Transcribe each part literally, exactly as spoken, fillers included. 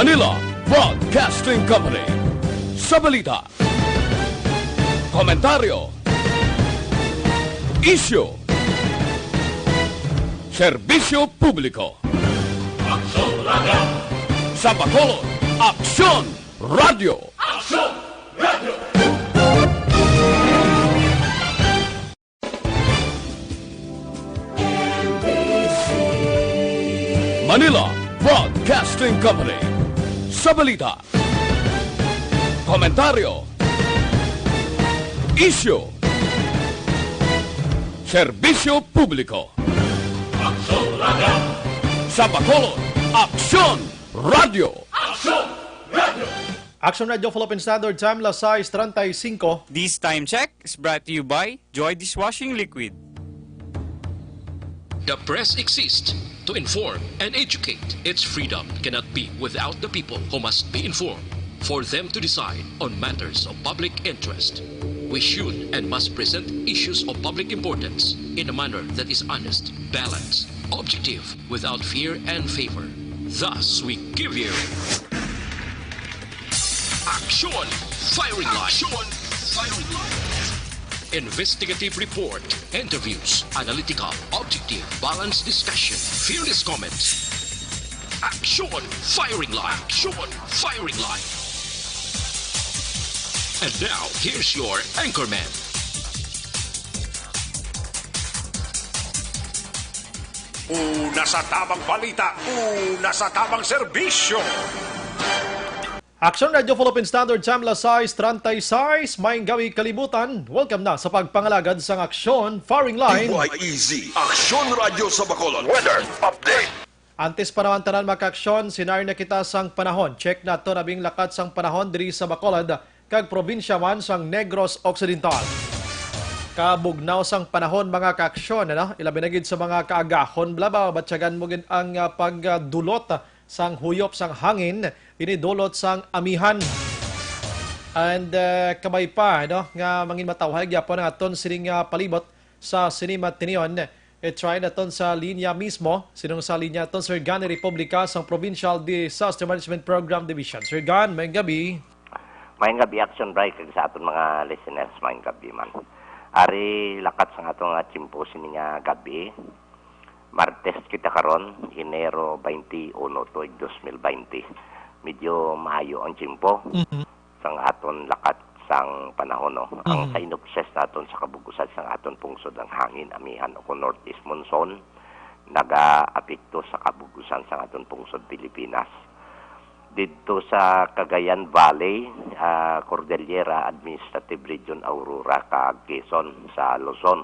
Manila Broadcasting Company. Sa balita, komentaryo, isyu, serbisyo publiko. Aksyon Radio. Sa Bacolod, Aksyon Radio. Aksyon Radio. Manila Broadcasting Company. Sa balita, komentaryo, isyu, serbisyo publiko. Aksyon Radio. Sa Bacolod, Aksyon Radio. Aksyon Radio. Action Radio Philippine Standard Time, las sais treinta y cinco. This time check is brought to you by Joy Dishwashing Liquid. The press exists to inform and educate. Its freedom cannot be without the people, who must be informed for them to decide on matters of public interest. We should and must present issues of public importance in a manner that is honest, balanced, objective, without fear and favor. Thus, we give you Action Firing Line. Action Firing Line. Investigative report, interviews, analytical, objective, balanced discussion, fearless comments. Action Firing Line. Action Firing Line. And now, here's your anchorman. Una sa tamang balita, una sa tamang serbisyo. Action Radio Philippine Standard Time, las sais treinta y seis. Maayong gab-i, kalibutan. Welcome na sa pagpangalagad sang Aksyon Firing Line. D Y E Z, Aksyon Radio sa Bacolod. Weather update. Antes pa naman tanan, mga kaaksyon, sinari na kita sang panahon. Check nato na bing lakat sang panahon diri sa Bacolod kag probinsya man sang Negros Occidental. Kabugnaw sang panahon, mga kaaksyon, ano? Ilabi na gid sa mga kaagahon, bala ba, batyagan mo gid ang, ah, pagdulot sang huyop sang hangin, ini dulot sang amihan. And, ah, kabay pa, no, nga mangin matawhay gyapon ang aton sining, ah, palibot sa sini matinion. I-try naton sa linya mismo. Sinong sa linya naton? Sir Gan, Republika sang Provincial Disaster Management Program Division. Sir Gan, maayong gab-i. Maayong gab-i, Action Bray, kag sa aton mga listeners, maayong gab-i man. Ari lakat sang aton nga tiyempo sini nga gab-i. Martes kita karon, Enero twenty-one, tuig dos mil twenty. Medyo maayo ang tiyempo Mhm. sang aton lakat sang panahon, no? Ang Mhm. synopsis naton sa kabug-usan sang aton pungsod, ang hangin amihan o kon northeast monsoon, nagaapekto sa kabug-usan sang aton pungsod Pilipinas. Didto sa Cagayan Valley, ah, Cordillera Administrative Region, Aurora, kag Quezon sa Luzon,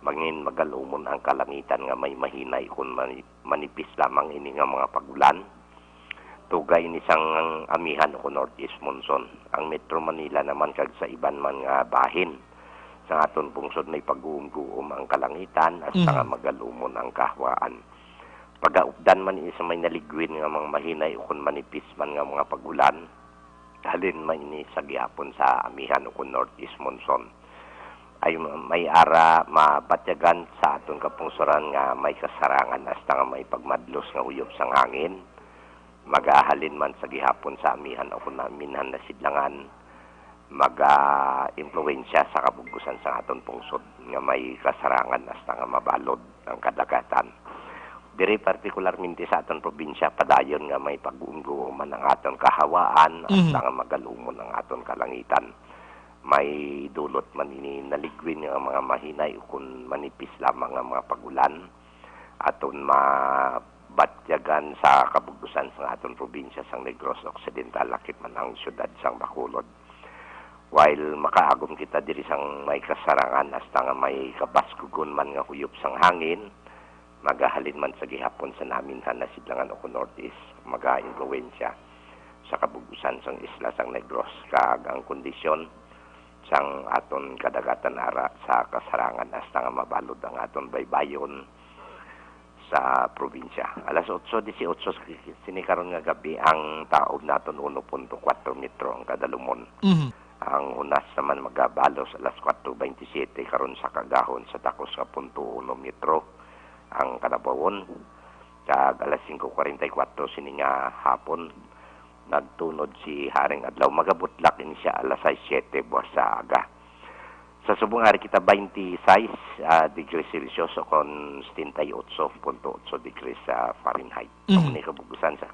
mangin magalumon ang kalangitan nga may mahinay kon mani-, manipis lamang ini nga mga pag-ulan. Tuga ini sang amihan o kon northeast monsoon. Ang Metro Manila naman kag sa iban man nga bahin sa aton pungsod may pag-uumguom ang kalangitan hasta Mhm. nga magalumon ang kahawaan. Pagaupdan man ini sa may naligwin nga mga mahinay o kon manipis man nga mga pag-ulan, halin man ini sa gihapon sa amihan o kon northeast monsoon. Ay may ara mabatyagan sa aton kapungsoran nga may kasarangan hasta nga may pagmadlos nga huyop sang hangin. Magahalin man sa gihapon sa amihan o kon aminhan na sidlangan, maga-impluwensya sa kabug-usan sa aton pungsod nga may kasarangan hasta nga mabalod ang kadagatan. Diri partikularmente sa aton probinsya, padayon nga may pag-uumguom man ang aton kahawaan, Mhm. hasta nga magalumon ang aton kalangitan. May dulot man ini naligwin nga mga mahinay o kon manipis lamang nga mga pag-ulan. Aton mabatyagan sa kabug-usan sang aton probinsya sang Negros Occidental, lakip man ang siyudad sang Bacolod. While makaagom kita diri sang may kasarangan hasta nga may kabaskugon man nga huyop sang hangin, magahalin man sa gihapon sa naminhan na sidlangan o kon northeast, maga-impluwensya sa kabug-usan sang isla sang Negros, kag ang kondisyon sang aton kadagatan ara sa kasarangan hasta nga mabalod ang aton baybayon sa probinsya. Alas otso disiotso sini karon nga gab-i, ang taob naton uno punto kuwatro metro ang kadalumon. Mhm. Ang hunas naman magabalos alas kuwatro baynte siyete karon sa kaagahon sa takos nga punto uno metro ang kalabawon. Kag alas singko kwarenta y kuwatro sini nga hapon, Nagtunod si Haring Adlaw, magabutlak ini siya alas sais siyete buwas sa aga. Sa subong ari kita, twenty-six, ah, degrees Celsius o kon setenta y ocho punto ocho degrees sa Fahrenheit. Mhm. Amo ni kabugusan sa,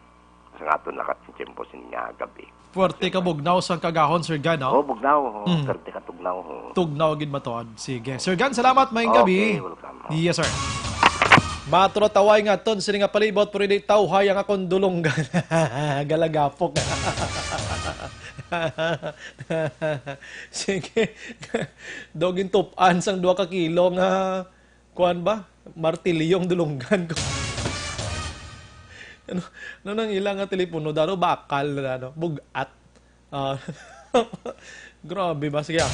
sa aton lakat ng tiyempo sini nga gabi. Puwerte ka bugnaw sang kagahon, Sir Gan, no? Oh, bugnaw. Oh, Mm. Puwerte ka tugnaw. Oh. Tugnaw gid matuod. Sige. Sir Gan, salamat. Maayong gabi. Okay, welcome. Yes, sir. Matro taway nga ton sini nga palibot, pero di tawhay ang akong dulonggan. Galagapok. Sige. Dogin tupan sang dua ka kilo nga, kuan ba? Martilyong dulonggan ko. Ano, ano nang ilang nga telepono? Daro bakal na, ano? Bugat. Ah, grabe ba? Sige, ah.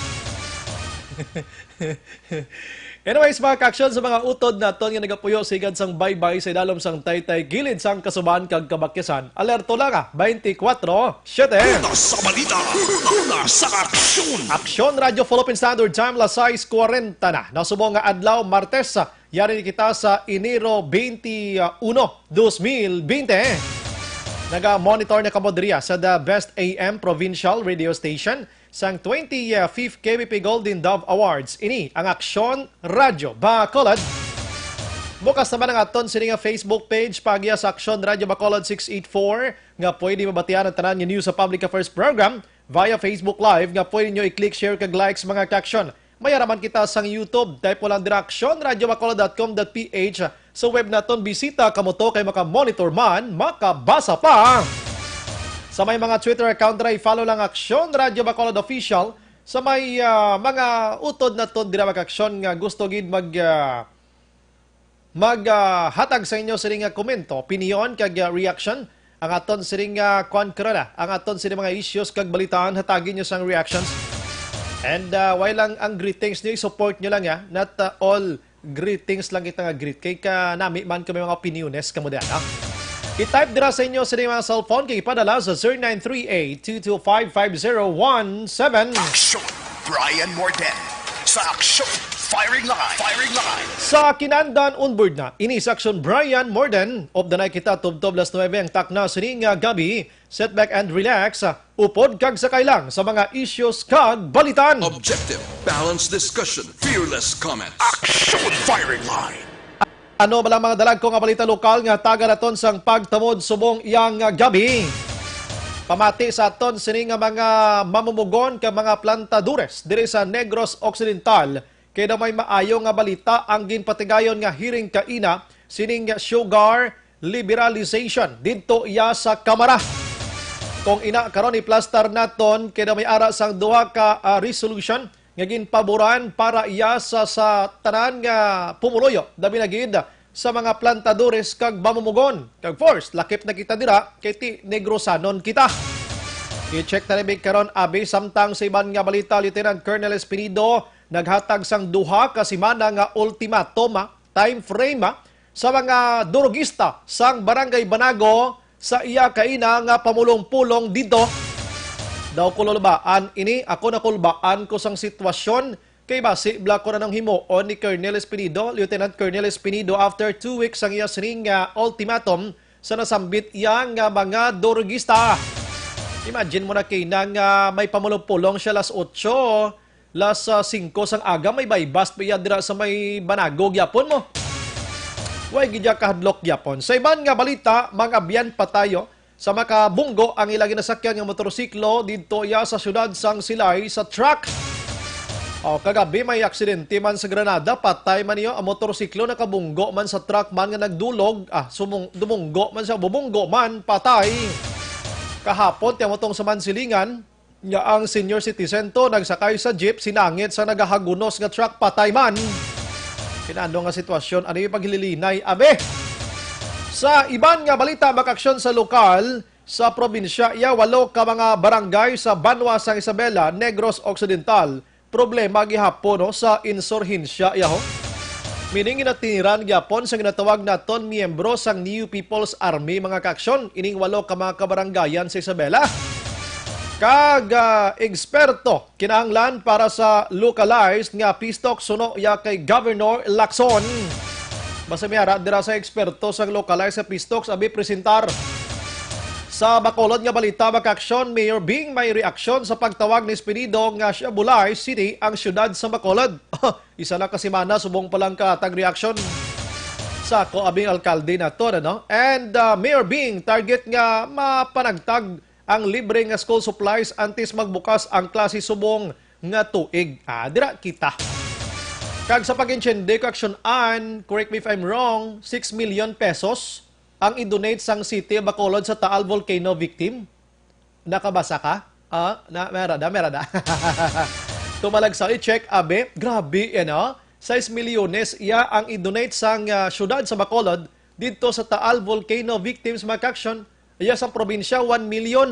Anyways, mga ka-aksyon, sa mga utod naton nga nagapuyo sigad sang baybay sa idalom sang taytay, gilid sang kasuban kag kabakyasan, alerto lang, ah, twenty-four siete. Una sa balita, una sa aksyon. Aksyon Radyo Philippine Standard Time, alas sais kwarenta na. Nasubo nga adlaw, Martes, ah, yari kita sa Enero twenty-one, dos mil bente. Naga-monitor na kamo diriya sa The Best A M Provincial Radio Station sang twenty-fifth K B P Golden Dove Awards. Ini ang Aksyon Radyo Bacolod. Bukas naman ang aton sini nga Facebook page, paagi sa Aksyon Radyo Bacolod six eight four, nga pwede mabatian ang tanan nga news sa Public Affairs Program via Facebook Live, nga pwede nyo i-click, share, kag likes, mga ka-aksyon. May araman kita sang YouTube. Type mo lang dira, aksyon radyo bacolod dot com dot P H. Sa web naton, bisita kamo to kay maka-monitor man, makabasa pa. Sa may mga Twitter account dira, i-follow lang Aksyon Radyo Bacolod Official. Sa may, ah, mga utod naton dira, mga aksyon nga gusto gid mag, ah, mag, ah, hatag sa inyo sini nga komento, opinion, kag, ah, reaction, ang aton sini nga kuan karon, ah, ang aton sini mga issues kag balitaan, hatagi nyo sang reactions. And, ah, why lang ang greetings nyo, i-support nyo lang, ya. Not, ah, all greetings lang kita nga greet. Kay kanami man kami mga opiniones kamo diyan, ha? I-type dira sa inyo sini mga cellphone kay ipadala sa zero nine three eight two two five five zero one seven. Action, Brian Morden. Sa Action Firing Line. Firing Line. Sa kinandan, onboard na. Ini sa Action, Brian Morden. Updanay kita, tubtob alas nuebe ang takna sini nga gabi. Sit back and relax. Upod kag sakay lang sa mga issues kag balitan. Objective, balanced discussion, fearless comments. Action Firing Line. Ano bala mga dalagko nga balita lokal nga taga naton sang pagtamod subong iyang gabi? Pamati sa aton sini nga mga mamumugon kag mga plantadores diri sa Negros Occidental, kay daw may maayo nga balita ang ginpatigayon nga hearing kaina sining sugar liberalization didto iya sa Kamara. Kung ina, karon iplastar naton kay daw may ara sang duha ka, ah, resolution nga ginpaboran para iya sa, sa tanan nga pumuluyo, labi na gid sa mga plantadores kag mamumugon. Kag first, lakip na kita dira kay ti Negrosanon kita. I-check na ni karon, abi, samtang sa iban nga balita, Lieutenant Colonel Espinido naghatag sang duha ka semana nga ultimatum, ah, time frame, ah, sa mga durugista sang Barangay Banago sa iya kaina nga pamulong-pulong didto. Daw kulubaan ini, ako nakulbaan ko sang sitwasyon, kay basi bala ko na nang himuon ni Colonel Espinido, Lieutenant Colonel Espinido, after two weeks ang iya sining nga ultimatum sa nasambit iya nga mga durugista. Imagine mo na kaina nga may pamulong-pulong siya alas otso, alas, ah, singko sang aga, may baybas pa iya dira sa may Banago gyapon mo. Way gid iya kahadlok gyapon. Sa iban nga balita, mga abyan pa tayo. Sa makabunggo ang ila ginasakyan nga motorsiklo didto iya sa siyudad sang Silay sa truck. O, kagabi may aksidente man sa Granada, patay man niyo ang motorsiklo, nakabunggo man sa truck man nga nagdulog, ah, sumung-, dumunggo man siya, bumunggo man, patay. Kahapon, tiamutong sa Mansilingan, nga ang senior citizen to nagsakay sa jeep, sinangit sa nagahagunos nga truck, patay man. Kinano nga sitwasyon, ano yung paghililinay, abe? Sa iban nga balita, makaaksyon sa lokal, sa probinsya, iya walo ka mga barangay sa banwa sang Isabela, Negros Occidental, problema gihapon, no, sa insurhensya, iya, ho. Meaning, ginatiniran gyapon sa ginatawag naton miyembro sang New People's Army, mga kaaksyon, ining walo ka mga kabarangayan sa Isabela. Kag, ah, eksperto kinahanglan para sa localized nga peace talks suno ya kay Governor Lacson. Basta may ara dira sa eksperto sa localized nga peace talks, abi presentar. Sa Bacolod nga balita, mga kaaksyon, Mayor Bing may reaksyon sa pagtawag ni Espinido nga siya bulay city ang siyudad sa Bacolod. Isa na ka semana subong pa lang ka tag reaksyon sa ko abing alkalde naton, ano? And, ah, Mayor Bing target nga mapanagtag ang libre nga school supplies antes magbukas ang klase subong nga tuig. Ah, dira kita. Kag sa pag-intindi ko, aksyon an, correct me if I'm wrong, six million pesos ang i-donate sang City of Bacolod sa Taal Volcano victim. Nakabasa ka? Ah, na, merada, merada. Tumalag sa i-check, abe. Grabe, yan, oh. Sais milyones iya ang i-donate sang, ah, syudad sa Bacolod didto sa Taal Volcano victims, mga kaaksyon. Iya sa probinsya, one million.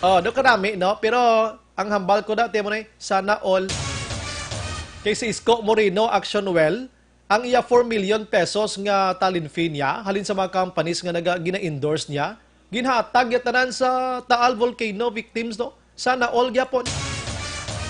Oh, do karami, no? Pero ang hambal ko dati mo ni, sana all. Kay si Isko Moreno, action well, ang iya four million pesos nga talent fee niya, halin sa mga companies nga naga-, gina-endorse niya, ginhatag ya tanan sa Taal Volcano victims, no? Sana all gyapon.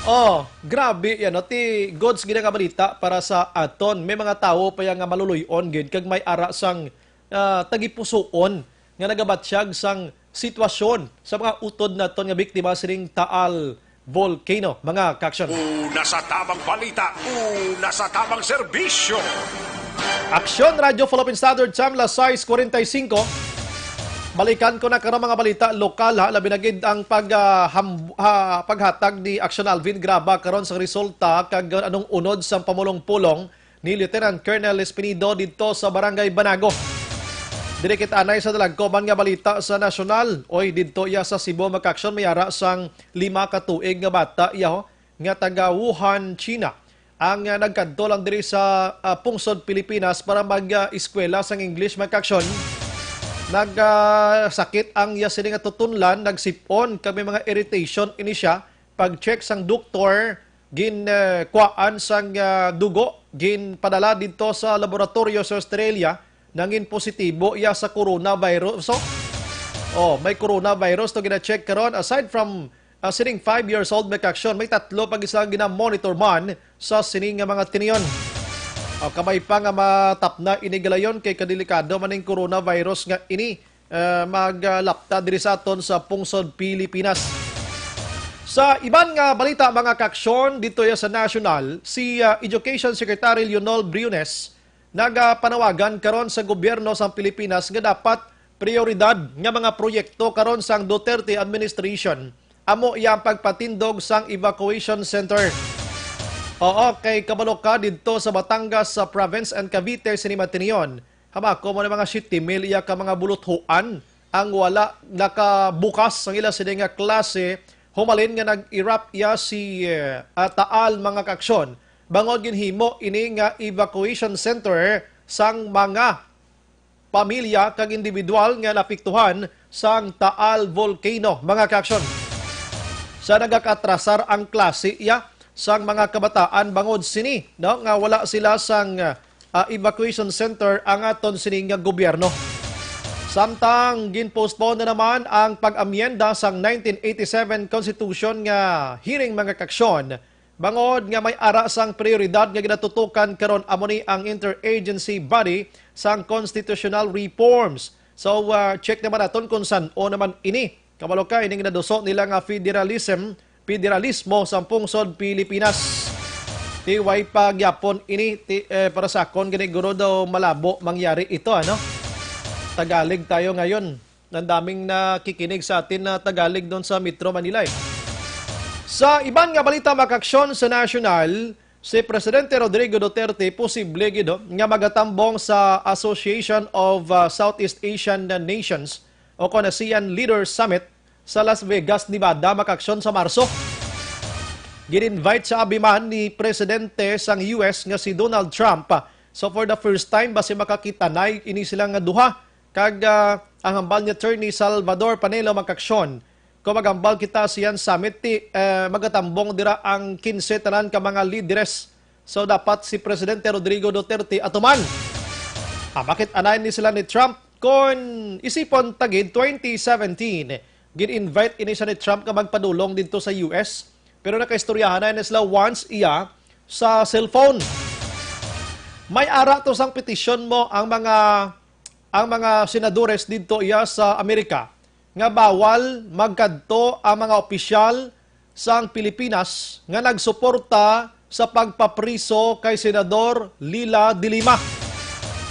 Oh, grabe yan, no? Ti goods gid nga balita para sa aton. May mga tawo pa ya nga maluluy-on gid kag may ara sang, ah, tagipusoon nga nagabatyag sang sitwasyon sa mga utod naton nga biktima sining Taal Volcano, mga kaaksyon. Una sa tamang balita, una sa tamang serbisyo. Aksyon, Radyo Philippine Standard Time, las sais cuarenta y cinco. Balikan ko na karon mga balita lokal, ha, labi na gid ang pag, ah, ham-, ha, paghatag ni Aksyon Alvin Graba karon sa resulta kag anong unod sang pamulong-pulong ni Lieutenant Colonel Espinido didto sa Barangay Banago. Diri kita anay sa dalagkoban nga balita sa nasyonal. Oy, didto iya sa Cebu, mga kaaksyon, may ara sang lima ka tuig nga bata iya, ho, nga taga Wuhan, China, ang, ah, nagkadto lang diri sa, ah, pungsod Pilipinas para mag, ah, eskwela sang English, mga kaaksyon. Nag, ah, sakit ang iya sini nga tutunlan, nagsip-on kag may mga irritation ini siya. Pag-check sang doktor, gin, ah, kuhaan sang, ah, dugo, ginpadala didto sa laboratorio sa Australia, nangin positibo iya sa coronavirus. So, oh, may coronavirus to gina-check karon. Aside from, ah, sining five years old, mga kaaksyon, may tatlo pa gid sila gina-monitor man sa sini nga mga tinion. Oh, kabay pa nga matapna ini galayon kay kadelikado man ning coronavirus nga ini, ah, maglapta diri sa aton sa pungsod Pilipinas. Sa iban nga balita, mga kaaksyon, dito ya sa national, si, ah, Education Secretary Leonel Briones nagapanawagan karon sa gobyerno sang Pilipinas nga dapat prioridad nga mga proyekto karon sang Duterte administration amo iya ang pagpatindog sang evacuation center. Oo, kay kabalo ka, didto sa Batangas, sa province and Cavite, sini matinion, hamako mo na mga siyete mil iya ka mga buluthuan ang wala nakabukas ang ila sini nga klase, humalin nga nag-erupt iya si, eh, ah, Taal, mga kaaksyon. Bangod ginhimo ini nga evacuation center sang mga pamilya kag individual nga naapektuhan sang Taal Volcano, mga kaaksyon. Sa nagakatrasar ang klase iya sang mga kabataan bangod sini, no, nga wala sila sang, ah, evacuation center ang aton sini nga gobyerno. Samtang ginpostpone na naman ang pag-amyenda sang nineteen eighty-seven Constitution nga hearing, mga kaaksyon, bangod nga may ara sang prioridad nga ginatutukan karon, amo ni ang interagency body sang constitutional reforms. So, ah, check naman naton kung san-o naman ini. Kabalo ka, ining naduso nila nga federalism, federalismo sa pungsod Pilipinas. Ti way pa gyapon ini, ti, eh, para sa akon, gani guro daw malabo mangyari ito, ano? Tagalog tayo ngayon. Ang daming nakikinig sa atin na Tagalog doon sa Metro Manila, eh. Sa iban nga balita, mga kaaksyon, sa national, si Presidente Rodrigo Duterte posible gid, oh, nga magatambong sa Association of, uh, Southeast Asian Nations o kon ASEAN Leaders Summit sa Las Vegas, Nevada, mga kaaksyon, sa Marso. Gin-invite sa abi man ni Presidente sang U S nga si Donald Trump. So, for the first time, basi makakita na ini sila nga duha. Kag, ah, ang hambal ni Attorney Salvador Panelo, mga kaaksyon, kung maghambal kita sa yan summit, ti, eh, magatambong dira ang kinse tanan ka mga lideres. So, dapat si Presidente Rodrigo Duterte atuman. Ah, bakit anay ni sila ni Trump? Kon isipon ta gid, twenty seventeen, gin-invite ini siya ni Trump nga magpadulong didto sa U S. Pero nakaistoryahan na sila once iya sa cellphone. May ara to sang petisyon mo ang mga, ang mga senadores didto iya sa Amerika nga bawal magkadto ang mga opisyal sang Pilipinas nga nagsuporta sa pagpapriso kay Senador Leila de Lima.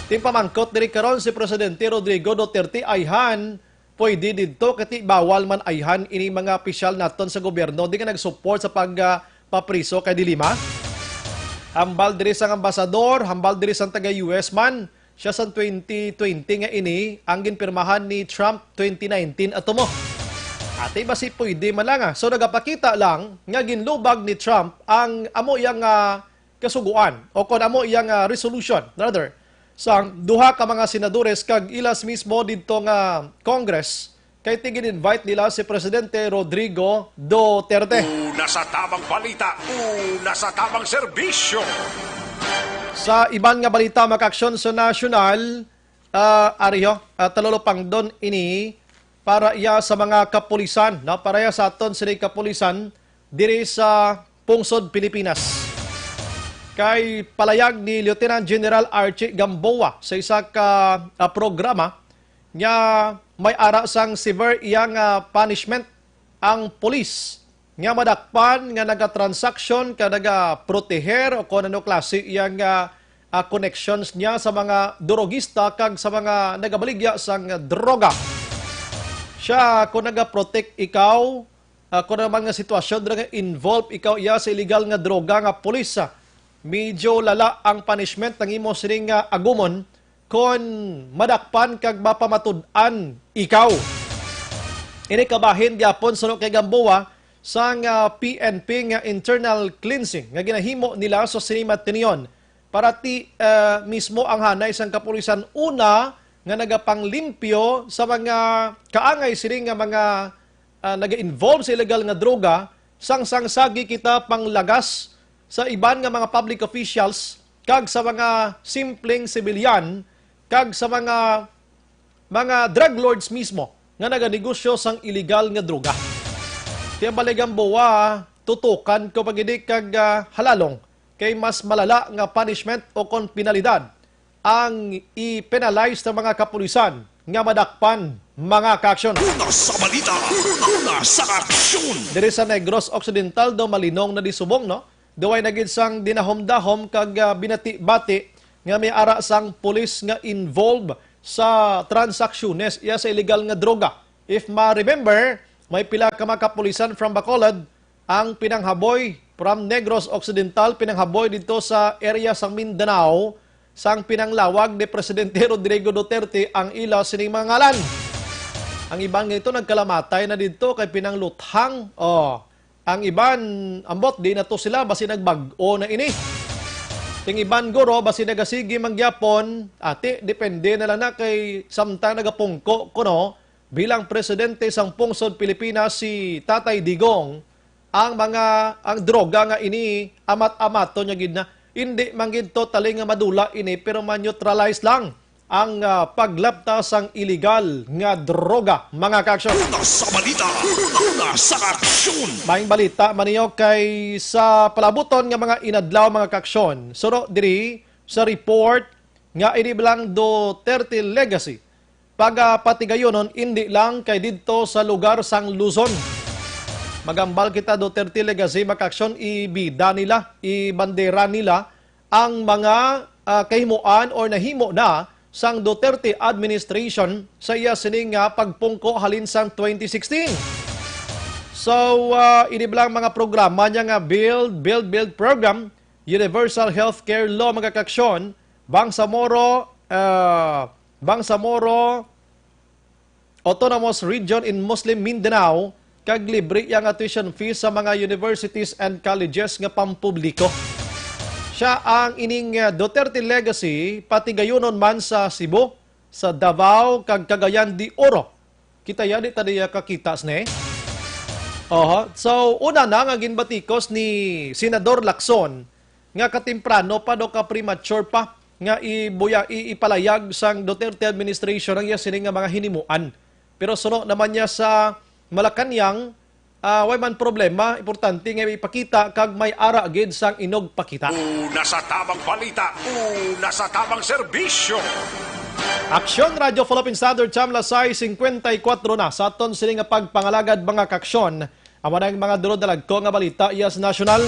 Tingpamangkot diri karon si Presidente Rodrigo Duterte, ayhan pwede didto, kay ti bawal man ayhan ini mga opisyal naton sa gobyerno di nga nag-support sa pag, ah, papriso kay de Lima. Hambal diri sang ambasador, hambal diri sang taga U S man, siya sang twenty twenty nga ini ang ginpirmahan ni Trump twenty nineteen ato mo. Ati ba si pwede man lang, ah. So nagapakita lang nga ginlubag ni Trump ang amo iyang, ah, kasuguan o kon amo iyang, ah, resolution, rather, sang duha ka mga senadores kag ilas mismo didto nga Congress, kay ti gin-invite nila si Presidente Rodrigo Duterte. Una sa tamang balita, una sa tamang serbisyo. Sa iban nga balita, mga kaaksyon sa nasyonal, ah, ari ho, ah, talulupangdon ini para iya sa mga kapulisan, no? Para iya sa aton sini kapulisan diri sa pungsod Pilipinas. Kay palayag ni Lieutenant General Archie Gamboa sa isa ka, ah, programa nga may ara sang severe iyang, ah, punishment ang pulis nga madakpan nga nagatransaksyon ka nagaproteher o kon ano klase iyang, ah, ah, connections niya sa mga durogista kag sa mga nagabaligya sang droga. Siya, kung nagaprotect ikaw, ah, kung naman nga sitwasyon dira nga involved ikaw iya sa illegal nga droga nga pulis, ah, medyo lala ang punishment ang imo sining nga agumon kon madakpan kag mapamatud-an ikaw. Ini kabahin gyapon suno kay Gamboa sang, ah, P N P nga internal cleansing nga ginahimo nila sa sini matinion para ti, ah, mismo ang hanay sang kapulisan una nga nagapanglimpyo sa mga kaangay sini nga mga, ah, naga-involve sa illegal nga droga, sang, sang sagi kita panglagas sa iban nga mga public officials kag sa mga simpleng sibilyan kag sa mga, mga drug lords mismo nga naganegosyo sang illegal nga droga. Kaya baligang buwa, tutukan ko pag ini kag, ah, halalong kay mas malala nga punishment o kon penalidad ang i-penalize sa mga kapulisan nga madakpan, mga kaaksyon. Una sa balita, una sa aksyon. Diri sa Negros Occidental daw malinong na di subong, no? Duway na gid sang dinahom-dahom kag, ah, binati-bati nga may ara sang pulis nga involved sa transaksyones iya sa illegal nga droga. If ma-remember, may pila ka mga kapulisan from Bacolod ang pinanghaboy from Negros Occidental, pinanghaboy didto sa area sang Mindanao, sang pinanglawag ni Presidente Rodrigo Duterte ang ila sining mga ngalan. Ang iban nga ito nagkalamatay na didto kay pinangluthang. Oh, ang iban, ambot, di na to sila, basi nagbag-o na ini. Ting iban guro, basi nagasigi man gyapon, ati, depende na lang na kay samtang nagapungko kuno bilang presidente sang pungsod Pilipinas si Tatay Digong, ang mga, ang droga nga ini amat-amaton niya gid na. Hindi man gid totally nga madula ini, pero ma-neutralize lang ang, ah, paglapta sang iligal nga droga, mga kaaksyon. Una sa balita, una sa aksyon. Maayong balita man niyo kay sa palabuton nga mga inadlaw, mga kaaksyon. Suro diri sa report nga ini bilang Duterte Legacy, pagapatigayunon indi lang kay didto sa lugar sang Luzon. Magambal kita, Duterte Legacy, mga kaaksyon, ibida nila, ibandera nila ang mga, ah, kahimuan or nahimo na sang Duterte administration sa iya sini nga pagpungko halin sang twenty sixteen. So, ah, ini bilang mga programa niya nga Build, Build, Build program, Universal Healthcare Law, mga kaaksyon, Bangsamoro, ah, Bangsamoro Autonomous Region in Muslim Mindanao, kag libre iya nga tuition fees sa mga universities and colleges nga pampubliko. Siya ang ining, ah, Duterte Legacy, patigayunon man sa Cebu, sa Davao, kag Cagayan de Oro. Kita ya, di ta diya kakita, sne? Oho. So, una na nga ginbatikos ni Senador Lacson nga katemprano pa daw, ka premature pa nga ibuya, i-, ipalayag sang Duterte administration ang iya sini nga mga hinimuan. Pero suno naman niya sa Malacañang, ah, way man problema, importante nga ipakita kag may ara gid sang inugpakita. Una sa tamang balita, una sa tamang serbisyo. Aksyon Radyo Philippine Standard Time, alas sais singkwenta y kuwatro na. Sa aton sini nga pagpangalagad, mga kaaksyon, amo na ang mga durod na lagko nga balita iya sa nasyonal.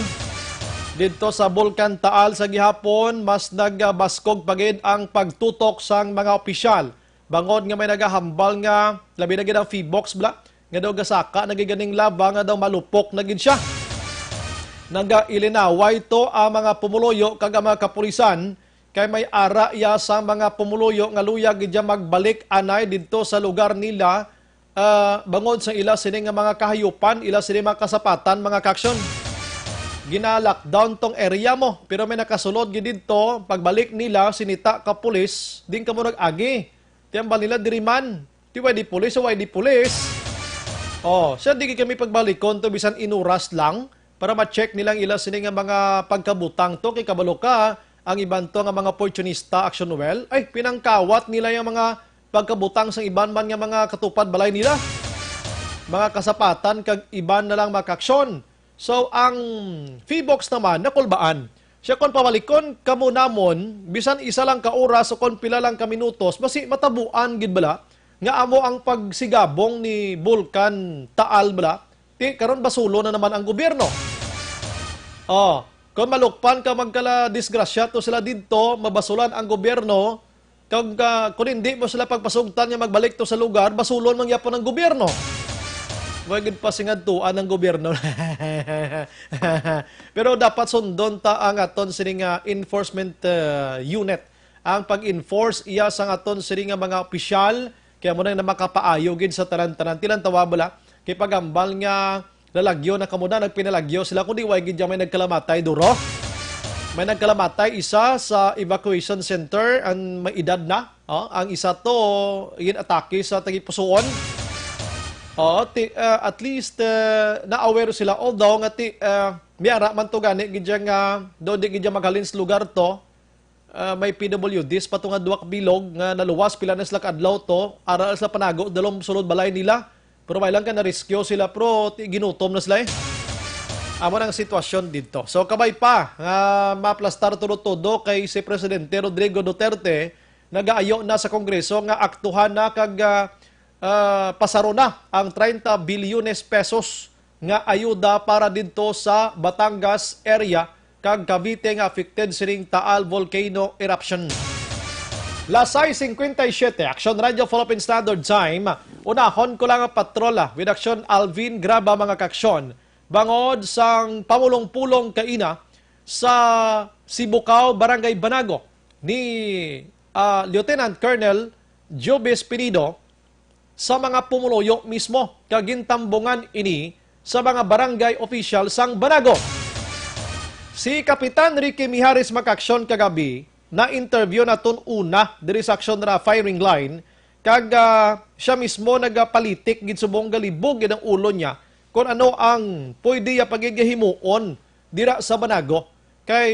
Didto sa Bulkan Taal sa gihapon, mas nagabaskog pa gid ang pagtutok sang mga opisyal, bangod nga may nagahambal nga labi na gid ang Phivolcs bala, nga daw gasaka na gid ganing laba nga daw malupok na gid siya. Nagailinaway to ang mga pumuluyo kag ang mga kapulisan, kay may ara iya sa mga pumuluyo nga luyag gid siya magbalik anay didto sa lugar nila, ah, bangod sa ila sini nga mga kahayupan, ila sini mga kasapatan, mga kaaksyon. Gina-lockdown tong area mo, pero may nakasulod gid didto, pagbalik nila, sinita ka pulis, din kamo nag-agi. Ti hambal nila diri man. Ti wala di pulis, wala di pulis. Oh, siya di kami pagbalikon to bisan inuras lang para ma-check nila ang ila sini nga mga pagkabutang to, kay kabalo ka, ang iban to nga mga oportunista, action well, ay, pinangkawat nila yung mga pagkabutang sa iban man nga mga katupad balay nila. Mga kasapatan kag iban na lang mga kaaksyon. So, ang Phivolcs naman nakulbaan. Siya, kon pabalikon kamo namon, bisan isa lang ka oras o kon pila lang ka minutos, basi matabuan gid bala nga amo ang pagsigabong ni Bulkan Taal bala. Ti, karon basulo na naman ang gobyerno. Oh, kon malukpan ka magkala disgrasya to sila didto, mabasulan ang gobyerno, kag, ah, kung hindi mo sila pagpasugtan nga magbalik to sa lugar, basulon man gyapon ang gobyerno. Wa gid pasingadtuan ang gobyerno. Pero dapat sundon ta ang aton sini nga enforcement, ah, unit. Ang pag-enforce iya sa aton sini nga mga opisyal, kaya mo na makapaayo gid sa tanan-tanan. Tilang tawa bala, kay pagambal nga lalagyo na kamo na, nagpinalagyo sila, kundi way gid may nagkalamatay duro. May nagkalamatay isa sa evacuation center, ang may edad na, oh, ang isa to, ginatake sa tagipusuon. Oh, ti, ah, at least, ah, na-aware sila, although nga ti, ah, may ara man to gani gid nga do di gid maghalin sa lugar to. Ah, may P W Ds pa to nga duha ka bilog nga naluwas, pila na sila ka adlaw to, ara sila panago dalom sulod balay nila. Pero may lang ka na-rescue sila, pero ti-, ginutom na sila eh. Amo nang sitwasyon didto. So, kabay pa nga maplastar tudo-tudo kay si Presidente Rodrigo Duterte, nagaayo na sa Kongreso nga aktuhan na kag, ah, ah, pasaro na ang treinta bilyones pesos nga ayuda para didto sa Batangas area kag Cavite nga affected sining Taal volcano eruption. Las sais singkwenta y siyete, Action Radio Philippine Standard Time. Unahon ko lang ang patrola with Action Alvin Graba, mga kaaksyon. Bangod sang pamulong-pulong kaina sa Sibukaw, Barangay Banago ni, ah, Lieutenant Colonel Jobes Pinido, sa mga pumuluyo mismo, kag gintambungan ini sa mga barangay official sang Banago. Si Kapitan Ricky Mijares, mga kaaksyon, kagabi, na-interview naton una diri sa Action Ra firing line, kag, ah, siya mismo nagapalitik gid subong galibog gid ang ulo niya kung ano ang pwede ya paghihimuon dira sa Banago. Kay,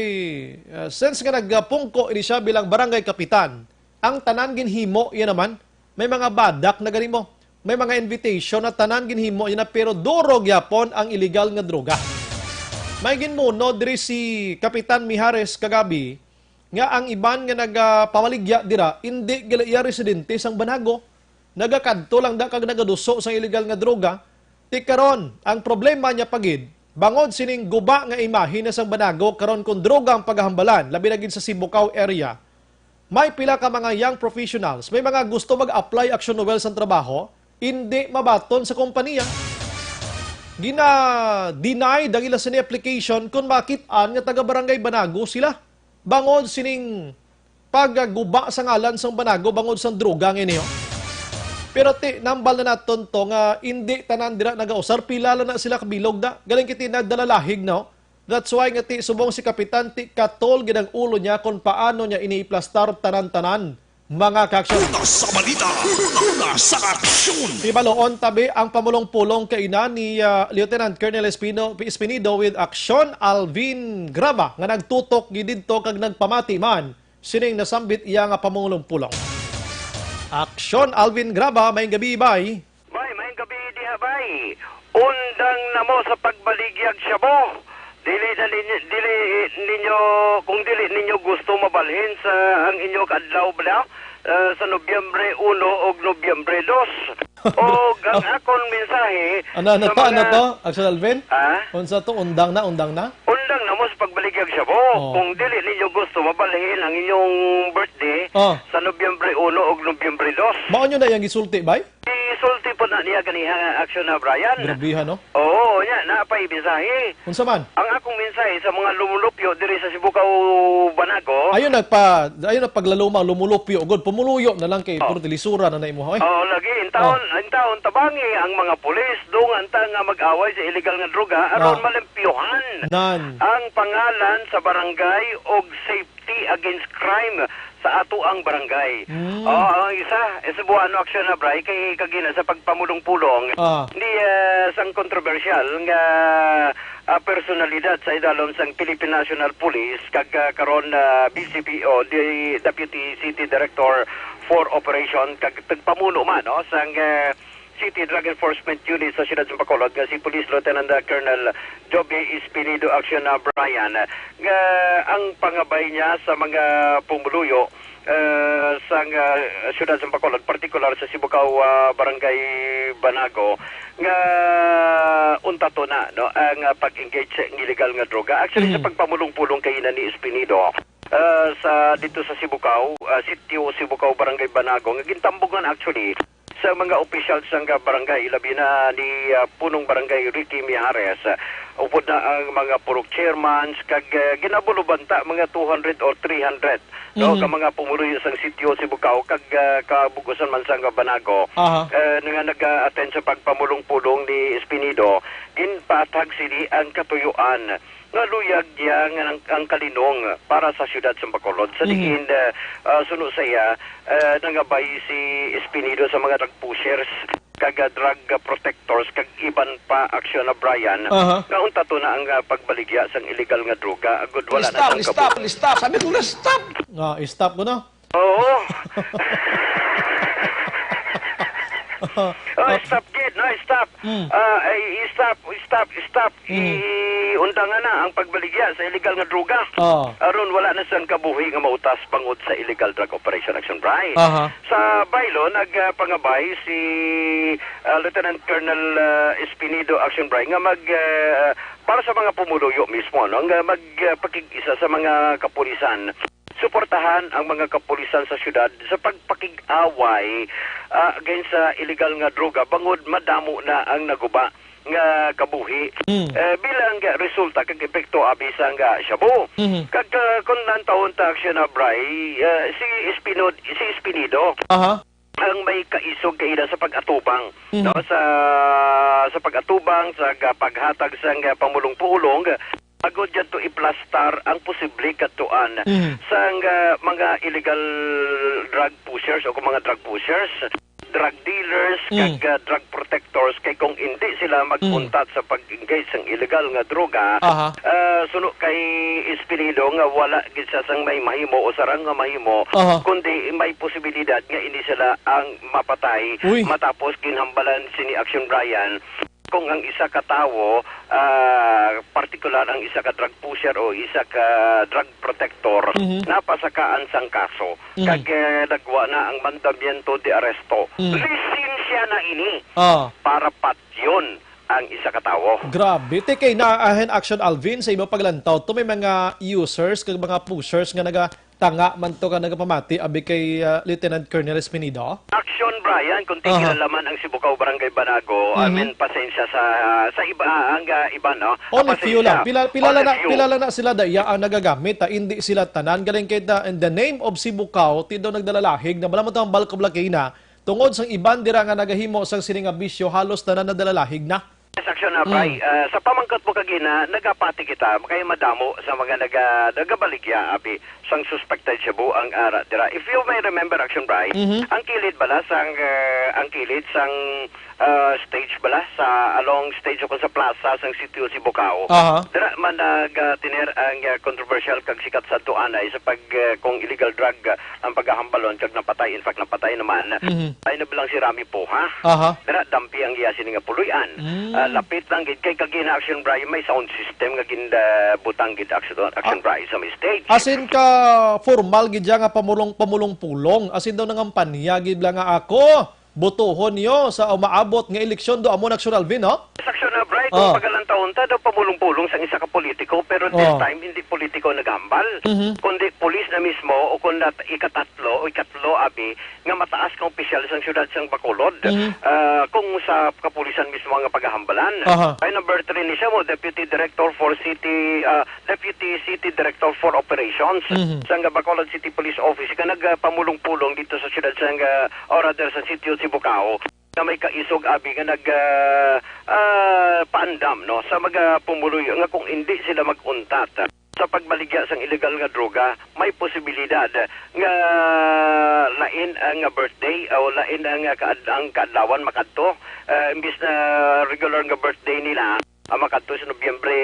ah, since nga nagapungko ini siya bilang barangay kapitan, ang tanan ginhimo iya naman. May mga badak na gani mo. May mga invitation na tanan ginhimo niya na, pero duro gyapon ang illegal nga droga. May ginmuno diri si Kapitan Mijares kagabi nga ang iban nga nagapawaligya dira, indi gila iya residente sang Banago. Nagakadto lang da kag nagaduso sang illegal nga droga. Ti karon, ang problema niya pa gid, bangod sining guba nga imahe na sang Banago karon kung droga ang pagahambalan, labi na gid sa Sibukaw area, may pila ka mga young professionals, may mga gusto mag-apply, Action Noel, sang trabaho, indi mabaton sa kompanya. Gina-deny ang ila sini application kung makit-an nga taga Barangay Banago sila. Bangod sining pagguba sa ngalan sang Banago bangod sang droga nga ini, oh. Pero ti, nambal na naton to nga indi tanan dira nagausar, pila lang na sila kabilog da. Galing kiti nagdalalahig na, oh. That's why nga ti subong si Kapitan, ti katol gid ang ulo niya kung paano niya ini iplastar tanan-tanan, mga kaaksyon. Una sa balita, una sa aksyon. Ibaluon tabi ang pamulong-pulong kaina ni, ah, Lieutenant Colonel Espino-, Espinido with Aksyon Alvin Graba nga nagtutok gid didto kag nagpamati man sining nasambit iya nga pamulong-pulong. Aksyon Alvin Graba, may gabi, bay. Bay, maayong gabi diha, bay. Undang na mo sa pagbaligyag shabu. Dili na ninyo, dili ninyo, kung dili ninyo gusto mabalhin sa ang inyo kaadlaw bala, ah, sa Nobyembre uno ug Nobyembre dos. Ug ang akon mensahe Ano, ano sa to? Ano mga to? Action Alvin? Ah? Unsa to? Undang na? Undang na? Undang na mo sa pagbaligyag shabu. Oh. Kung dili ninyo gusto mabalhin ang inyong birthday Oh. sa Nobyembre uno ug Nobyembre dos. Mao nyo na iyang gisulti, bay? Isulti po na niya ganiha, Action na, Brian. Grabihan, no? Oo, nya, naa pa'y mensahe. Unsa man? Ang akong mensahe sa mga lumulupyo diri sa Sibukaw, Banago. Ayun nagpa-, ayun nagpaglaluma, lumulupyo gud, pumuluyo na lang kay Oh. puro lisura na na imo, eh. Oh, lagi, intawon, Oh. intawon, tabangi ang mga pulis, dungan ta nga mag-away sa illegal nga droga, aron Ah. malimpyohan Nan. ang pangalan sa barangay og safety against crime sa ato ang barangay. Mm. Oh, ang isa, eh, Cebuano Action na, Bray, kay kagina sa pagpamulong-pulong Ah. ni, ah, sang kontrobersyal nga, ah, personalidad sa idalom sang Philippine National Police kag, ah, karon, ah, B C P O, di Deputy City Director for Operation kag tagpamuno man, no, sang, ah, City Drug Enforcement Unit sa siyudad sa Bacolod nga si Police Lieutenant Colonel Joby Espinido Action na Brian, nga ang pangabay niya sa mga pumuluyo, eh, sa nga siyudad sa Bacolod, partikular sa Sibukaw, ah, Barangay Banago, nga unta to na, no, ang, ah, pag-engage sa illegal nga droga. Actually, sa Mhm. pagpamulong-pulong kay ni Espinido, ah, sa, dito sa Sibukaw, ah, sitio Sibukaw, Barangay Banago, nga gintambugan actually sa mga opisyal sang barangay, labi na ni, ah, Punong Barangay Ricky Mijares, ah, upod na ang mga purok chairmans, kag, ah, ginabulo banta mga two hundred or three hundred, no, Mhm. ka mga pumuluyo sang sitio Sibukaw, kag, ah, kabug-usan man sang Banago, Aha. eh, nga nag-attend sa pagpamulong-pulong ni Espinido, ginpatag sini ang katuyuan nga luyag niya nga ang, ang kalinong para sa siyudad sa Bacolod. Sa Mhm. diin, ah, ah, suno sa iya, ah, nangabay si Espinido sa mga drug pushers, kag, ah, drug, ah, protectors, kag iban pa, Action na, Brian, Aha. nga unta to na ang, ah, pagbaligya sang illegal nga droga. Agud wala na Stop, sang stop, kabuhi. stop. Sabi ko na, stop. Ah, stop ko na. Oo. Oh, stop, kid. No, stop. Mm. Ah, ay, stop, stop, stop. Mm. I-, undangan na ang pagbaligya sa illegal nga droga. Oh. Aron wala na sang kabuhi nga mautas bangod sa illegal drug operation, Action Bray. Aha. Sa baylo, nagpangabay si, ah, Lieutenant Colonel, ah, Espinido, Action Bray, nga mag, ah, para sa mga pumuluyo mismo, no, nga mag, ah, pakig-isa sa mga kapulisan. Suportahan ang mga kapulisan sa siyudad sa pagpakig-away, ah, against sa illegal nga droga bangod madamo na ang naguba nga kabuhi. Mm. Eh, bilang resulta kag epekto abi sang shabu. Mhm. Kag, ah, kung nantawon ta, Action na, Bray, ah, si Espino-, si Espinido Aha. ang may kaisog kaina sa pag-atubang, Mhm. no, sa, sa pag-atubang, sa ga-, paghatag sang pamulong-pulong, agod yadto iplastar ang posible katuan Mhm. sang, ah, mga illegal drug pushers o kung mga drug pushers, drug dealers, Mm. kag, ah, drug protectors, kay kung hindi sila mag-untat Mm. sa pag-engage sang illegal nga droga, Aha. ah, suno kay Espinido nga wala gid siya sang may mahimo o sarang nga mahimo, Aha. kundi may posibilidad nga ini sila ang mapatay Uy. matapos ginhambalan sini Action Brian kung ang isa ka tawo, ah, partikular ang isa ka drug pusher o isa ka drug protector, Mhm. napasakaan sang kaso. Mhm. Kag, eh, nagwa na ang mandamiento de arresto. Mhm. Lisensya na ini Ah. para patyon ang isa ka tawo. Grabe. Te, kay na, ah, hen Action Alvin, sa imo paglantaw, to may mga users kag mga pushers nga nagatanga man to ka nagapamati abi kay, ah, Lieutenant Colonel Espinido? Action, Brian, kung Aha. tigilala man ang Sibukaw Barangay Banago, I Mhm. mean, pasensya sa, sa iba, ang, ah, iba, no? Only Pasensya. few lang. Pila, pila Only lang na, few. pila lang na sila daya ang nagagamit, ah, hindi sila tanan. Galing kay the, in the name of Sibukaw, ti daw nagdalalahig na malamang ang bulk of Lakina. Tungod sang iban dira nga nagahimo sang sini nga bisyo, halos tanan nadalalahig na. Yes, Action na, Bray. Mm. Ah, sa pamangkot mo kagina, nagapati kita, kay madamo sa mga naga-, nagabaligya, abi, sang suspected shabu ang ara dira. If you may remember, Action Bray, Mhm. ang kilid bala sang, ah, ang kilid sang ah, stage bala sa along stage o sa plaza sang sitio Sibugao. Aha. Dira man nagtiner ang, ah, kontrobersyal kag sikat sa tuanay sa pag, ah, kung illegal drug, ah, ang pagahambalon kag napatay. In fact, napatay naman. Mhm. Ay na bilang si Rami Puha. Aha. Dira dampi ang iya sini nga puloy-an. Mm. Ah, lapit lang gid kay kagina, Action Bry, may sound system nga ginda butang gid, Action, Action Ah, Bry, sa may stage. As in ka formal gid siya nga pamulong-, pamulong-pulong. As in daw nangampanya gid lang nga ako. Botohon niyo sa umaabot nga eleksyon do amo, Action Alvin, no? Sa Action Bry, kung Ah. pagalantawon ta daw pamulong-pulong sang isa ka politiko, pero this Oh. time hindi politiko naghambal, Mhm. kundi pulis na mismo o kung nat-, ikatatlo o ikatlo abi nga mataas nga opisyal sang siyudad sang Bacolod, Mhm. ah, kung sa kapulisan mismo nga pagahambalan. Aha. Ay number three ni siya mo, Deputy Director for City, ah, Deputy City Director for Operations Mhm. sang Bacolod City Police Office nga nagapamulong-pulong dito sa siyudad sang, ah, or rather sa sitio Sibugao, nga may kaisog abi nga nag, ah, ah, paandam, no, sa mga pumuluyo nga kung hindi sila mag-untat sa pagbaligya sang illegal nga droga, may posibilidad nga lain ang birthday o lain ang kaad-, ang kaadlawan makadto. Ah, imbis na regular nga birthday nila, ah, makadto sa Nobyembre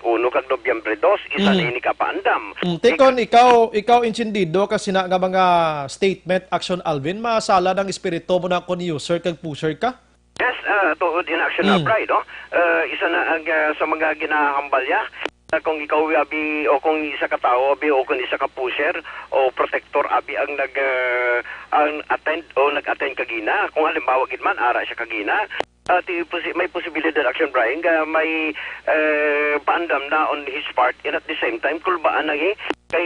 uno kag Nobyembre dos, isa Mm. na ini kapaandam. Mm, ti kon ikaw, ikaw intindido ka sina nga mga statement, Action Alvin, masala ang espiritu mo na kon user kag pusher ka? Yes, ah, tuod in Action Mm. Bry, no? Ah, isa na ang, ah, sa mga ginahambal niya. Ah, kung ikaw abi o kung isa ka tawo abi o kung isa ka pusher o protector abi ang nag, ah, ang attend o nag-attend kagina, kung halimbawa gid man ara siya kagina, ah, ti-, posi-, may posibilidad, Action Bry, nga may, eh, paandam na on his part, and at the same time kulbaan na, eh, kay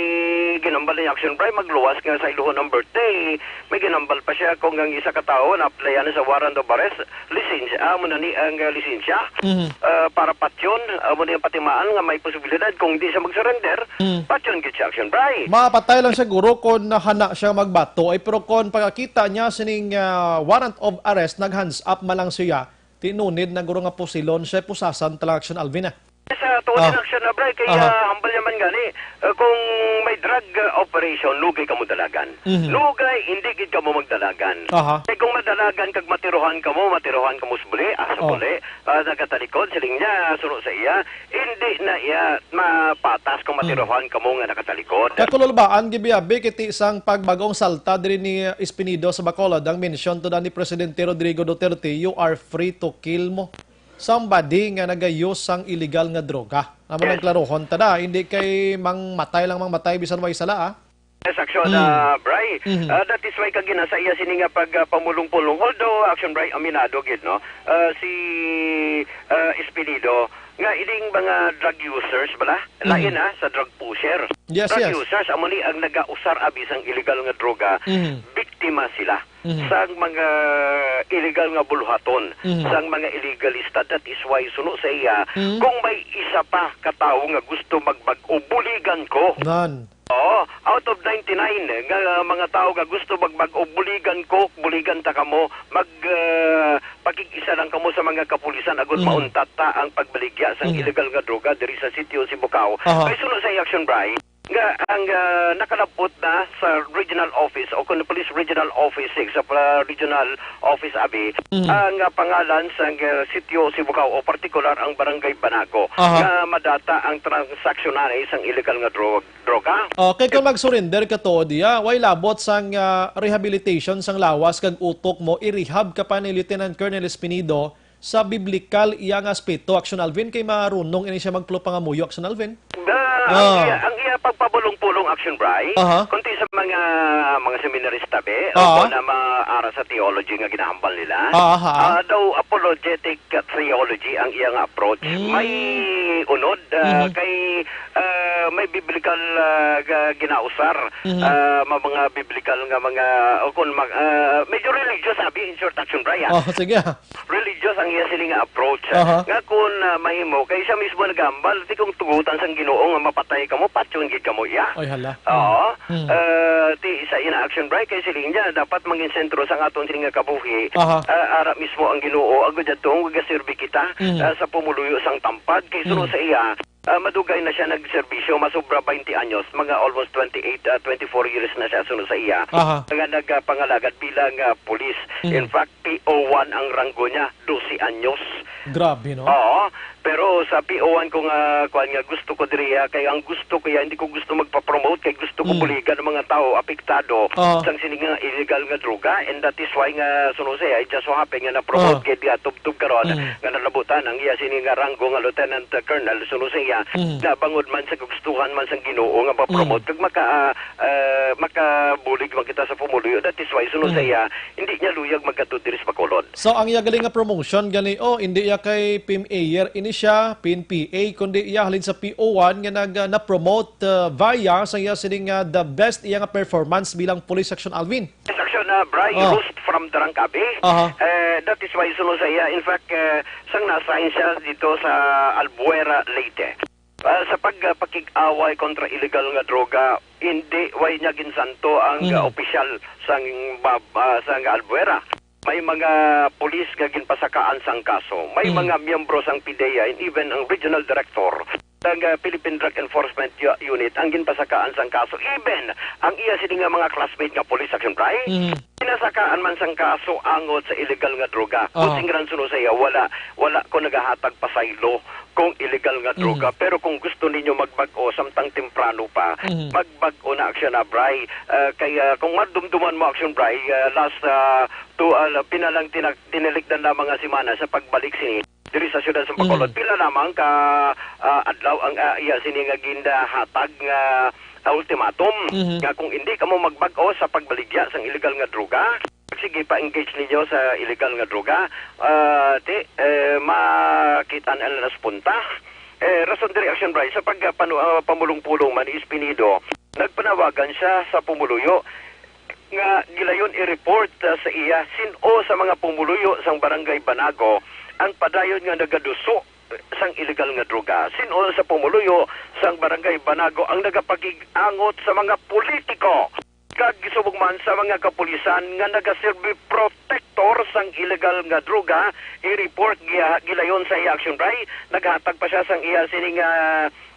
ginambal ni Action Bry magluwas nga sa iluhon ang birthday. May ginambal pa siya kung ang isa ka tawo na-applyan na sa warrant of arrest, lisensya, amo na ni ang, ah, lisensya. Mhm. Ah, para patyon, amo ni ang patimaan nga may posibilidad kung di siya mag-surrender, Mm. patyon gid siya, Action Bry. Mapatay lang siguro kung nahana siya magbato, ay, pero kung pagkakita niya sining, ah, warrant of arrest, nag-hands up man lang siya, tinunid na guro nga pusilon siya, pusasan talaga, Action Alvin, ah. Sa tuod Ah. in Action Bry, kay, Aha. ah, hambal niya man gani, ah, kung may drug, ah, operation, lugay kamo dalagan. Mhm. Lugay, hindi gid kamo magdalagan. Aha. Kay kung madalagan kag matirohan kamo, matirohan kamo sa buli, ah, sa Oh. buli, ah, nagatalikod, siling niya, suno sa iya, hindi na iya mapatas kung Mm. matirohan kamo nga nakatalikod. Kakululbaan, gibiyabi, kiti sang pagbagong salta diri ni Espinido sa Bacolod, ang mention to ni Presidente Rodrigo Duterte, "You are free to kill mo." Somebody nga nag-use sang illegal nga droga. Amo Yes. nang klarohon ta na, hindi kay mangmatay lang mangmatay bisan way sala, ah. Yes, Action, Mm. ah, Bry. Mhm. Ah, that is why kagina sa iya sini nga pag, ah, pamulong-pulong. Although, Action Bry, aminado gid, no? Ah, si, ah, Espinido, nga ining mga drug users bala, Mhm. lain, ah, sa drug pusher. Yes, Drug yes. users, amo ni ang nagausar abi sang illegal nga droga, Mhm. biktima sila Mhm. sang mga illegal nga buluhaton, Mhm. sang mga illegalista. That is why, suno sa iya, Mhm. kung may isa pa ka tawo nga gusto magbag-o, buligan ko. Nan. Oo, out of ninety-nine nga mga tawo nga gusto magbag-o, buligan ko, buligan ta kamo, mag, ah, pakig-isa lang kamo sa mga kapulisan agud Mhm. mauntat ta ang pagbaligya sang Mhm. illegal nga droga diri sa sitio Sibugao. Aha. Kay suno sa iya, Action Bry, nga ang, ah, nakalabot na sa regional office o kung police regional office six, sa pa-, regional office abi, Mhm. ang, ah, pangalan sa, ah, sitio Sibugao o partikular ang barangay Banago Aha. nga madata ang transaksyonan sang illegal nga drug, droga. Okay, kung mag-surrender ka to, diya, way labot sang, ah, rehabilitation sang lawas kag utok mo, i-rehab ka pa ni Lieutenant Colonel Espinido, sa biblikal iya nga aspeto, Action Alvin, kay marunong ini siya magtulo pangamuyo, Action Alvin? Ba, ang Ah. iya, ang iya pagpabulong-pulong, Action Bry, Aha. kunti sa mga, mga seminarista, be, o Ah. kung na maara sa theology nga ginahambal nila, Aha. ah, daw apologetic theology ang iya nga approach. Mm. May unod, ah, Mhm. kay, ah, may biblical, ah, ga-, ginausar, Mhm. ah, ma-, mga biblical nga mga, o kung mag-, ah, medyo religious, sabi, in short, Action Bry, ah. Oh, sige, ah. Religious ang iya sini nga approach. Aha. Nga kun, ah, mahimo, kay siya mismo nagambal, ti kung tugutan sang Ginoo nga mapatay kamo, patyon gid kamo iya. Ay, hala. Oo. Hmm. Ah, ti sa ina, Action Bry, kay siling niya, dapat mangin sentro sang aton sini nga kabuhi, Aha. ah, ara mismo ang Ginoo, agud adto nga gaserbi kita, Mhm. ah, sa pumuluyo sang tampad, kay suno Mhm. sa iya, Ah, madugay na siya nagserbisyo, masobra twenty anyos, mga almost twenty-eight, ah, twenty-four years na siya suno sa iya, Aha. nga nagpangalagad bilang, ah, pulis. Mm. In fact, P O one ang ranggo niya, dose anyos. Grabe, no? Oo, pero sa P O one ko nga, kuwan nga, gusto ko diri, ah, kay ang gusto ko iya, hindi ko gusto magpa-promote, kay gusto ko Mm. buligan ang mga tao apektado Oo. sang sini nga illegal nga droga, and that is why nga suno sa iya, it just so happen nga na-promote Ah. gid niya tubtob karon Mm. nga nalabutan ang iya sini nga ranggo nga Lieutenant Colonel suno sa iya, Mm. na bangod man sa kagustuhan man sang Ginoo nga ma-promote Mm. kag maka, ah, ah, makabulig man kita sa pumuluyo. That is why suno sa Mm. iya, hindi niya luyag magkadto diri sa Bacolod. So, ang iya gali nga promotion gani, oh, hindi iya kay P M Ayer ini siya, P N P A, kundi iya halin sa P O one nga nag, ah, na-promote, ah, via sa iya sining, ah, the best iya nga performance bilang police, Action Alvin. Action, ah, Bri, Oh. Rust from Darangcabi. Aha. Eh, that is why suno sa iya. In fact, eh, sang na-assign siya dito sa Albuera, Leyte. Ah, sa pag, ah, pakig-away kontra illegal nga droga, hindi, way niya ginsanto ang, Mm. ah, opisyal sang bab-, ah, sang Albuera. May mga pulis nga ginpasakaan sang kaso. May Mm. mga miyembro sang P D E A and even ang regional director sang, ah, Philippine Drug Enforcement U-, Unit ang ginpasakaan sang kaso. Even ang iya sini nga mga classmate nga pulis, Action Bri, Mm. pinasakaan man sang kaso angot sa illegal nga droga. Aha. Buting ran suno sa iya, wala, wala ko nagahatag pasaylo kung illegal nga droga. Mm. Pero kung gusto ninyo magbag-o, samtang temprano pa, Mm. magbag-o na, Action, ah, Bri. Ah, kay, ah, kung madumduman mo, Action Bri, ah, last, ah, two, ah, pinalang tina-, tinilikdan na mga semana sa pagbalik sini diri sa siyudad sa Bacolod. Mm. Pila lamang ka, ah, adlaw ang, ah, iya sini nga ginhatag nga, ah, ultimatum Mhm. nga kung hindi kamo magbag-o sa pagbaligya sang illegal nga droga, sige pa engage ninyo sa illegal nga droga, ah, ti, eh, makita na lang sa punta. Eh, rason diri, Action Bri, sa pagpanu-, ah, pamulong-pulong man ni Espinido, nagpanawagan siya sa pumuluyo nga gilayon i-report, ah, sa iya sin-o sa mga pumuluyo sang Barangay Banago ang padayon nga nagaduso sang illegal nga droga. Sin-o sa pumuluyo sang Barangay Banago ang nagapakig-angot sa mga politiko kag subong man sa mga kapulisan nga nagaserbi protektor sang illegal nga droga, i-report giya-, gilayon sa iya, Action Bri. Naghatag pa siya sang iya sini nga,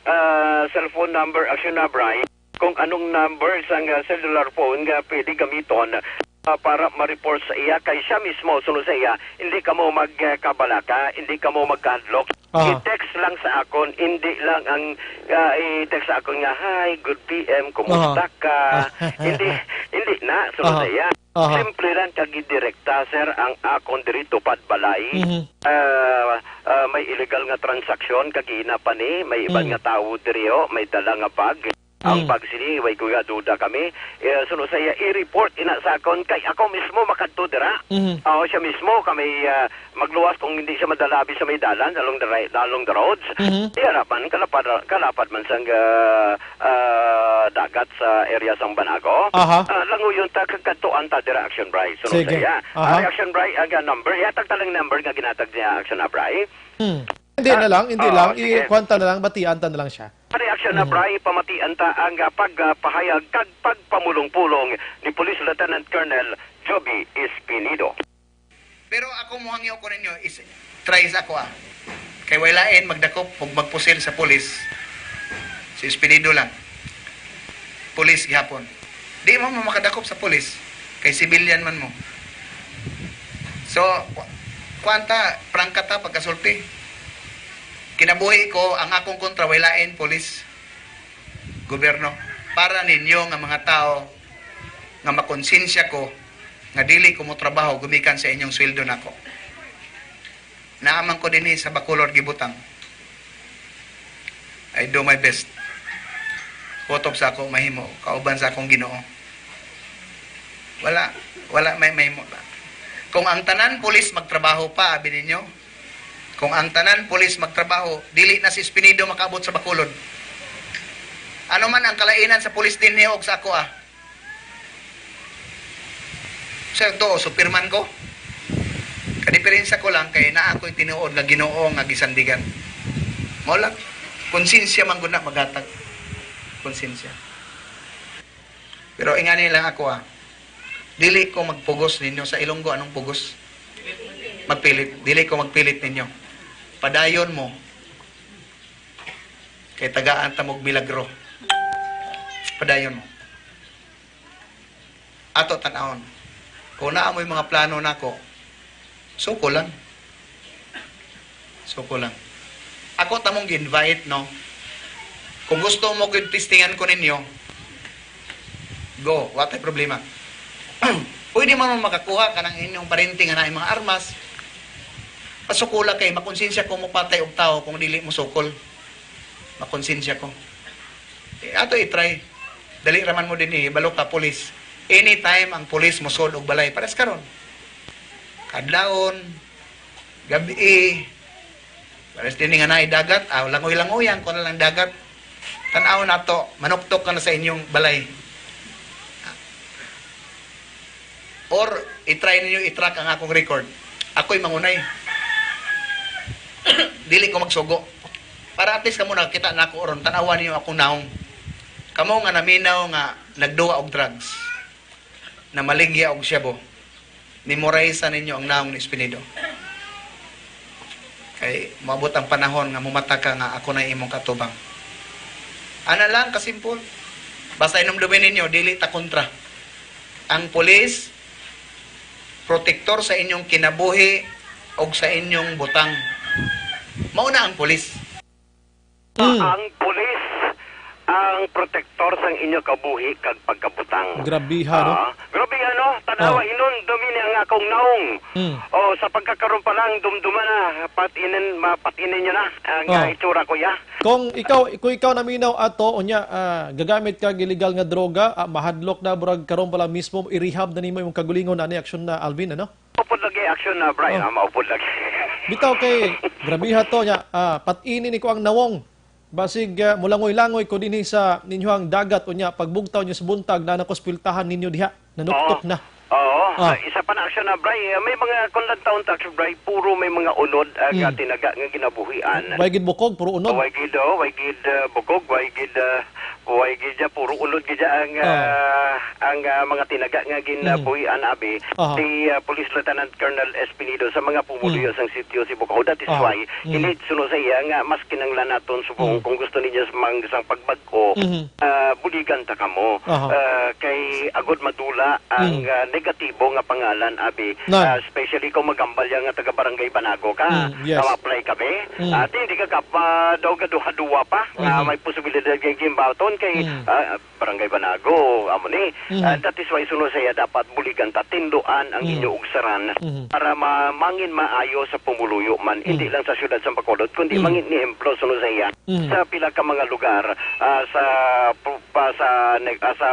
ah, cellphone number, Action, ah, Bri, kung anong number sang, ah, cellular phone nga pwede gamiton, ah, para ma-report sa iya, kay siya mismo, suno sa iya, hindi kamo magkabalaka, hindi kamo magkahadlok. Aha. I-text lang sa akon, hindi lang ang, ah, i-text sa akon nga, "Hi, good P M, kumusta Aha. ka?" Hindi, hindi na, suno Aha. sa iya. Aha. Simple lang kag direkta, sir, ang akon diri tupad balay. Mhm. Ah, ah, may illegal nga transaksyon, kag ina pa ni, may iban Mm. nga tawo diri, oh, may dala nga bag. Ang Mm. bag sini, way ko nga duda kami. Eh, suno sa iya, i-report ina sa akon, kay ako mismo makadto dira. Mhm. Oo, siya mismo, kami, ah, magluwas kung hindi siya madala abi sa may dalan, along the right, along the roads. Mhm. Di harapan, kalapad, kalapad man sang, ah, ah, dagat sa area sang Banago. Aha. Ah, languyon ta, kag kadtuan ta dira, Action Bri. Suno Sige. sa iya. Aha. Ah, Action Bri, ang, ah, number, ihatag ta lang number nga ginatag niya, Action, ah, Bri. Hmm. Hindi Ah, na lang, hindi oo, lang. sige. Ikuwan ta na lang, batian ta na lang siya. Reaksyon na, Mhm. Bri, pamatian ta ang, ah, pagpahayag kag pagpamulong-pulong ni Police Lieutenant Colonel Joby Espinido. Pero ako, mohangyo ko ninyo, is, try sa ako, ah. Kay way lain magdakop ug magpusil sa pulis. Si Espinido lang. Pulis gihapon. Di mo, mo makadakop sa pulis. Kay civilian man mo. So, ku-, kuwan ta, prangka ta pagkasulti. Kinabuhi ko, ang akong kontra, way lain, pulis, gobyerno. Para ninyo nga mga tao, nga makonsensya ko, nga dili ko mo trabaho gumikan sa inyong sweldo nako. Naa man ko dinhi sa Bacolod gibutang. I do my best. Kutob sa ako mahimo, kauban sa akong Ginoo. Wala, wala may mahimo. Kung ang tanan pulis magtrabaho pa, abi ninyo, kung ang tanan pulis magtrabaho, dili na si Espinido makaabot sa Bacolod. Ano man ang kalainan sa pulis dinhi og sa ako, ah? Sa to, superman ko. Kadiperensya ko lang kay naa ko'y tinuod nga Ginoo nga gisandigan. Mao lang, konsensya man gud na maghatag. Konsensya. Pero ingani lang ako, ah. Dili ko magpugos ninyo sa Ilonggo. Anong pugos? Magpilit. Dili ko magpilit ninyo. Padayon mo. Kay tagaan ta mog milagro. Padayon mo. Ato tan-awon. Kung naa mo'y mga plano nako, suko lang. Suko lang. Ako ta mong gi-invite, no? Kung gusto mo kung testingan ko ninyo, go, wa tay problema. Pwede man mo makakuha ka ng inyong parente nga naay mga armas. Pasukula kay makonsensya ko mo patay og tao kung dili mo sukol. Makonsensya ko. Eh, ato i-try. Dali raman mo din eh, balo ka pulis. Anytime ang pulis mo sud og balay, pares karon. Kadlawon, gabi, pares din nga naay dagat, ah, langoy-langoyan ko na lang dagat. Tan-aw nato, manuktok ka na sa inyong balay. Or i-try ninyo i-track ang akong record. Ako'y mangunay. Dili ko magsugo. Para at least kamo nakakita na ako ron, tanawan niyo akong naong. Kamo nga naminaw nga nagduwa og drugs, namaligya og shabu, memorize ninyo ang naong ni Espinido. Kay moabot ang panahon nga mumata ka nga ako na imong katubang. Ana lang, kasimpol. Basta inumdumi ninyo, dili ta kontra. Ang pulis, protektor sa inyong kinabuhi ug sa inyong butang. Mao na ang pulis. Mm. Ang pulis ang protektor sang inyo kabuhi kag pagkabutang. Grabiha, no? Ah, grabiha, no? Tanawa, Oh. Hinumdumi ni ang akong naong. Mm. Oh, sa pagkakaron pa lang, dumduma na, patinin, mapatinin nyo na ang, Oh. ah, itsura ko, ya. Kung ikaw, kung ikaw naminaw ato, unya, ah, gagamit ka illegal nga droga, ah, mahadlok na, murag karon pa lang mismo, i-rehab na nimo imong kagulingon, ani aksyon na, Alvin, ano? Upod lagi aksyon na, Brian, Oh. ah, maupod lagi. Bitaw kay, grabiha to, nya, ah, patinin ni ko ang nawong. Basig, ah, mulangoy-langoy ko dinhi sa ninyo ang dagat, unya, pagbugtaw nyo sa buntag, na nakuspiltahan ninyo diha, nanuktok Oo. na. Oo. Ah. Ah, isa pa na aksyon na, Bray. Ah, may mga kung lang taon ta, aksyon, Bray, puro may mga unod, ah, nga Mm. tinaga nga ginabuhian. Way gid bukog, puro unod. Way gid, oh, way gid, ah, bukog, way gid, ah, way gid, ah, puro unod gid, ah, ang, Ah. ah, ang, ah, mga tinaga nga Mm. ginabuhian, abi. Aha. Si, ah, Police Lieutenant Colonel Espinido sa mga pumuluyo Mm. sang sitio Sibukaw. That is Aha. why, Mm. init suno sa iya nga mas kinanglan naton subong Mm. kung gusto ninyo sa mang-, sang pagbag-o, Mhm. ah, buligan ta kamo. Aha. Ah, kay agod madula ang, Mm. ah, negatibo nga pangalan, abi. Nan. Ah, especially kung magambal ya nga taga Barangay Banago ka, Mm, yes. ka ma-apply kami. Mm. Ah, di, di ka kapa daw gaduha-duha pa nga Mm. may posibilidad nga gimbaton kay, Mm. ah, Barangay Banago, amo ni. Mhm. Ah, that is why suno sa iya dapat buligan ta, tinduan ang Mhm. inyo ugsaran Mhm. para ma-, mangin maayo sa pumuluyo man, hindi Mhm. lang sa siyudad sa Bacolod, kundi Mhm. mangin ehemplo suno sa iya Mhm. sa pila ka mga lugar, ah, sa pu-, pa, sa neg-, ah, sa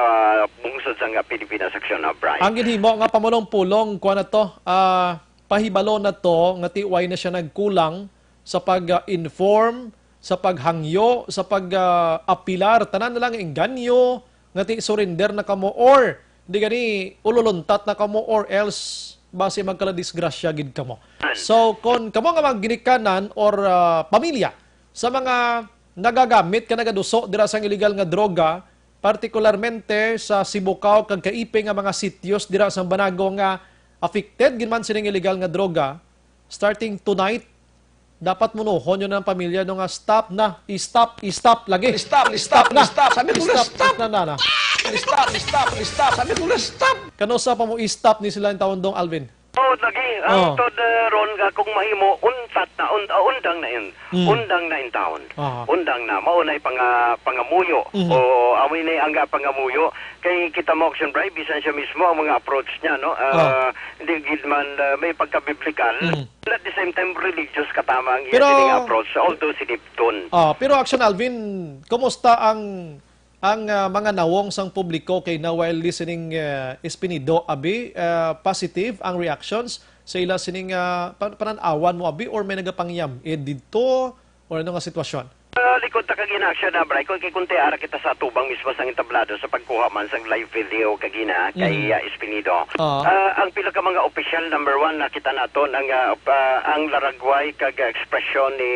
bungsod sa nga Pilipinas, aksyon na, Brian. Ang ginhimo nga pamulong-pulong, kuwan na to, ah, pahibalo na to, nga ti way na siya nagkulang sa pag-inform, sa paghangyo, sa pag, ah, apilar, tanan na lang engganyo, nga ti surrender na kamo, or di gani ululuntat na kamo, or else basi magkaladisgrasya gid kamo. So, kon kamo nga mga ginikanan or, ah, pamilya sa mga nagagamit ka nagaduso dira sang illegal nga droga, partikularmente sa Sibukaw kag kaipi nga mga sityos dira sa Banago nga affected gid man sining illegal nga droga, starting tonight, dapat munuhon yun ang pamilya no nga stop na, i-stop, i-stop lagi. Stop, stop, stop. Sabi ko na, stop. Stop na, na, na. Stop, stop, stop. Sabi ko na, stop. Kano sa pa mo i-stop ni sila ang taon dong, Alvin? Oh, lagi. Ang Oh. tod, eh, ron nga kung mahimo, untat na, un-, ah, undang na yun. Mm. Undang na in town. Aha. Undang na. Mao na'y panga-, pangamuyo. Mhm. O, amoy na ang, ah, pangamuyo. Kay kita mo, Action Bribe, bisan siya mismo, ang mga approach niya, no? Ah, Oh. hindi gid man, ah, may pagkabiblikal. Mhm. At the same time, religious katama ang iya Pero sining approach, although sinipton. Ah, pero Action Alvin, kumusta ang, ang, ah, mga nawong sang publiko kay na while listening, ah, Espinido, abi, ah, positive ang reactions sa ila sining, ah, pan-, panan-awan mo, abi, or may nagapangyam, eh, didto, or ano nga sitwasyon? Ah, likod ta kagina, aksyon na, Bray, kung kay kunti ara kita sa tubang mismo sang entablado sa pagkuha man sang live video kagina kay, Mm. ah, Espinido. Ah. Ah, ang pila ka mga opisyal, number one, nakita naton ang, ah, pa-, ang laragway kag ekspresyon ni,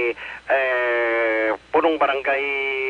eh, Punong Barangay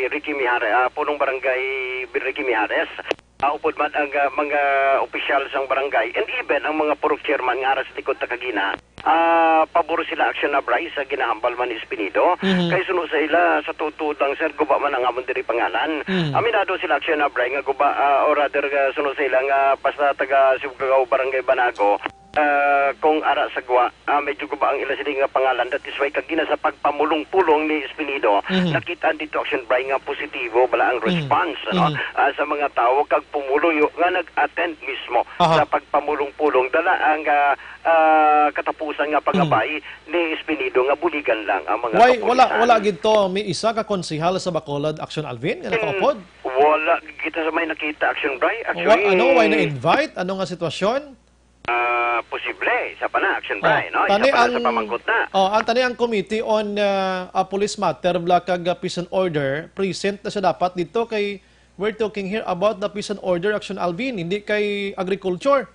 Ricky Mijares, ah, Punong Barangay Ricky Mijares. Ah, upod man ang, ah, mga opisyal sang barangay and even ang mga purok chairman nga ara sa likod ta kagina. ah, pabor sila, Action Abray, sa ginahambal man ni Espinido. Mhm. Kay suno sa ila, sa tuod-tuod lang, sir, guba man ang amon diri pangalan. Mhm. Aminado sila, Action Abray, nga guba, ah, or rather, ah, suno sa ila nga basta taga Sibugao, Barangay Banago, ah, kung ara sa gwa, ah, medyo guba ang ila sini nga pangalan. That is why kagina sa pagpamulong-pulong ni Espinido, Mhm. nakita dito, Action Abray, nga positibo bala ang Mhm. response, ano, Mhm. ah, sa mga tawo kag pumuluyo nga nag-attend mismo Aha. sa pagpamulong-pulong. Dala ang, ah, ah, katapusan nga pangabay ni Espinido nga buligan lang ang mga Why, wala, kapulisan. wala gid to, may isa ka konsehal sa Bacolod, Action Alvin, nga In-, nakaupod? Wala kita sa may nakita, Action Bry. Wa-, Actually, ano, why na-invite? Ano nga sitwasyon? Ah, posible, sa pa na, Action Oh, Bry, no? Isa tani pa na sa ang, pamangkot na. oh, ang tani ang Committee on, ah, ah, Police Matter, bla, kag, ah, Peace and Order, present na siya dapat dito kay we're talking here about the Peace and Order, Action Alvin, hindi kay Agriculture.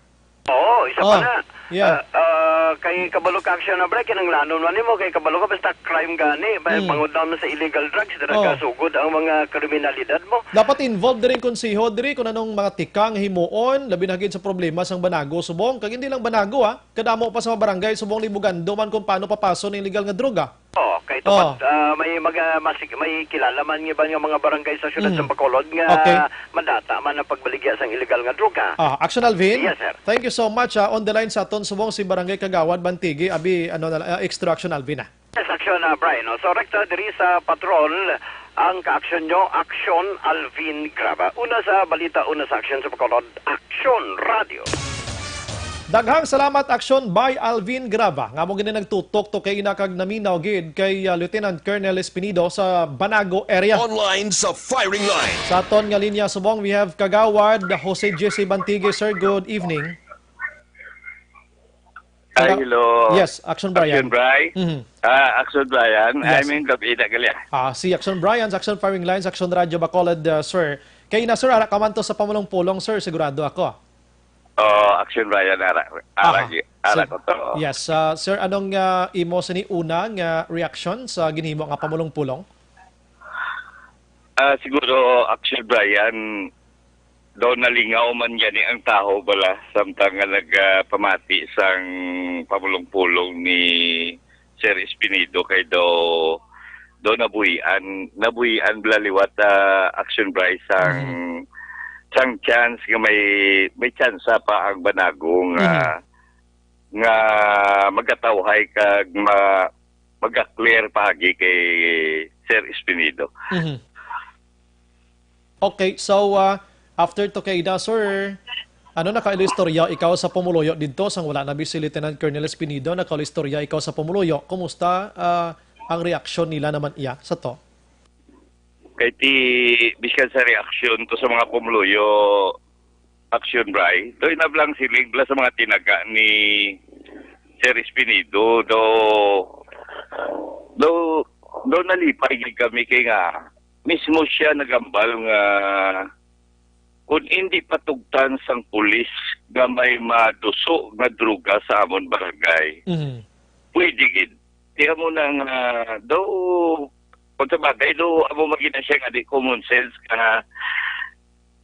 Oo, isa pa Oh, na. yeah. Ah, ah, kay kabalo ka, Action Abray, kinanglanon man nimo, kay kabalo ka, basta crime gani, ba, Mm. bangod naman sa illegal drugs, dira Oh. kasugod ang mga kriminalidad mo. Dapat involved diri ang konseho diri kung anong mga tikang himuon, labi na gid sa problema sang Banago subong, kag hindi lang Banago, ah, kadamo pa sa mga barangay subong ni Bugando man kung paano papason ang illegal nga droga. Oh, kay Oh. tupad, ah, may mga masig-, may kilala man nga iban nga mga barangay sa siyudad Mm. sa Bacolod nga Okay. madata man ang pagbaligya sang illegal nga droga. Ah, Action Alvin, Yes, sir. thank you so much, ah. On the line sa aton subong si Barangay Kagawad Bantigi, abi, ano na, ah, extra Action Alvin, ah. Yes, Action, ah, Brian, no? So, rekta diri sa patrol, ang ka-action nyo, Action Alvin Graba. Una sa balita, una sa action sa Bacolod, Action Radio. Daghang salamat, Action by Alvin Graba, nga mo gini nagtutok to kay ina kag naminaw gid kay, ah, Lieutenant Colonel Espinido sa Banago area. Online sa firing line. Sa aton nga linya subong, we have Kagawad Jose Jesse Bantigue. Sir, good evening. Hi, Hello. hello. Yes, Action Brian. Action Bry? Mhm. Ah, Action Brian. Yes. I mean, gabi na gali, ah. Ah, si Action Brian, sa Action Firing Lines, Action Radio Bacolod, uh, sir. Kay na, sir, ara ka man to sa pamulong-pulong, sir, sigurado ako. Oh, Action Brian, ara, ara, Aha. ara Sir, ko to. yes, uh, sir, anong, uh, imo sini una nga reaction sa ginhimo nga pamulong-pulong? Ah, siguro, Action Brian, daw nalingaw man gani ang tawo bala samtang nga nagapamati sang pamulong-pulong ni Sir Espinido kay daw, daw nabuhian, nabuhian bala liwat, ah, Action Bry sang, Mhm. sang chance nga may, may tsansa pa ang Banago nga, Mhm. nga magatawhay kag ma-, maga-clear paagi kay Sir Espinido. Mhm. Okay, so, ah, after to kay Ida, sir, ano, nakailistorya ikaw sa pumuluyo didto sang wala na bi si Lieutenant Colonel Espinido, nakailistorya ikaw sa pumuluyo. Kumusta, ah, ang reaksyon nila naman iya sa to? Kay ti, biskan sa reaksyon to sa mga pumuluyo, Action Bry, to inablang siling bala sa mga tinaga ni Sir Espinido, do, do, do nalipay gid kami kay nga mismo siya nagambal nga kung hindi patugtan sang pulis nga may maduso nga droga sa amon barangay, Mhm. pwede gid. Di amo na nga, do, kung sa bagay, do, amo magina siya nga di common sense nga,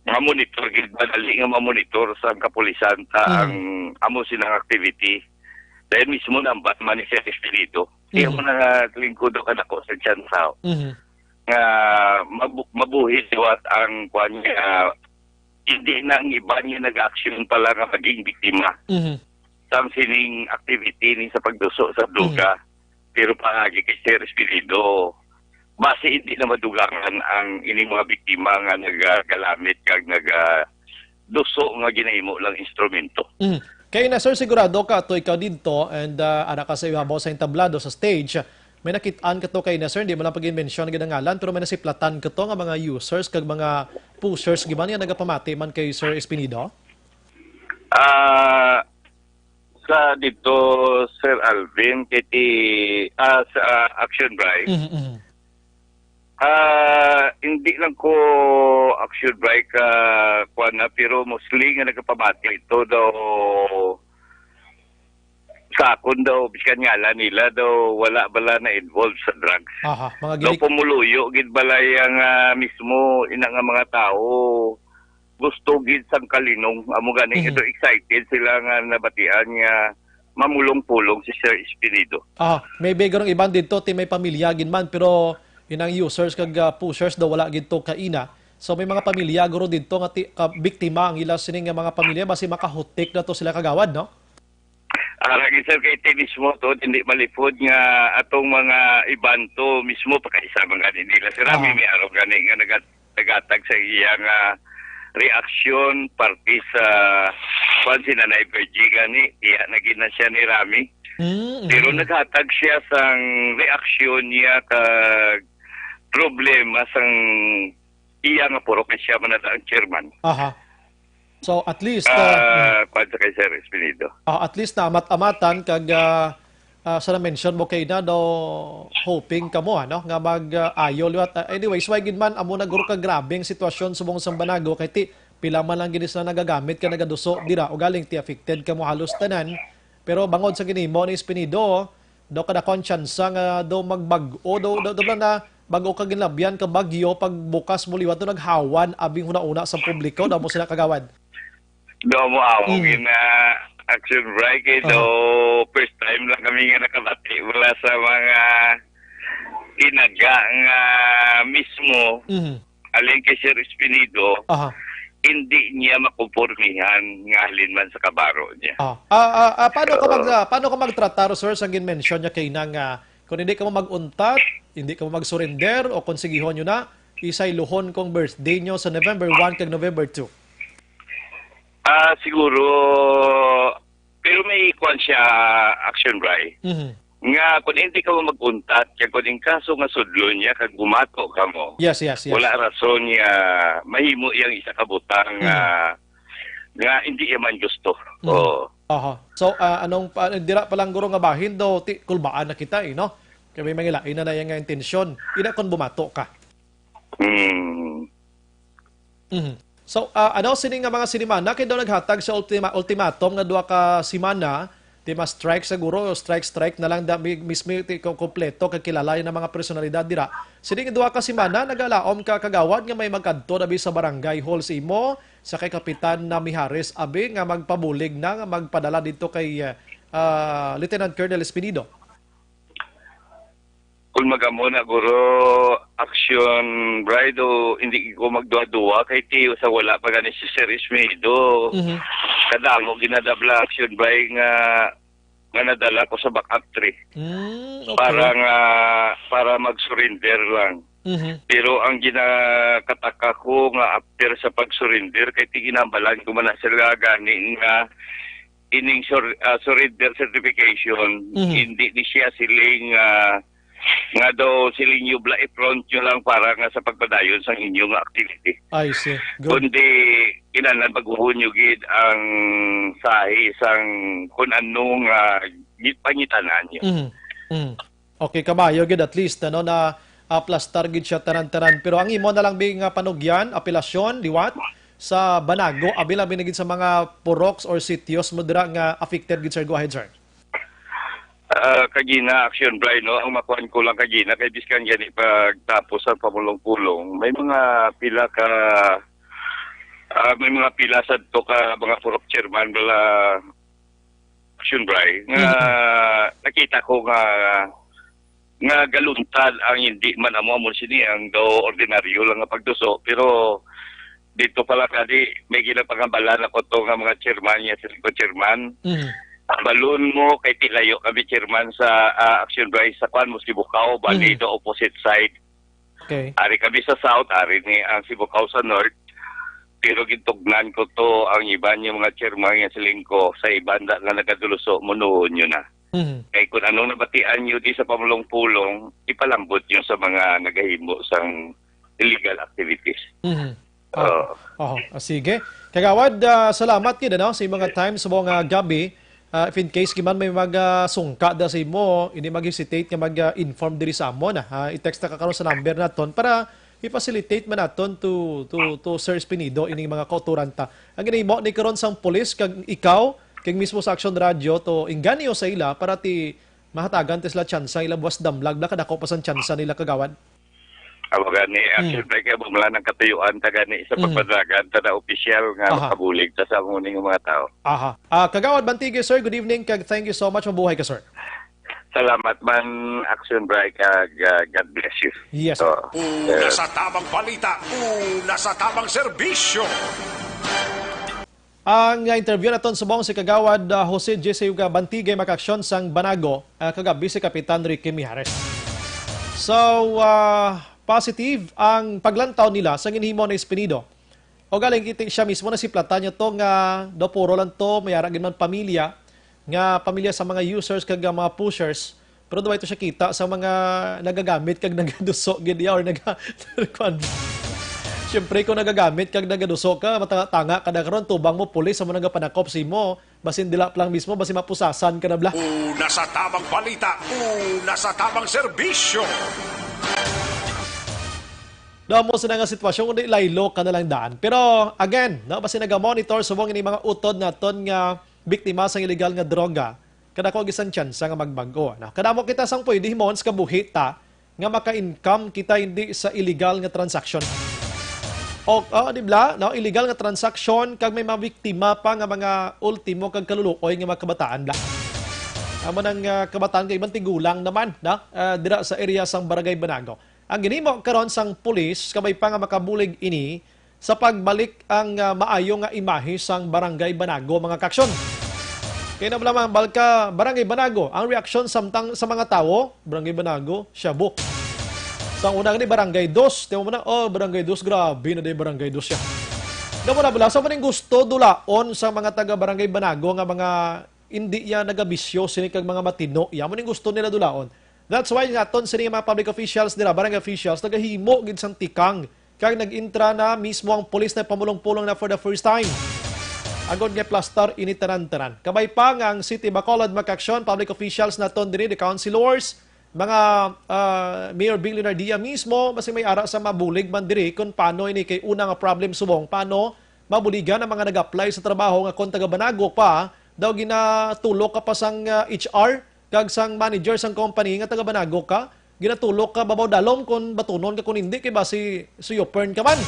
nga monitor gid, madali nga mamonitor sa kapulisan ta Mhm. ang amo silang activity. Dahil mismo nang batman ni Sir Espiritu. Di Mhm. amo na nga lingkod ka nako sa tsansa. Mhm. Nga mabu-, mabuhi liwat ang kwan niya, hindi na ang iba niya nag-aksyon pala nga maging biktima Mhm. sang sining activity ni sa pagduso sa Mhm. droga. Pero paagi kay Sir Espirido, basi hindi na madugangan ang ining mga biktima nga nagagalamit kag nagaduso nga ginahimo lang instrumento. Mhm. Kay na, sir, sigurado ka to ikaw didto and, ah, ara ka sa ibabaw sa entablado sa stage. May nakit-an ka to kay na, sir, di mo lang pag-mention gid ang ngalan, pero may nasiplatan ka to nga mga users kag mga pushers gid man nga nagapamati man kay Sir Espinido? Ah, sa dito, Sir Alvin, kay ti, ah, sa, ah, Action Bry. Mhm, mhm. Ah, hindi lang ko Action Bry ka kuan na, pero mostly nga nagapamati ito daw sa akon daw, biskan ngalan nila daw, wala bala na involved sa drugs. Aha, mga Daw gili- pumuluyo gid bala yang, ah, mismo ina nga mga tao gusto gid sang kalinong. Amo gani Mhm. ito, excited sila nga nabatian nga mamulong-pulong si Sir Espinido. Ah, may bigorong iban dito, ti may pamilya gid man, pero inang users kag, ah, pushers daw wala gid to kaina. So may mga pamilya guro dito nga ti, ka, biktima ang ila sining nga mga pamilya, basi makahutik na to sila kagawad, no? Ara gid, sir, kay ti mismo to, hindi malipod nga atong mga iban to mismo, pakaisa man gani nila. Si Rami Aha. may araw gani nga nagat-, nagatag sa iya nga reaksyon, parte sa, kwan, si Nanay Virgie gani, iya na gid na siya ni Rami. Mm, Pero mm. naghatag siya sang reaksyon niya kag problema sang iya nga purok kay siya man na ang chairman. Aha. So, at least, ah, Ah, kwan sa kay Sir Espinido. ah, at least na amat-amatan kag, ah, ah, sa na-mention mo kay na, no, hoping kamo, ano, nga mag, ah, ayo liwat. Ah, anyways, why gid man, amo na guro ka grabe ang sitwasyon subong sa Banago, kay ti, pila man lang gid sila nagagamit ka nagaduso dira, ugaling ti affected kamo halos tanan. Pero bangod sa ginimo ni Espinido, daw kadakon tsansa nga daw magbag-o, daw, daw, daw na bag-o ka ginlabyan ka bagyo, pagbukas mo liwat, daw naghawan abing hunahuna sa publiko, daw mo sila kagawad. Daw mo amo Mm. gina action break, eh, Aha. daw first time lang kami nga nakabati mula sa mga tinaga nga mismo Mhm. alin kay Sir Espinido, Aha. hindi niya makompormihan nga halin man sa kabaro niya. Ah, ah, ah, ah, paano ka mag, Oo. ah, paano ka magtratar, sir, sa gin-mention niya kay na nga kung hindi ka mo mag-untat, hindi ka mo mag-surrender, o kung sigihon nyo na, isaylohon kong birthday nyo sa November one kag November two? Ah, siguro, pero may kuwan siya, action, Bri. Mhm. Nga, kung hindi ka mo mag-untat, kag kung in kaso nga sudlon niya, kag bumato ka mo, Yes, yes, yes. wala rason nga mahimo yang isa ka butang nga, Mhm. nga hindi iya man gusto. Mhm. Oo. Aha. So, ah, anong pa, dira pa lang guro nga bahin daw, ti, kulbaan na kita, eh, no? Kay may mangilain na na iya nga intensyon. Ina kon bumato ka. Hmm. Mhm. So, ah, ano, sini nga mga sinimana kay daw naghatag sa ultima-, ultimatum nga duha ka simana, ti ma-strike siguro, strike, strike na lang da, mi-, mismo ti ko-, kompleto kay kilala na mga personalidad dira. Sini nga duha ka simana, nagalaom ka kagawad nga may magkadto na bi sa barangay hall sa imo, sa kay Kapitan na Mijares abi nga magpabulig na, nga magpadala dito kay, ah, Lieutenant Colonel Espinido. Kung magamo na, guro, action, Bri, do, hindi ko magduha-duha kay ti sa wala pa gani si Sir Ismido. Mhm. Kadamo ginadabla action, Bri, nga, nga nadala ko sa back up tree. Mm, okay. Para nga, para mag-surrender lang. Mhm. Pero ang ginakataka ko nga after sa pag-surrender, kay ti ginambalan ko man na sila gani nga ining sur-, ah, surrender certification, Mhm. hindi ni siya siling, ah, nga daw siling nyo bla i-front nyo lang para nga sa pagpadayon sang inyo nga activity. I see. Good. Kundi kinahanglan baguhon nyo gid ang sahi sang kun ano nga gi-, pangitanan nyo. Mhm. Mhm. Okay, kamayo gid at least, ano, na aplastar gid siya tanan-tanan. Pero ang imo na lang bi nga panugyan, apelasyon, liwat sa Banago, abi labi na gid sa mga puroks or sitios mo dira nga affected gid, sir. Go ahead, sir. Ah, kagina, action, Bri, no? Ang makuan ko lang kagina, kay biskan gani pagtapos ang pamulong-pulong, may mga pila ka, ah, may mga pila sa to ka mga purok chairman, bala, action, Bri, nga Mm. nakita ko nga, nga galuntad ang hindi man amo, amo sini ang daw ordinaryo lang nga pagduso, pero dito pala kadi, may ginapangambalan ako to nga mga chairman, nga sila ko chairman. Mhm. Balon mo, kay tilayo kami chairman sa, ah, Action Bri sa kwan mo, Sibukaw, bali Mhm. the opposite side. Okay. Ari kami sa south, ari ni ang Sibukaw sa north. Pero gintugnan ko to ang iban yung mga chairman nga siling ko sa iban da nga nagaduluso, munuon nyo na. Mhm. Kay kung anong nabatian nyo di sa pamulong-pulong, ipalambot nyo sa mga nagahimo sang illegal activities. Mhm. Ah, Oo. oho. Ah, sige. Kagawad, ah, salamat gid, ano, sa imong time sa mga gabi. Ah, if in case giman may mag, ah, sungka da sa imo, hindi mag-hesitate nga mag, ah, inform diri sa amon, ah. Ah, i-text na ka karon sa number naton para i-facilitate man naton to, to, to Sir Espinido ining mga kauturan ta. Ang ginahimo ni karon sang pulis kag ikaw, kag mismo sa Action Radio to inganyo sa ila para ti mahatagan ti sila tsansa ila buwas damlag na kadako pa sang tsansa nila, kagawad. Amo gani, ah, Hmm. siyempre, kay amo lang ang katuyuan ta gani sa Hmm. pagpanagan ta na opisyal nga Aha. makabulig ta sa amo ning mga tao. Aha. Ah, Kagawad Bantigue, sir, good evening, kag thank you so much. Mabuhay ka, sir. Salamat man, Action Bright, kag, ah, God bless you. Yes, sir. So, Una eh, sa tamang balita, una sa tamang serbisyo. Ang, ah, interview naton subong si Kagawad, ah, Jose Jesse Uga Bantigue, makaaksyon sang Banago, ah, kagabi si Kapitan Ricky Mijares. So, ah, positive ang paglantaw nila sa ginhimo ni Espinido. O galing, kita siya mismo na si Plata niya to nga daw puro lang to, may ara gid man pamilya, nga pamilya sa mga users kag mga pushers. Pero duway to siya kita sa mga nagagamit kag nagaduso gid iya or naga-, kuwan. Siyempre, kung nagagamit kag nagaduso ka, matanga-tanga ka na karon, tubang mo, pulis, amo nagapanakop sa imo. Basin dila pa lang mismo, basin mapusasan ka na bala. Una sa tamang balita, una sa tamang serbisyo. Damo sila nga sitwasyon, kundi laylo ka na lang daan. Pero again, no, basi naga-monitor subong ini mga utod naton nga biktima sang illegal nga droga, kadako gisan tsansa nga magbag-o, no? Kadamo kita sang pwede himon sa kabuhi ta nga maka-income kita hindi sa illegal nga transaction. O, o, di bala, no? Illegal nga transaction kag may mga biktima pa nga mga ultimo kag kaluluoy nga mga kabataan bala. Amo nang, ah, kabataan kag iban tigulang naman, no? Ah, dira sa area sang Barangay Banago. Ang ginhimo karon sang pulis, kabay pa nga makabulig ini sa pagbalik ang, ah, maayo nga imahe sang Barangay Banago, mga kaaksyon. Kay na lamang balka, Barangay Banago, ang reaksyon samtang sa mga tawo, Barangay Banago, shabu. Sa una ni Barangay Dos, tiyo mo na, oh, Barangay Dos, grabe na day Barangay Dos siya. Daw mo na bala, sa maning gusto dulaon sa mga taga Barangay Banago nga mga hindi ya nagabisyo sini kag mga matino ya, mo ning gusto nila dulaon. That's why nga aton sini mga public officials nila, barangay officials, nagahimo gid sang tikang kag nag-intra na mismo ang pulis na pamulong-pulong na for the first time. Agod nga plastar ini tanan-tanan. Kabay pa nga ang City Bacolod, mga kaaksyon, public officials naton diri, the councilors, mga, ah, Mayor Bill Leonardia mismo, basi may ara sa mabulig man diri kung paano ini kay una nga problem subong, paano mabuligan ang mga nag-apply sa trabaho nga kung taga Banago pa, daw ginatulok ka pa sang, ah, H R kag sang manager sang company nga taga Banago ka, ginatulok ka babaw dalom kung batunon ka kung hindi kay basi suyopern ka man.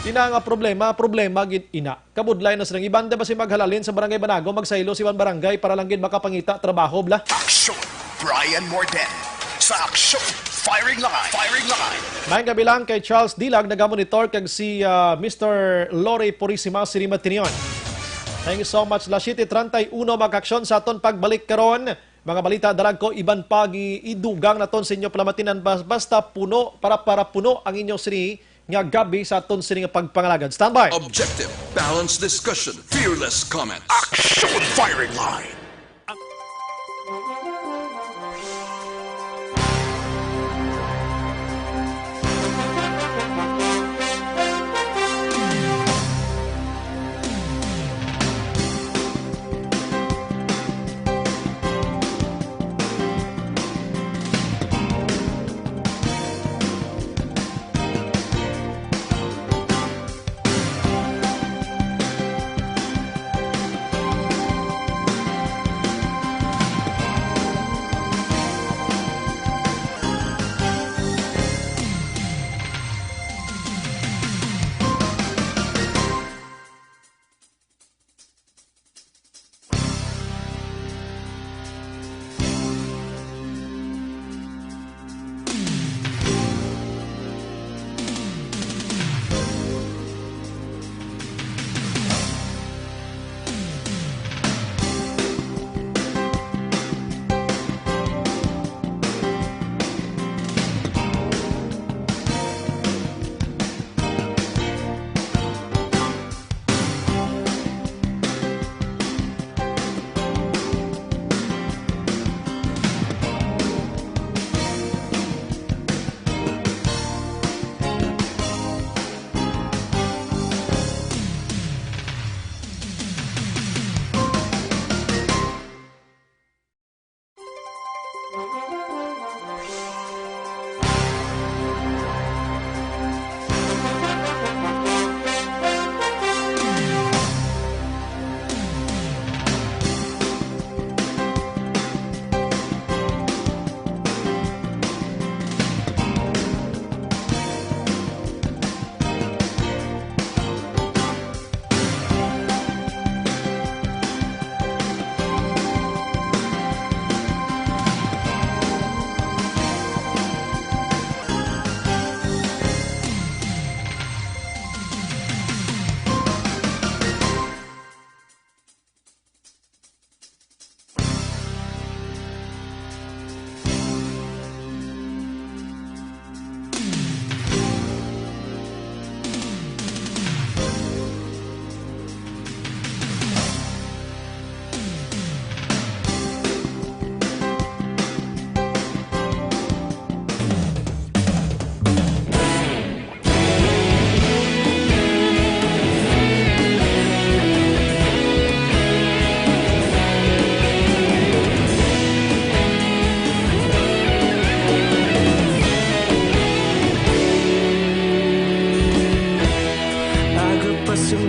Ina nga problema, problema gid ina. Kabudlay na silang iban, di ba, si maghalalin sa Barangay Banago, magsaylo sa iban barangay para lang gid makapangita trabaho, bla. Action, Brian Morden. Sa Action, Firing Line. Firing Line. Maayong gabi lang kay Charles Dilag, nagamonitor, kag si, ah, Mister Lori Purisima, si Rima Tinion. Thank you so much. Las siete treinta y uno, mga kaaksyon, sa aton pagbalik karon. Mga balita, dalag ko, iban pa gi-, idugang naton sa inyo palamatinan, bas-, basta puno, para, para puno ang inyo sini nga gabi sa aton sini nga pagpangalagad. Standby! Objective, balanced discussion, fearless comments. Action Firing Line!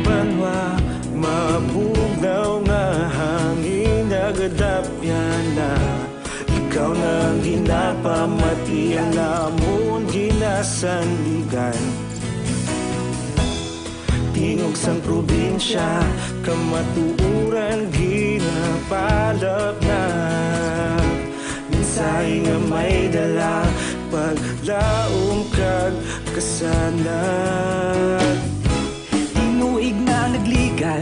banwa, mabugnaw nga hangin nagadapyana. Ikaw na ang ginapamati, ang amon ginasandigan. Tingog sang probinsya, kamatuoran ginapalapnap. Mensahe nga may dala, paglaom kag kasanag. Tinuig na nagligad,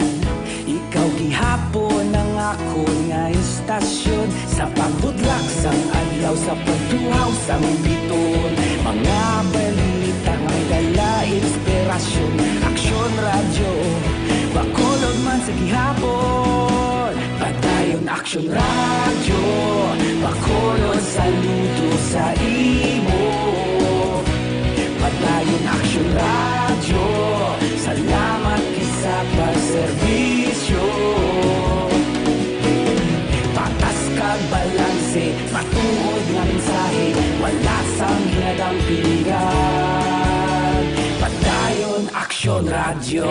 ikaw gihapon ang akon nga istasyon. Sa pagbudlak sang adlaw, sa pagtuhaw sang biton, mga balita nga may dala inspirasyon. Aksyon Radyo, Bacolod man sa gihapon. Padayon Aksyon Radyo, Bacolod, saludo sa imo. Padayon Aksyon Radyo, salamat gid sa pagserbisyo. Patas kag balanse, matuod nga mensahe, wala sang ginadampigan. Padayon Aksyon Radyo.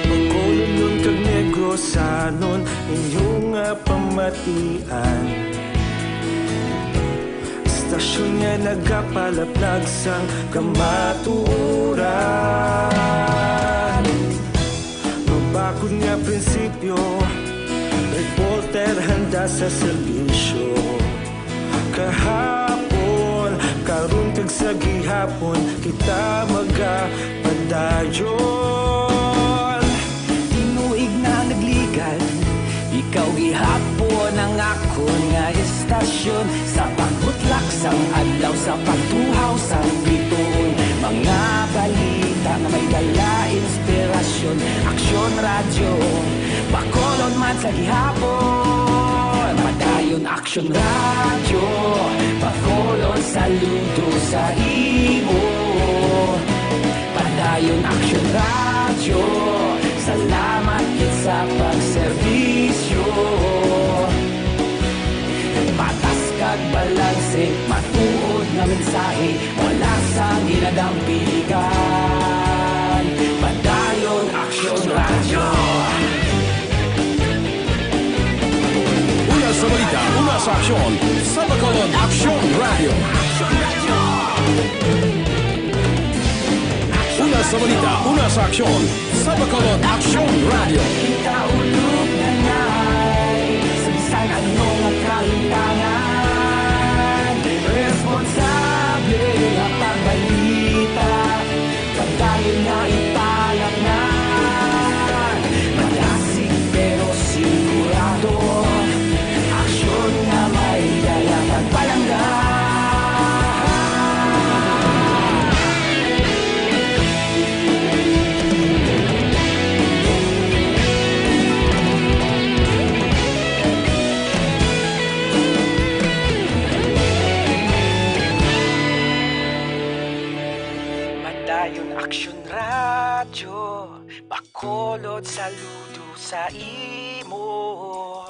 Bacolodnon kag Negrosanon, inyo nga pamatian. Istasyon nga nagapalaplag sang kamatuoran. Mabakod nga prinsipyo, reporter handa sa serbisyo. Kahapon, karon kag sa gihapon, kita magapadayon. Tinuig na nagligad, ikaw gihapon ang akon nga istasyon. Sa pagbutlak sang adlaw, sa pagtuhaw sang bituon, mga balita nga may dala inspirasyon. Aksyon Radyo, Bacolod man sa gihapon. Padayon Aksyon Radyo, Bacolod, saludo sa imo. Padayon Aksyon Radyo, salamat gid sa pagserbisyo. Patas kag balanse, matuod nga mensahe, wala sang ginadampigan. Padayon Aksyon Radyo. Una sa balita, una sa aksyon, sa Bacolod Aksyon Radyo. Una sa balita, una sa aksyon, sa Bacolod Aksyon Radyo. Kita ulog na ngay, sa bisan ano nga kahitangan, responsable nga pagbalita. Padayon nga ipalapngan, madasig pero sigurado. Aksyon nga may dala kag palangga. Padayon Aksyon Radyo, Bacolod, saludo sa imo.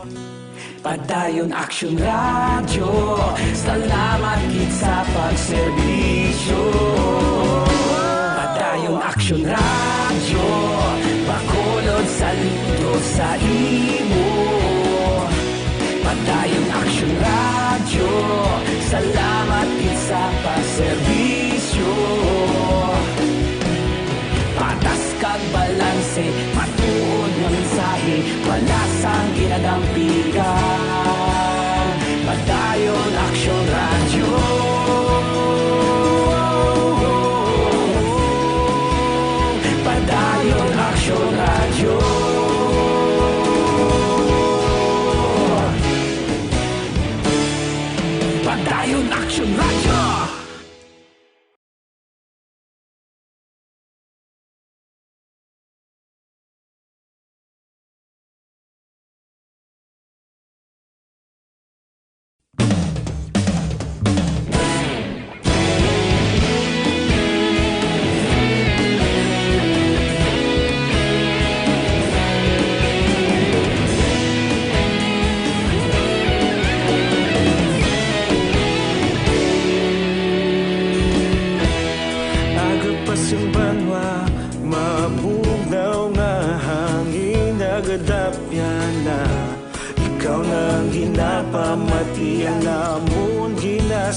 Padayon Aksyon Radyo, salamat gid sa pagserbisyo. Padayon Aksyon Radyo, Bacolod, saludo sa imo. Padayon Aksyon Radyo, salamat gid sa pagserbisyo. Patas kag balanse, matuod nga mensahe, wala sang ginadampigan. Padayon Aksyon Radyo. Padayon Aksyon Radyo. Padayon Aksyon Radyo.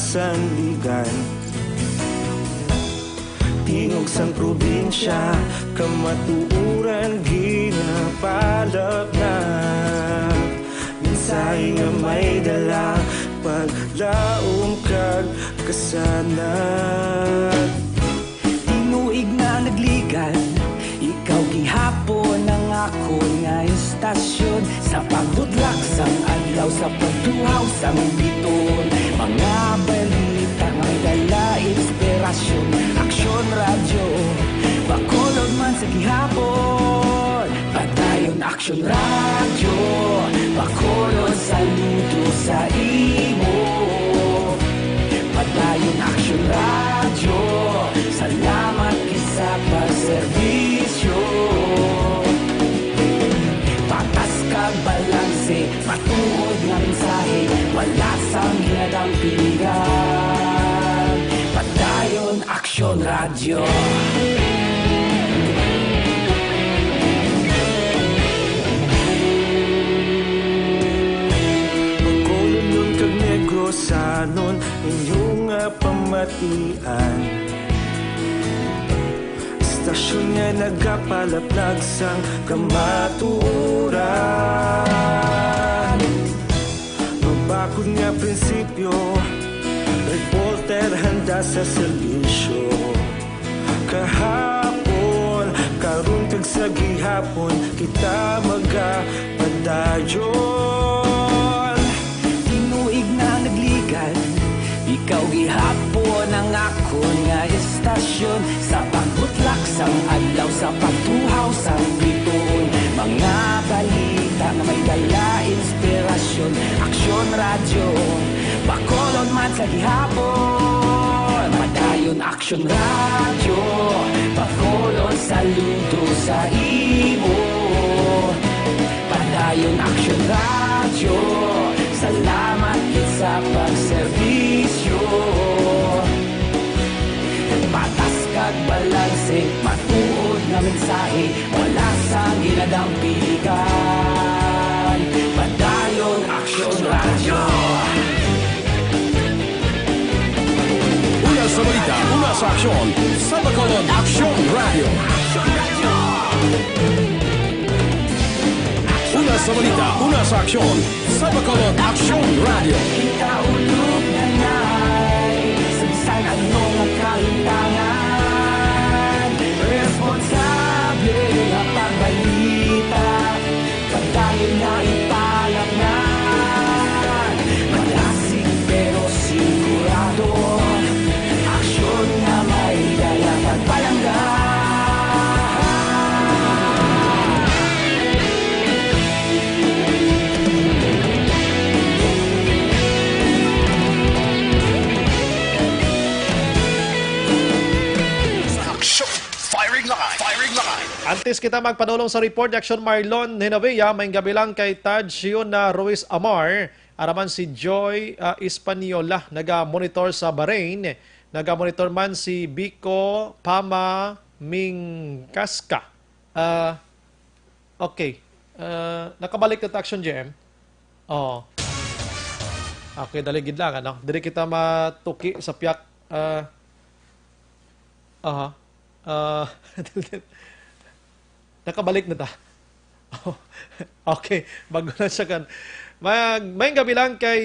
Sanligan. Tingog sang probinsya, kamatuoran ginapalapnag. Mensahe nga may dala, paglaom kag kasanag. Tinuig na nagligan, ikaw gihapon ang akon nga istasyon. Sa pagbutlak sang adlaw, sa pagtuhaw sang biton, mga balita may dala inspirasyon. Aksyon Radyo, Bacolod man sa gihapon. Padayon Aksyon Radyo, Bacolod, saludo sa imo. Padayon Aksyon Radyo, salamat gid sa pagserbisyo. Patas kag balanse, matuod nga mensahe, wala sang ginadampigan. Padayon Aksyon Radyo. Bacolodnon kag Negrosanon, inyo nga pamatian. Istasyon nga nagapalaplag sang kamatuoran. Mabakod nga prinsipyo, reporter handa sa serbisyo. Kahapon, karon kag sa gihapon, kita magapadayon. Tinuig na nagligan, ikaw gihapon ang akon nga istasyon. Sa pagbutlak sang adlaw, sa pagtuhaw sang bituon, mga balita nga may dala inspirasyon. Aksyon Radyo, Bacolod man sa gihapon. Padayon Aksyon Radyo, Bacolod, saludo sa imo. Padayon Aksyon Radyo, salamat gid sa pagserbisyo. Patas kag balanse, matuod nga mensahe, wala sang ginadampigan. Padayon Aksyon Radyo. Una sa balita, una sa aksyon, sa Bacolod Aksyon Radyo. Una sa balita, una sa aksyon, sa Bacolod Aksyon Radyo. Kita ulog na nay, sa bisan ano nga kahitangan, responsable nga pagbalita, padayon nga ipalapngan. Malasig pero sigurado, aksyon nga may dala kag palangga. Sa aksyon, firing line, firing line. Antes kita magpadulong sa report, Aksyon Marlon Genovea, may gabi lang kay Taj Shiona Ruiz Amar, araman si Joy, ah, Española, naga-monitor sa Bahrain, naga-monitor man si Biko Pama Mingasca. Ah, okay. Ah, nakabalik na ta, Aksyon J M. Oh. Okay, dali gid lang, ano? Diri kita matuki sa piyak. Ah, aha. Ah, nakabalik na ta. Okay, bago na siya kan. Mag-, may gabi lang kay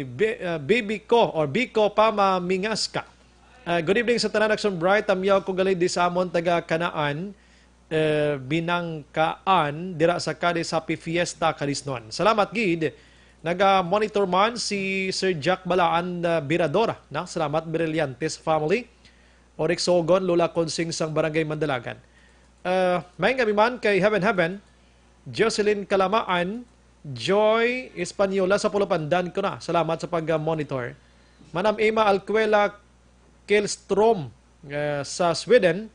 Bi-, ah, Bibi ko or Biko Pama Mingasca. Ah, good evening sa tanan, Aksyon Bright. Tamyaw ko gali di sa amon taga Kanaan, eh, Binangkaan, dira sa Cadiz. Happy Fiesta, Cadiznon. Salamat gid. Naga-monitor man si Sir Jack Balaan, ah, Birador. Na, salamat, Brillantes family. Orik Sogon, Lola Consing sang Barangay Mandalagan. Ah, may gabi man kay Heaven Heaven, Jocelyn Kalamaan, Joy Española sa Pulupandan ko na. Salamat sa pag-monitor. Manam Emma Alcuela Kelstrom, eh, sa Sweden,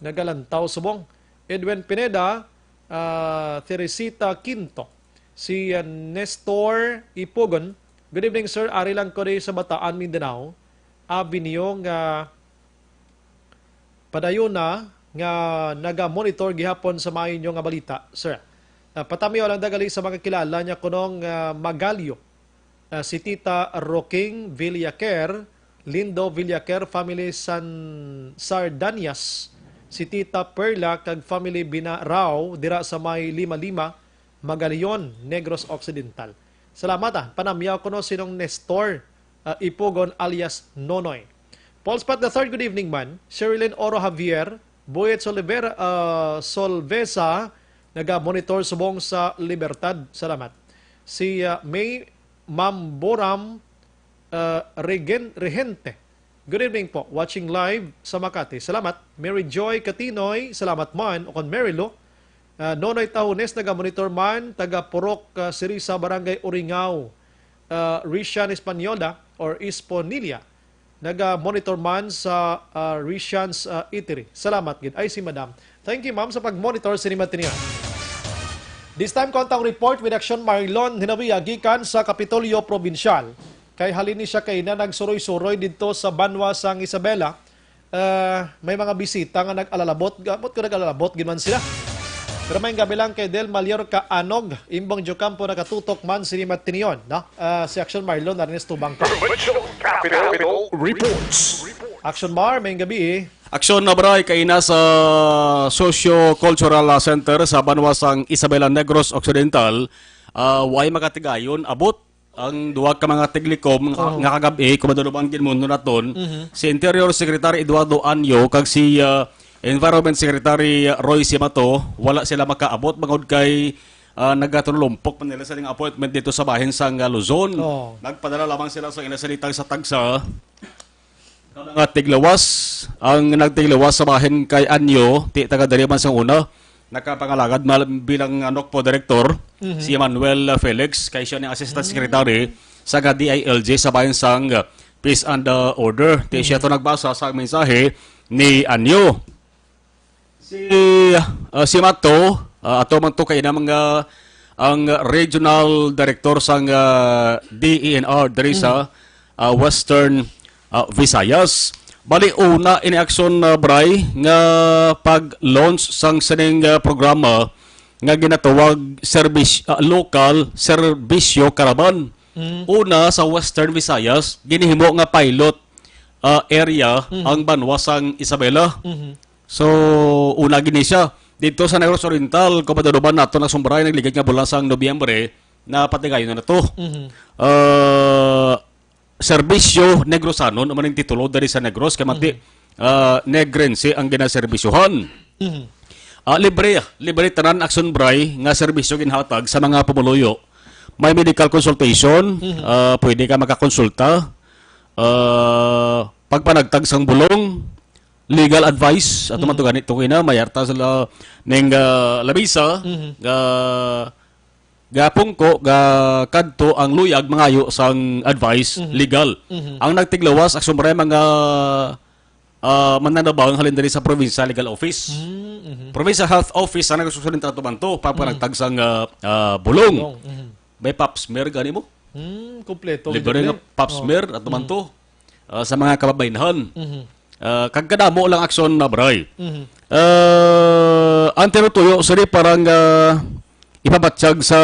nagalantaw subong. Edwin Pineda, ah, Teresita Quinto, si, ah, Nestor Ipugon. Good evening, sir. Ari lang ko di sa Bataan, Mindanao. Avenue nga padayon na nga naga-monitor gihapon sa mga inyo nga balita, sir. Ah, patamiyo lang dagali sa mga kilala niya kunong, ah, Magalio. Ah, si Tita Roking Villaquer, Lindo Villaquer family, San Sardanias, si Tita Perla kag family Binarao dira sa may Lima Lima, Magalion, Negros Occidental. Salamat, ah. Panamyaw kuno sinong Nestor, ah, Ipugon alias Nonoy. Paul Spot the third, good evening man. Sherilyn Oro Javier, Boyet Soliver, ah, Solvesa, naga-monitor subong sa Libertad. Salamat. Si, ah, May Mamboram, ah, Regen-, Regente. Good evening po. Watching live sa Makati. Salamat. Mary Joy Katinoy, salamat man. O kon Mary Lou. Ah, Nonoy Tahones, naga-monitor man, taga Purok, ah, Sirisa, Barangay Uringao. Ah, Rishan Española or Esponilla, naga-monitor man sa, ah, Rishan's, ah, Eatery. Salamat gid. Ay, si Madam. Thank you, ma'am, sa pag-monitor sini madtinion. This time, kuwantang report with Action Marlon Hinabia gikan sa Kapitolyo Probinsyal. Kay halin ni siya kay na nagsuroy-suroy didto sa banwa sang Isabela. Ah, may mga bisita nga nag-alalabot. Gamot ko nag-alalabot gid man sila. Pero may gabi lang kay Del Mallorca Anog, Imbong Diocampo nakatutok man sini madtinion, no? Ah, si Action Marlon, narinis tubang ko. Provincial Capital Reports. Action Mar, may gabi eh. Action na, Bray, kaina sa Socio-Cultural Center sa banwa sang Isabela, Negros Occidental, ah, way makatigayon abot ang duha ka mga tiglikom nga, Oo. nga kagab-i, kumado naman ginmundo naton, Mhm. si Interior Secretary Eduardo Anyo kag si, ah, Environment Secretary Roy Simato, wala sila makaabot bangod kay, ah, nagatunulumpok pa nila sa ilang appointment dito sa bahin sang, ah, Luzon. Oo. Nagpadala lamang sila sa ila sa litang sa tagsa ka mga tiglawas. Ang nagtiglawas sa bahin kay Anyo, ti taga diri man sang una, nakapangalagad mal-, bilang, ah, NOCPO director, Mhm. si Emmanuel, ah, Felix, kay siya ni assistant Mm. secretary sa D I L G sa bahin sang, ah, Peace and, ah, Order. Ti siya Mhm. to nagbasa sa mensahe ni Anyo. Si, ah, si Mato, ah, ato man to kay na mga ang regional director sang, ah, D E N R diri sa, Mhm. ah, Western, ah, Visayas. Bali, una ini Action, ah, Bray, nga pag-launch sang sining, ah, programa nga ginatawag serbis-, ah, local serbisyo karaban. Mm. Una sa Western Visayas, ginhimo nga pilot, ah, area Mhm. ang banwa sang Isabela. Mhm. So, una gini siya. Dito sa Negros Oriental, kung madaluban nato na sumbray, nagligid nga bulan sang Nobyembre, na patigayon na to. Mhm. Ah, Serbisyo Negrosanon, amo ning titulo diri sa Negros, kay mati, Mhm. ah, Negrense ang ginaserbisyohan. Mhm. Ah, libre, libre tanan, Action Bray, nga serbisyo ginhatag sa mga pumuluyo. May medical consultation, Mhm. ah, pwede ka makakonsulta, ah, pagpanagtag sang bulong, legal advice, ato man to Mhm. gani, to kina, may arta sila ning, ah, labisa, Mhm. ga-, gapungko, ga-, kadto ang luyag mangayo sang advice Mhm. legal. Mhm. Ang nagtiglawas, Action Bray, mga, ah, mananabang halin diri sa Provincial Legal Office. Mm, mhm. Provincial Health Office ang nagsusulintang to man to, Mhm. papanagtag sang, ah, ah, bulong. Bulong, mhm. May pap smear gani mo? Hmm, kompleto. Libre Libre. nga pap Oh. smear, ato man Mhm. to. Ah, sa mga kababaynhan. Mhm. Ah, kag kadamo lang, Action Bray. Mhm. Ah, ang tinutuyo, sini parang, ah, ipabatyag sa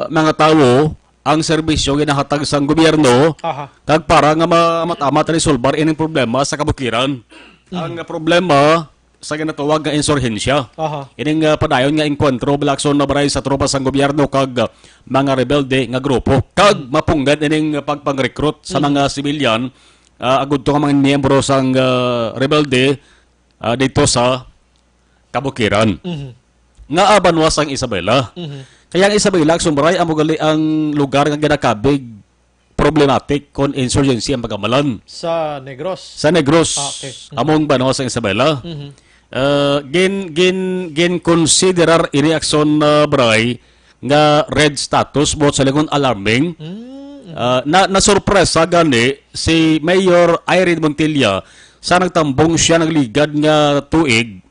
mga tawo ang serbisyo ginahatag sang gobyerno Aha. kag para nga ma-, matamat resolbar ining problema sa kabukiran. Mhm. Ang problema sa ginatawag nga insurhensya. Aha. Ining, ah, padayon nga engkwentro, Blackson, na Bray, sa tropa sang gobyerno kag, ah, mga rebelde nga grupo. Kag Mhm. mapunggan ining pagpang-recruit sa Mhm. mga sibilyan, ah, agud to nga mga miyembro sang, ah, rebelde, ah, dito sa kabukiran. Mhm. Nga, ah, banwa sang Isabela. Mhm. Kaya ang Isabela, Action Bray, amo gali ang lugar nga ginakabig problematic kon insurgency ang pagamalan. Sa Negros? Sa Negros. Ah, okay. Mhm. Among banwa sang Isabela. Mhm. Ah, gin-, gin-, gin-considerar ini, Action, ah, Bray, nga red status, buot sa lingon alarming. Mm, mhm. Ah, na, nasurpresa gani si Mayor Irene Montilla sa nagtambong siya nagligad nga tuig,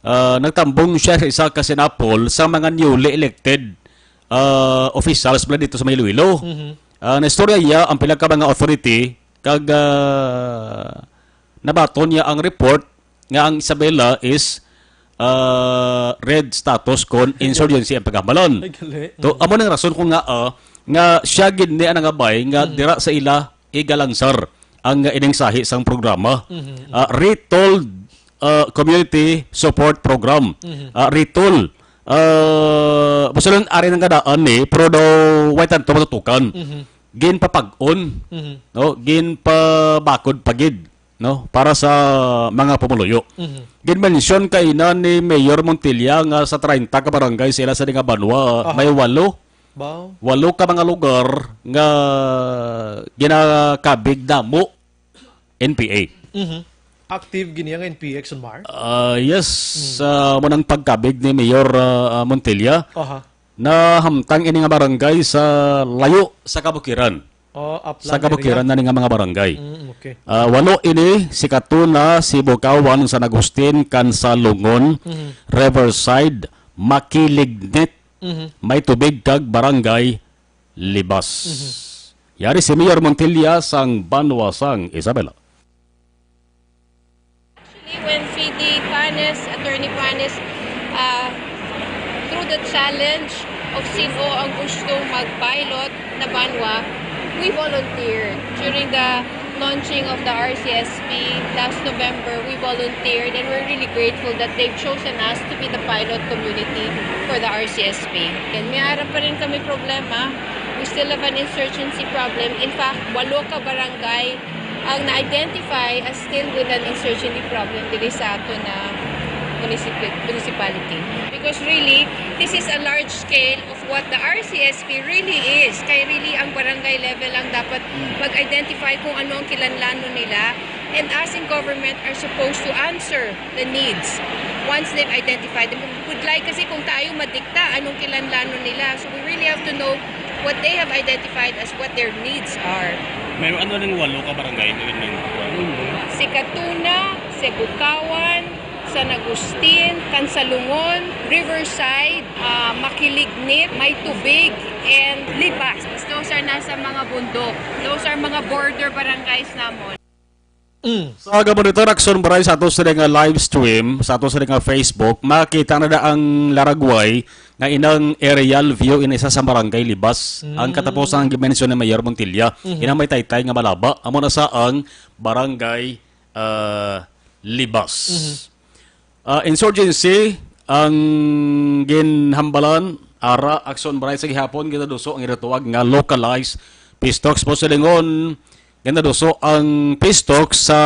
ah, nagtambong siya sa isa ka sinapol sa mga newly elected, ah, officials mula dito sa Iloilo. Mhm. Ah, naistorya niya ang pila ka mga authority kag, ah, nabaton niya ang report nga ang Isabela is, ah, red status kon insurgency ang pagamalan. Ay, gali. To, Mhm. amo nang rason kung nga, ah, nga siya gid ni ang nangabay nga Mm. dira sa ila igalansar ang ining sahi sang programa. Mhm, mhm. Ah, Retold, ah, Community Support Program. Mhm. Ah, Retold. Ah, Busalon, ari nang kadaan ni, pero daw way tanto matutukan. Mhm. Ginpapag-on, Mhm. no? Ginpabakod pa gid, no? Para sa mga pumuluyo. Mhm. Ginmensyon kaina ni Mayor Montilla nga sa treinta ka barangay sila sa nga banwa, Aha. may walo. Baw. Walo ka mga lugar nga ginakabig damo N P A. Mhm. Active gini ang N P A, Exxon Mar? Ah, yes, Mm. ah, mo nang pagkabig ni Mayor, ah, ah, Montilla. Aha. Nahamtang ini nga barangay sa layo sa kabukiran. Oh, upland Sa kabukiran area. na ni nga mga barangay. Mm, okay. Ah, walo ini, Sikatuna, Sibukawan, San Agustin, Kansalungon, Mhm. Riverside, Makilignit, Mhm. may tubig kag barangay Libas. Mhm. Yari si Mayor Montilla sang banwa sang Isabela. Actually, when F I D I Panes, Attorney Panes, uh, through the challenge of sino ang gusto mag-pilot na banwa, we volunteered during the launching of the R C S P last November, we volunteered and we're really grateful that they've chosen us to be the pilot community for the R C S P. And may ara pa rin kami problema. We still have an insurgency problem. In fact, walo ka barangay ang na-identify as still with an insurgency problem diri sa ato na municipi-, municipality. Because really, this is a large scale of what the R C S P really is. Kay really, ang barangay level ang dapat Mm. mag-identify kung ano ang kinahanglanon nila. And us in government are supposed to answer the needs once they've identified them. Would like kasi kung tayo madikta anong kinahanglanon nila. So we really have to know what they have identified as what their needs are. May ano ning walo ka barangay na yun? Sikatuna, Sibukawan, San Agustin, Kansalungon, Riverside, ah, Makilignit, May Tubig, and Libas. Those are nasa mga bundok. Those are mga border barangays namon. Mm. Sa Gabonito, Raxon Bray, sa ato sila nga live stream, sa ato sila nga Facebook, makita na da ang laragway nga inang aerial view in isa sa barangay Libas. Ang Mm. katapos ang gimensyon ni Mayor Montilla, Mhm. inang may taytay nga malaba, amo na sa ang barangay, ah, Libas. Mhm. Ah, insurgency ang ginhambalan, ara, Raxon Bray, sa gihapon ginaduso ang ginatawag nga localized peace talks. Mo silingon, ginaduso ang peace talks sa,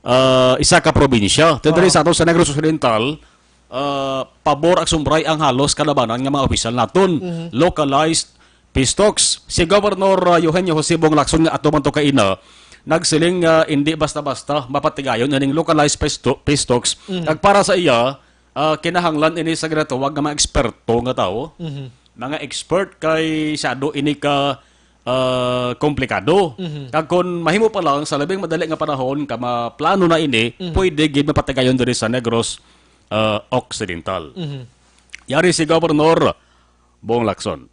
ah, isa ka probinsya. Diri Oo. sa ato sa Negros Occidental, ah, pabor, Raxon Bray, ang halos kalabanan nga mga opisyal naton. Mhm. Localized peace talks. Si Governor, ah, Eugenio Jose Bong Lacson nga ato man to kaina, nagsiling nga indi basta-basta mapatigayon ining localized peace to-, peace talks. Mhm. Kag para sa iya, ah, kinahanglan ini sa ginatawag nga mga eksperto nga tawo. Mhm. Mga expert kay sado ini ka, ah, komplikado. Mhm. Kag kon mahimo pa lang sa labing madali nga panahon ka maplano na ini, Mhm. pwede gid mapatigayon diri sa Negros, ah, Occidental. Mhm. Yari si Governor Bong Lacson.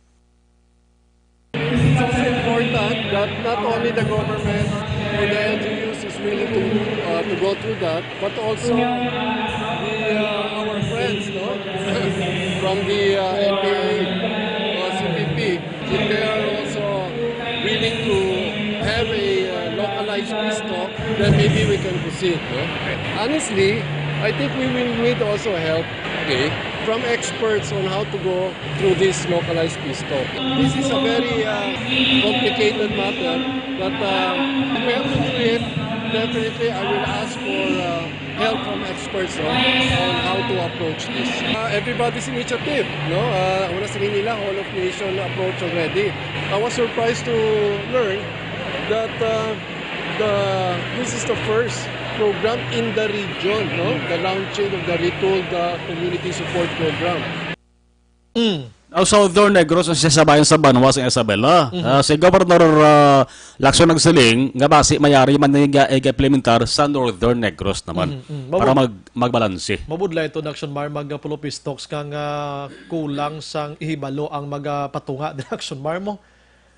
It's also important that not only the government or the L G Us is willing to, uh, to go through that, but also the, uh, our friends, no? From the, uh, N P A or C P P, if they are also willing to have a, uh, localized peace talk, then maybe we can proceed, no? Honestly, I think we will need also help, okay, from experts on how to go through this localized peace talk. This is a very, uh, complicated matter, but, uh, if we have to do it, definitely I will ask for, uh, help from experts, no, on how to approach this. Uh, everybody's initiative, no? Uh, una sa nila, whole of nation approach already. I was surprised to learn that, uh, the, this is the first program in the region, no? The launching of the Retold, uh, Community Support Program. Mm. Ang Southern Negros, ang siya sa bayan sa banwa sa Isabela. Mhm. Ah, si Governor, ah, Lacson nagsiling nga basi mayari man nga i-implementar sa Northern Negros naman Mhm, mhm. para Mabud- mag-, magbalanse. Mabudlay ito, Action Mar, magpulo peace talks kang, ah, kulang sang ihibalo ang magapatunga, Action Mar mo.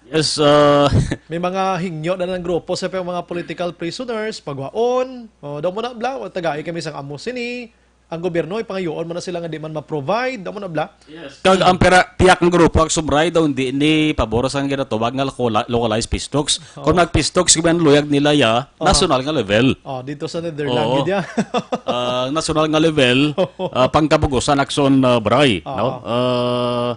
Yes, ah, May mga hingyo na ng grupo, sa mga political prisoners, pagwaon, o, daw mo na, bla, o, tagai kami sang amo sini, ang gobyerno, ipangayoon mo na sila nga di man ma-provide, amo na bla. Yes. Kag ang pira, pihak nga grupo, Action Bry, daw hindi ni pabor sa ginatawag nga local-, localized peace talks. Oo. Kung nag-peace talks, kung luyag nila ya, Oo. national nga level. Oh, dito sa Netherlands, Oo. gid ya. Ah, national nga level, ah, pangkabugusan, Action, ah, Bry, Oo. no? Ah,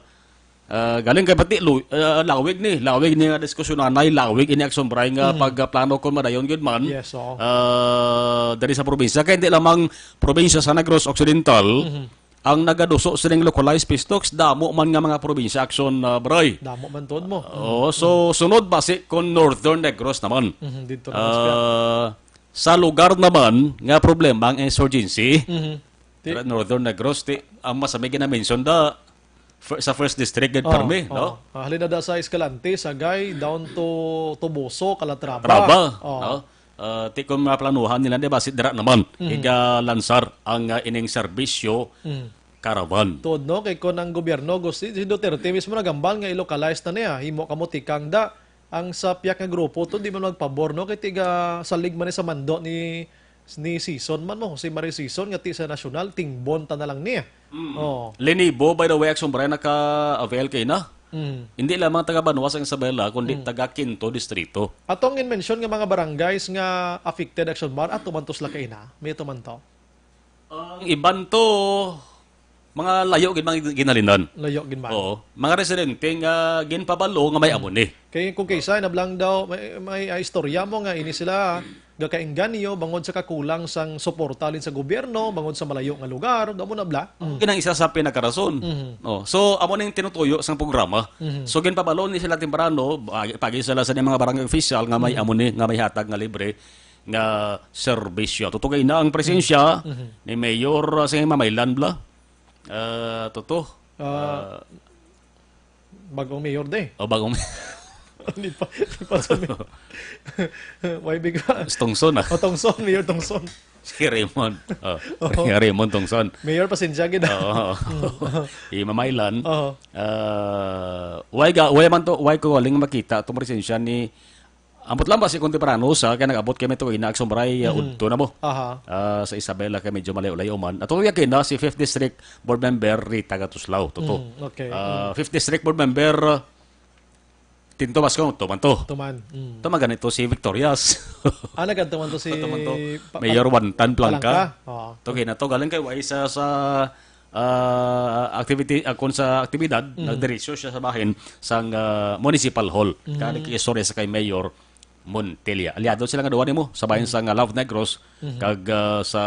ah, galing kay pati lu-, ah, lawig ni, lawig ni nga diskusyon anay, lawig ini, Action Bry, nga Mm. pagplano kung madayon gyud man. Yes, oo. Ah, diri sa probinsya, kay hindi lamang probinsya sa Negros Occidental Mhm. ang nagaduso sining localized peace talks, damo man nga mga probinsya, Action, ah, Bry. Damo man tuod mo. Oo, so, sunod basi kung Northern Negros naman. Mhm, dito naman sa Ah, sa lugar naman nga problema ang insurgency, Mhm. Ti- Northern Negros, ti, ang mas may gina-mention da, fir-, sa first district, gid, Oh, permi, oh. no? Ah, halin na da sa Escalante, Sagay, down to Toboso, Calatrava. Traba, Oh. no? Ah, ti kung maplanuhan nila, di ba, si dira naman, Mhm. iga-lansar ang, ah, ining serbisyo Mhm. caravan. Tuod, no? Kay kung ang gobyerno, gusto, si Duterte mismo nagambal nga i-localize na niya. Himo kamo tikang da. Ang sa piyak nga grupo to, di man magpabor, no? Kay tiga salig man ni sa mando ni, ni Sison man mo, si Marie Sison, nga ti sa nasyonal, tingbon ta na lang niya. Mm. Oo. Linibo, by the way, Action Bry, naka-avail kay na. Mm. Hindi lamang taga Banwa sang Isabela, kundi Mm. taga Quinto Distrito. Atong in-mention nga mga barangays nga affected, Action Bry, ato man to sila kay na. May ato man to. Ang iban to, mga layo gid mga ginhalinan. Layo gid man. Oo. Mga residente nga ginpabalo nga may Mm. amo ni. Kay kung kaysa, nablang daw, may, may, ah, istorya mo nga ini sila gakaengganyo bangod sa kakulang sang suporta halin sa gobyerno, bangod sa malayo nga lugar, daw mo na bla. Mm. Kinang isa sa pinakarason. Mhm. Oh, so, amo ning tinutuyo sang programa. Mhm. So, ginpabalo ni sila temprano, pagi, pagi sila sa mga barangay official nga may Mm. amo ni, nga may hatag nga libre nga serbisyo. Tutugay na ang presensya Mhm. ni Mayor, uh, sa mamaylan bla. Ah, Toto. Ah, Ah, bagong mayor de. O, bagong Di pa, di pa sa mayor. Y B ka. Tongson, ah. O, Tongson, Mayor Tongson. Si Raymond. Oh, Oo. Raymond Tongson. Mayor, pasensya gid, ah. Oo. Mm. I mamaylan. Oo. Ah, why ga-, why man to, why ko galing makita tong presensya ni, ambot lang ba si Contemporano sa kay nag-abot kami to ina Action Bry, ah, Mhm. udto na mo. Aha. Ah, sa Isabela kay medyo malayo-layo man. Ato kay na si Fifth District Board Member Rita Gatuslao, Toto. Mm, okay. Ah, Mm. Fifth District Board Member, ah, Tinto Bascon, tuman to. Tuman. Mm. Tuman ganito si Victorias. Ah, nagkadto man to si Tuman to. Pa-, Mayor Juan Tan Blanca. Blanca. Oo. To kay na to galing kay wa isa sa, ah, activity, ah, kung sa aktibidad, Mm. nagdiretso siya sa bahin sang, ah, Municipal Hall. Mm. Kaya nagkikistorya sa kay Mayor Montilla. Aliado sila nga duwa nimo sa bahin Mm. sang, ah, Love Negros Mhm. kag, ah, sa,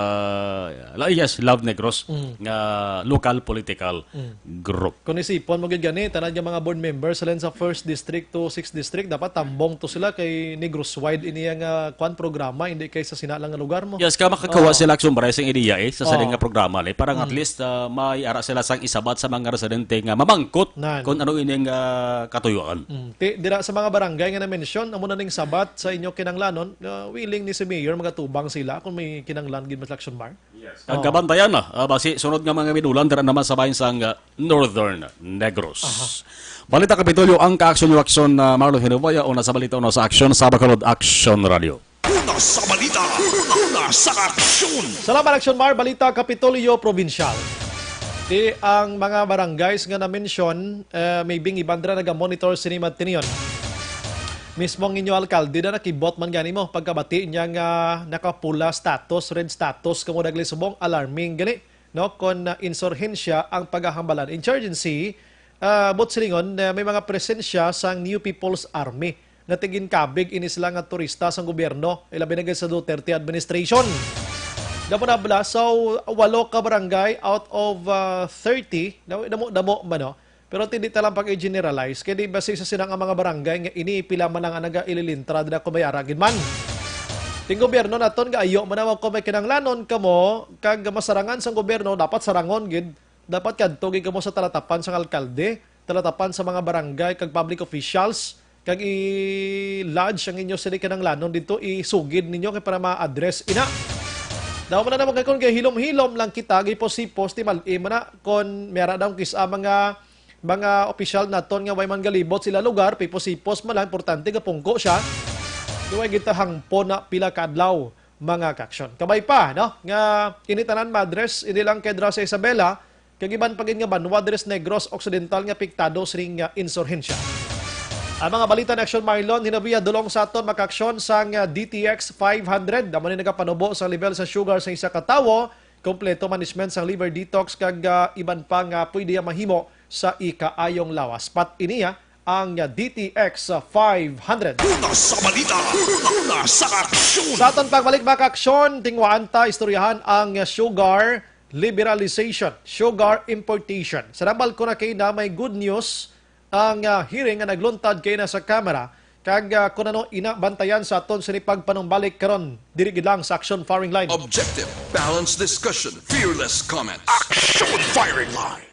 la-, yes, Love Negros Mm. nga local political Mm. group. Kung isipon mo gid gani, tanan nga mga board members, halin sa first district to sixth district, dapat tambong to sila kay Negros wide ini nga, ah, kwan programa, hindi kay sa sina lang nga lugar mo. Yes, ka makakuha Oo. sila Action Bry sang ideya, eh, sa sali Oo. nga programa, eh. Parang at Mm. least, ah, may ara sila sang isabat sa mga residente nga mamangkot Nan. kung ano ining, ah, katuyuan. Mm. Ti-, dira sa mga barangay nga na-mention, amo na ning sabat sa inyo kinanglanon, ah, willing ni si Mayor magatubang sila kung may kinanglan gid mas Action Bry. Yes. Ang Oo. kabantayan na, ah, basi sunod nga mga binulan, dira naman sa bahin sang, ah, Northern Negros. Aha. Balita Kapitolyo, ang ka-action yung action na Marlon Hinuboya, una sa balita, una sa action, sa Bacolod Action Radio. Una sa balita, una sa aksyon. Salamat, Action Mar. Balita Kapitolyo Probinsyal. Di ang mga barangays nga na-mention, eh, maybe ang iban dira naga-monitor sini, Martinion. Mismo ang inyo alkalde na nakibot man gani mo pagkabati niya nga nakapula status, red status, kamo dagli subong, alarming gani, no? Kon, ah, insurhensya ang paghahambalan, insurgency, ah, but silingon, ah, may mga presensya sang New People's Army nga tiginkabig ini sila nga turista sang gobyerno, ilabi na gid sa Duterte administration. Damo na bala, so, walo ka barangay out of, ah, thirty, damo, damo, damo man, no? Pero ti di ta lang pag-i-generalize, kay di basi sa sina nga mga barangay nga ini pila man ang naga-ililintra dira kung may ara gid man. Ting gobyerno naton nga ayo man naman kung may kinanglanon kamo kag masarangan sang gobyerno, dapat sarangon gid. Dapat kadto gid kamo sa talatapan sang alkalde, talatapan sa mga barangay kag public officials, kag i-lodge ang inyo sini kinanglanon didto, isugid ninyo kay para ma-address ina. Daw man na naman kay kung kay hilom-hilom lang kita, gipos-hipos, ti mal-i man na kon may ara daw kis-a mga mga opisyal naton nga way man galibot sila lugar, pipos-hipos man lang, importante gapungko siya. Di way kita hangpon na pila ka adlaw. mga kaaksyon. Kabay pa, no, nga ini tanan ma-address, hindi lang kay dira sa Isabela, kag iban pa gid nga banwa diri sa Negros Occidental nga apektado sining, ah, insurhensya. Ang mga balita ni Aksyon Marlon, hinabiya dulong sa aton mga kaaksyon sang, ah, D T X five hundred. Amo ni nagapanubo sa level sa sugar sa isa ka tawo, kompleto management sang liver detox, kag, ah, iban pa nga pwede mahimo sa ikaayong lawas. Pat iniya ang D T X five hundred. Una sa balita, una, una sa aksyon. Sa aton pagbalik, mga kaaksyon, tingwaan ta istoryahan ang sugar liberalization, sugar importation. Sa nambal ko na kay na may good news ang, ah, hearing nga nagluntad kay na sa Kamara, kag, ah, kun ano ina bantayan sa aton sini pagpanumbalik karon diri gid lang sa Aksyon Firing Line. Objective, balanced discussion, fearless comments. Action Firing Line.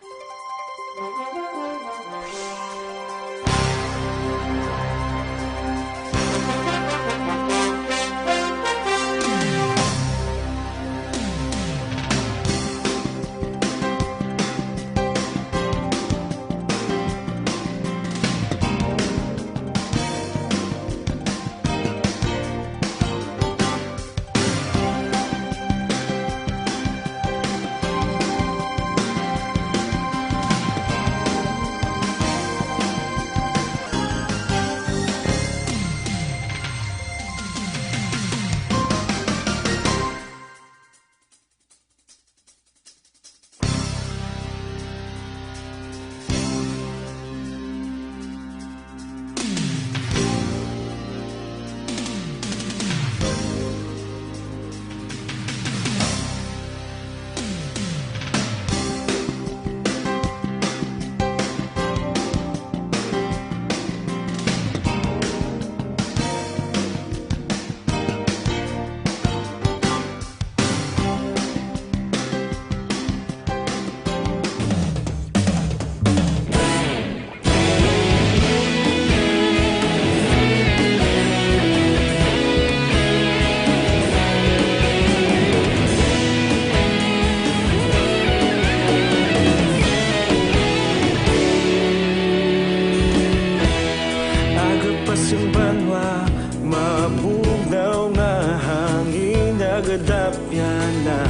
Aga pa sing banwa, mabugnaw nga hangin nagadapyan na.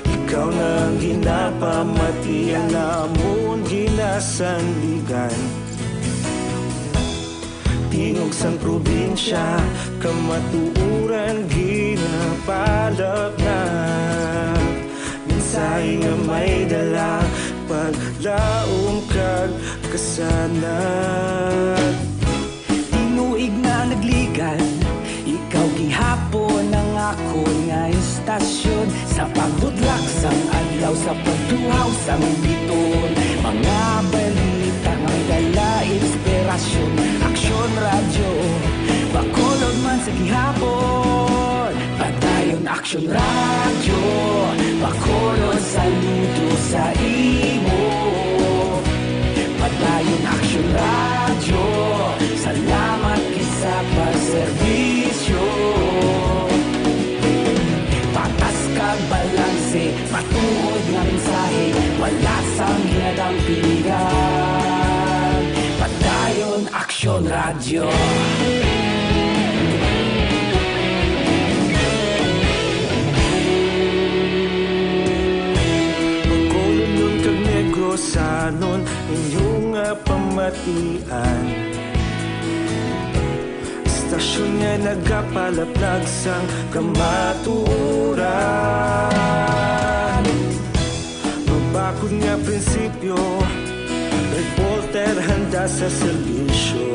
Ikaw na ang ginapamatian namon ginasandigan. Tingog sang probinsya, kamatuoran ginapalapnap. Mensahe nga may dala, paglaom kag kasanag. Tinuig na nagligad, ikaw gihapon ang akon nga istasyon. Sa pagbudlak sang adlaw, sa pagtuhaw sang bituon, mga balita nga may dala inspirasyon. Aksyon Radyo, Bacolod man sa gihapon. Padayon Aksyon Radyo, Bacolod, saludo sa imo. Padayon Aksyon Radyo, salamat gid sa pagserbisyo. Patas kag balanse, matuod nga mensahe, wala sang ginadampingan. Padayon Aksyon Radyo. Bacolod kag Negrosanon, inyo nga pamatian. Istasyon nga nagapalaplag sang kamatuoran. Mabakod nga prinsipyo, reporter handa sa serbisyo.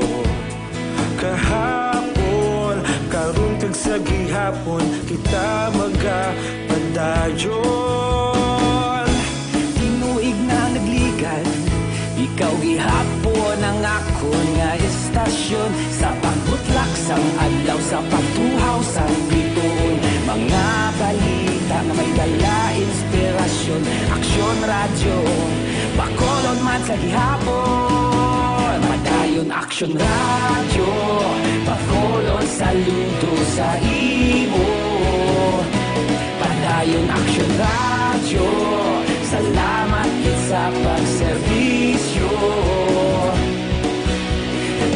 Kahapon, karon kag sa gihapon, kita magapadayon. Tinuig na nagligad, ikaw gihapon ang akon nga istasyon. Sa pagbutlak sang adlaw, sa pagtuhaw sang bituon, mga balita nga may dala inspirasyon. Aksyon Radyo, Bacolod man sa gihapon. Padayon Aksyon Radyo, Bacolod, saludo sa imo. Padayon Aksyon Radyo, salamat gid sa pagserbisyo.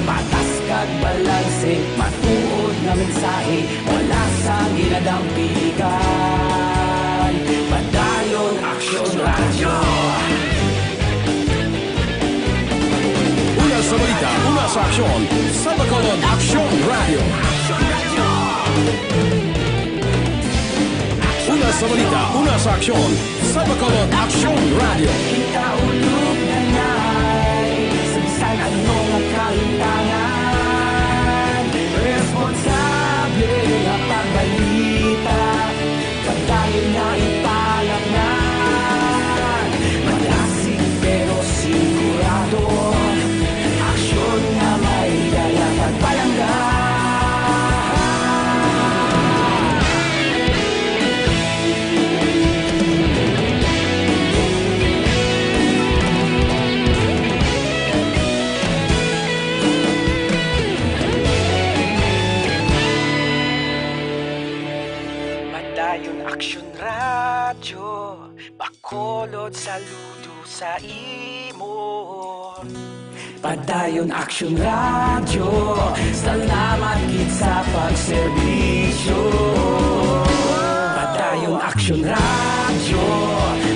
Patas kag balanse, matuod nga mensahe, wala sang gina Dampigan, Padayon Aksyon Radyo. Una sa balita, una sa aksyon, sa Bacolod Aksyon Radyo. Una sa balita, una sa aksyon, sa Bacolod Aksyon Radyo. Kita ulog na na'y sa bisan ano nga kahitangan, responsable nga pagbalita, padayon nga ipalapnan. Malasig pero sigurado, aksyon nga may dala kag palangga. Padayon Aksyon Radyo, Bacolod, saludo sa imo. Padayon Aksyon Radyo, salamat gid sa pagserbisyo. Padayon Aksyon Radyo,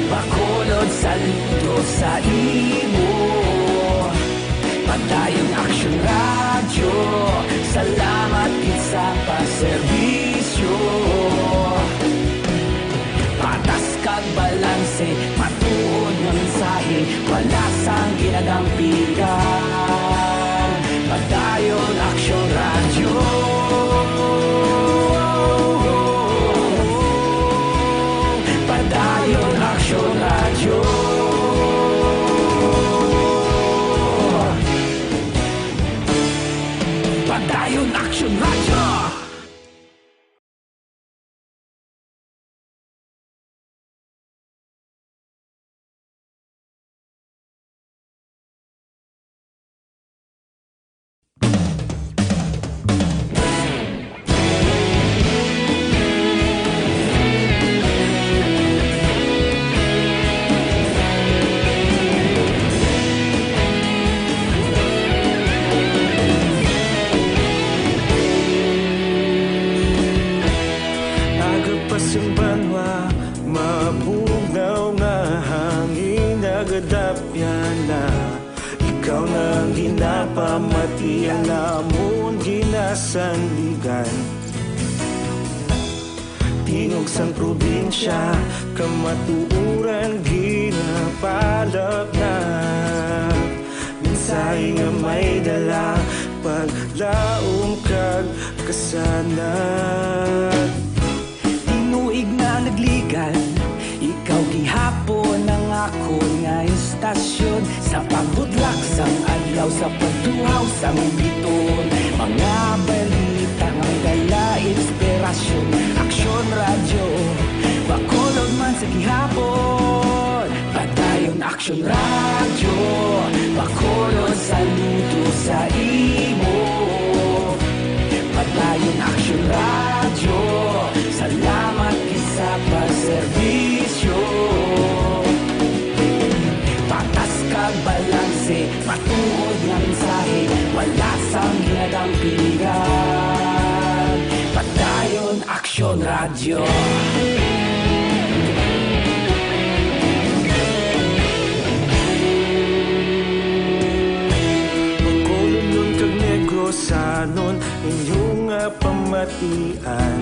Bacolod, saludo sa imo. Padayon Aksyon Radyo, salamat gid sa pagserbisyo. Patas kag balanse, matuod nga mensahe, wala sang ginadampigan. Padayon Aksyon Radyo. Padayon Aksyon Radyo. Padayon Aksyon Radyo. Aga pa sang banwa, mabugnaw nga hangin nagadapyan na. Ikaw na ang ginapamati, ang amon ginasandigan. Tingog sang probinsya, kamatuoran ginapalapnag. Mensahe nga may dala, paglaom kag kasanag. Tinuig na nagligan, ikaw gihapon ang akon nga istasyon. Sa pagbudlak sang adlaw, sa pagtuhaw sang biton, mga balita nga may dala inspirasyon. Aksyon Radyo, Bacolod man sa gihapon. Padayon Aksyon Radyo, Bacolod, saludo sa imo. Padayon Aksyon Radyo, salamat gid sa pagserbisyo. Patas kag balanse, matuod nga mensahe, wala sang ginadampigan. Padayon Aksyon Radyo. Bacolodnon kag Negrosanon, inyo nga pamatian.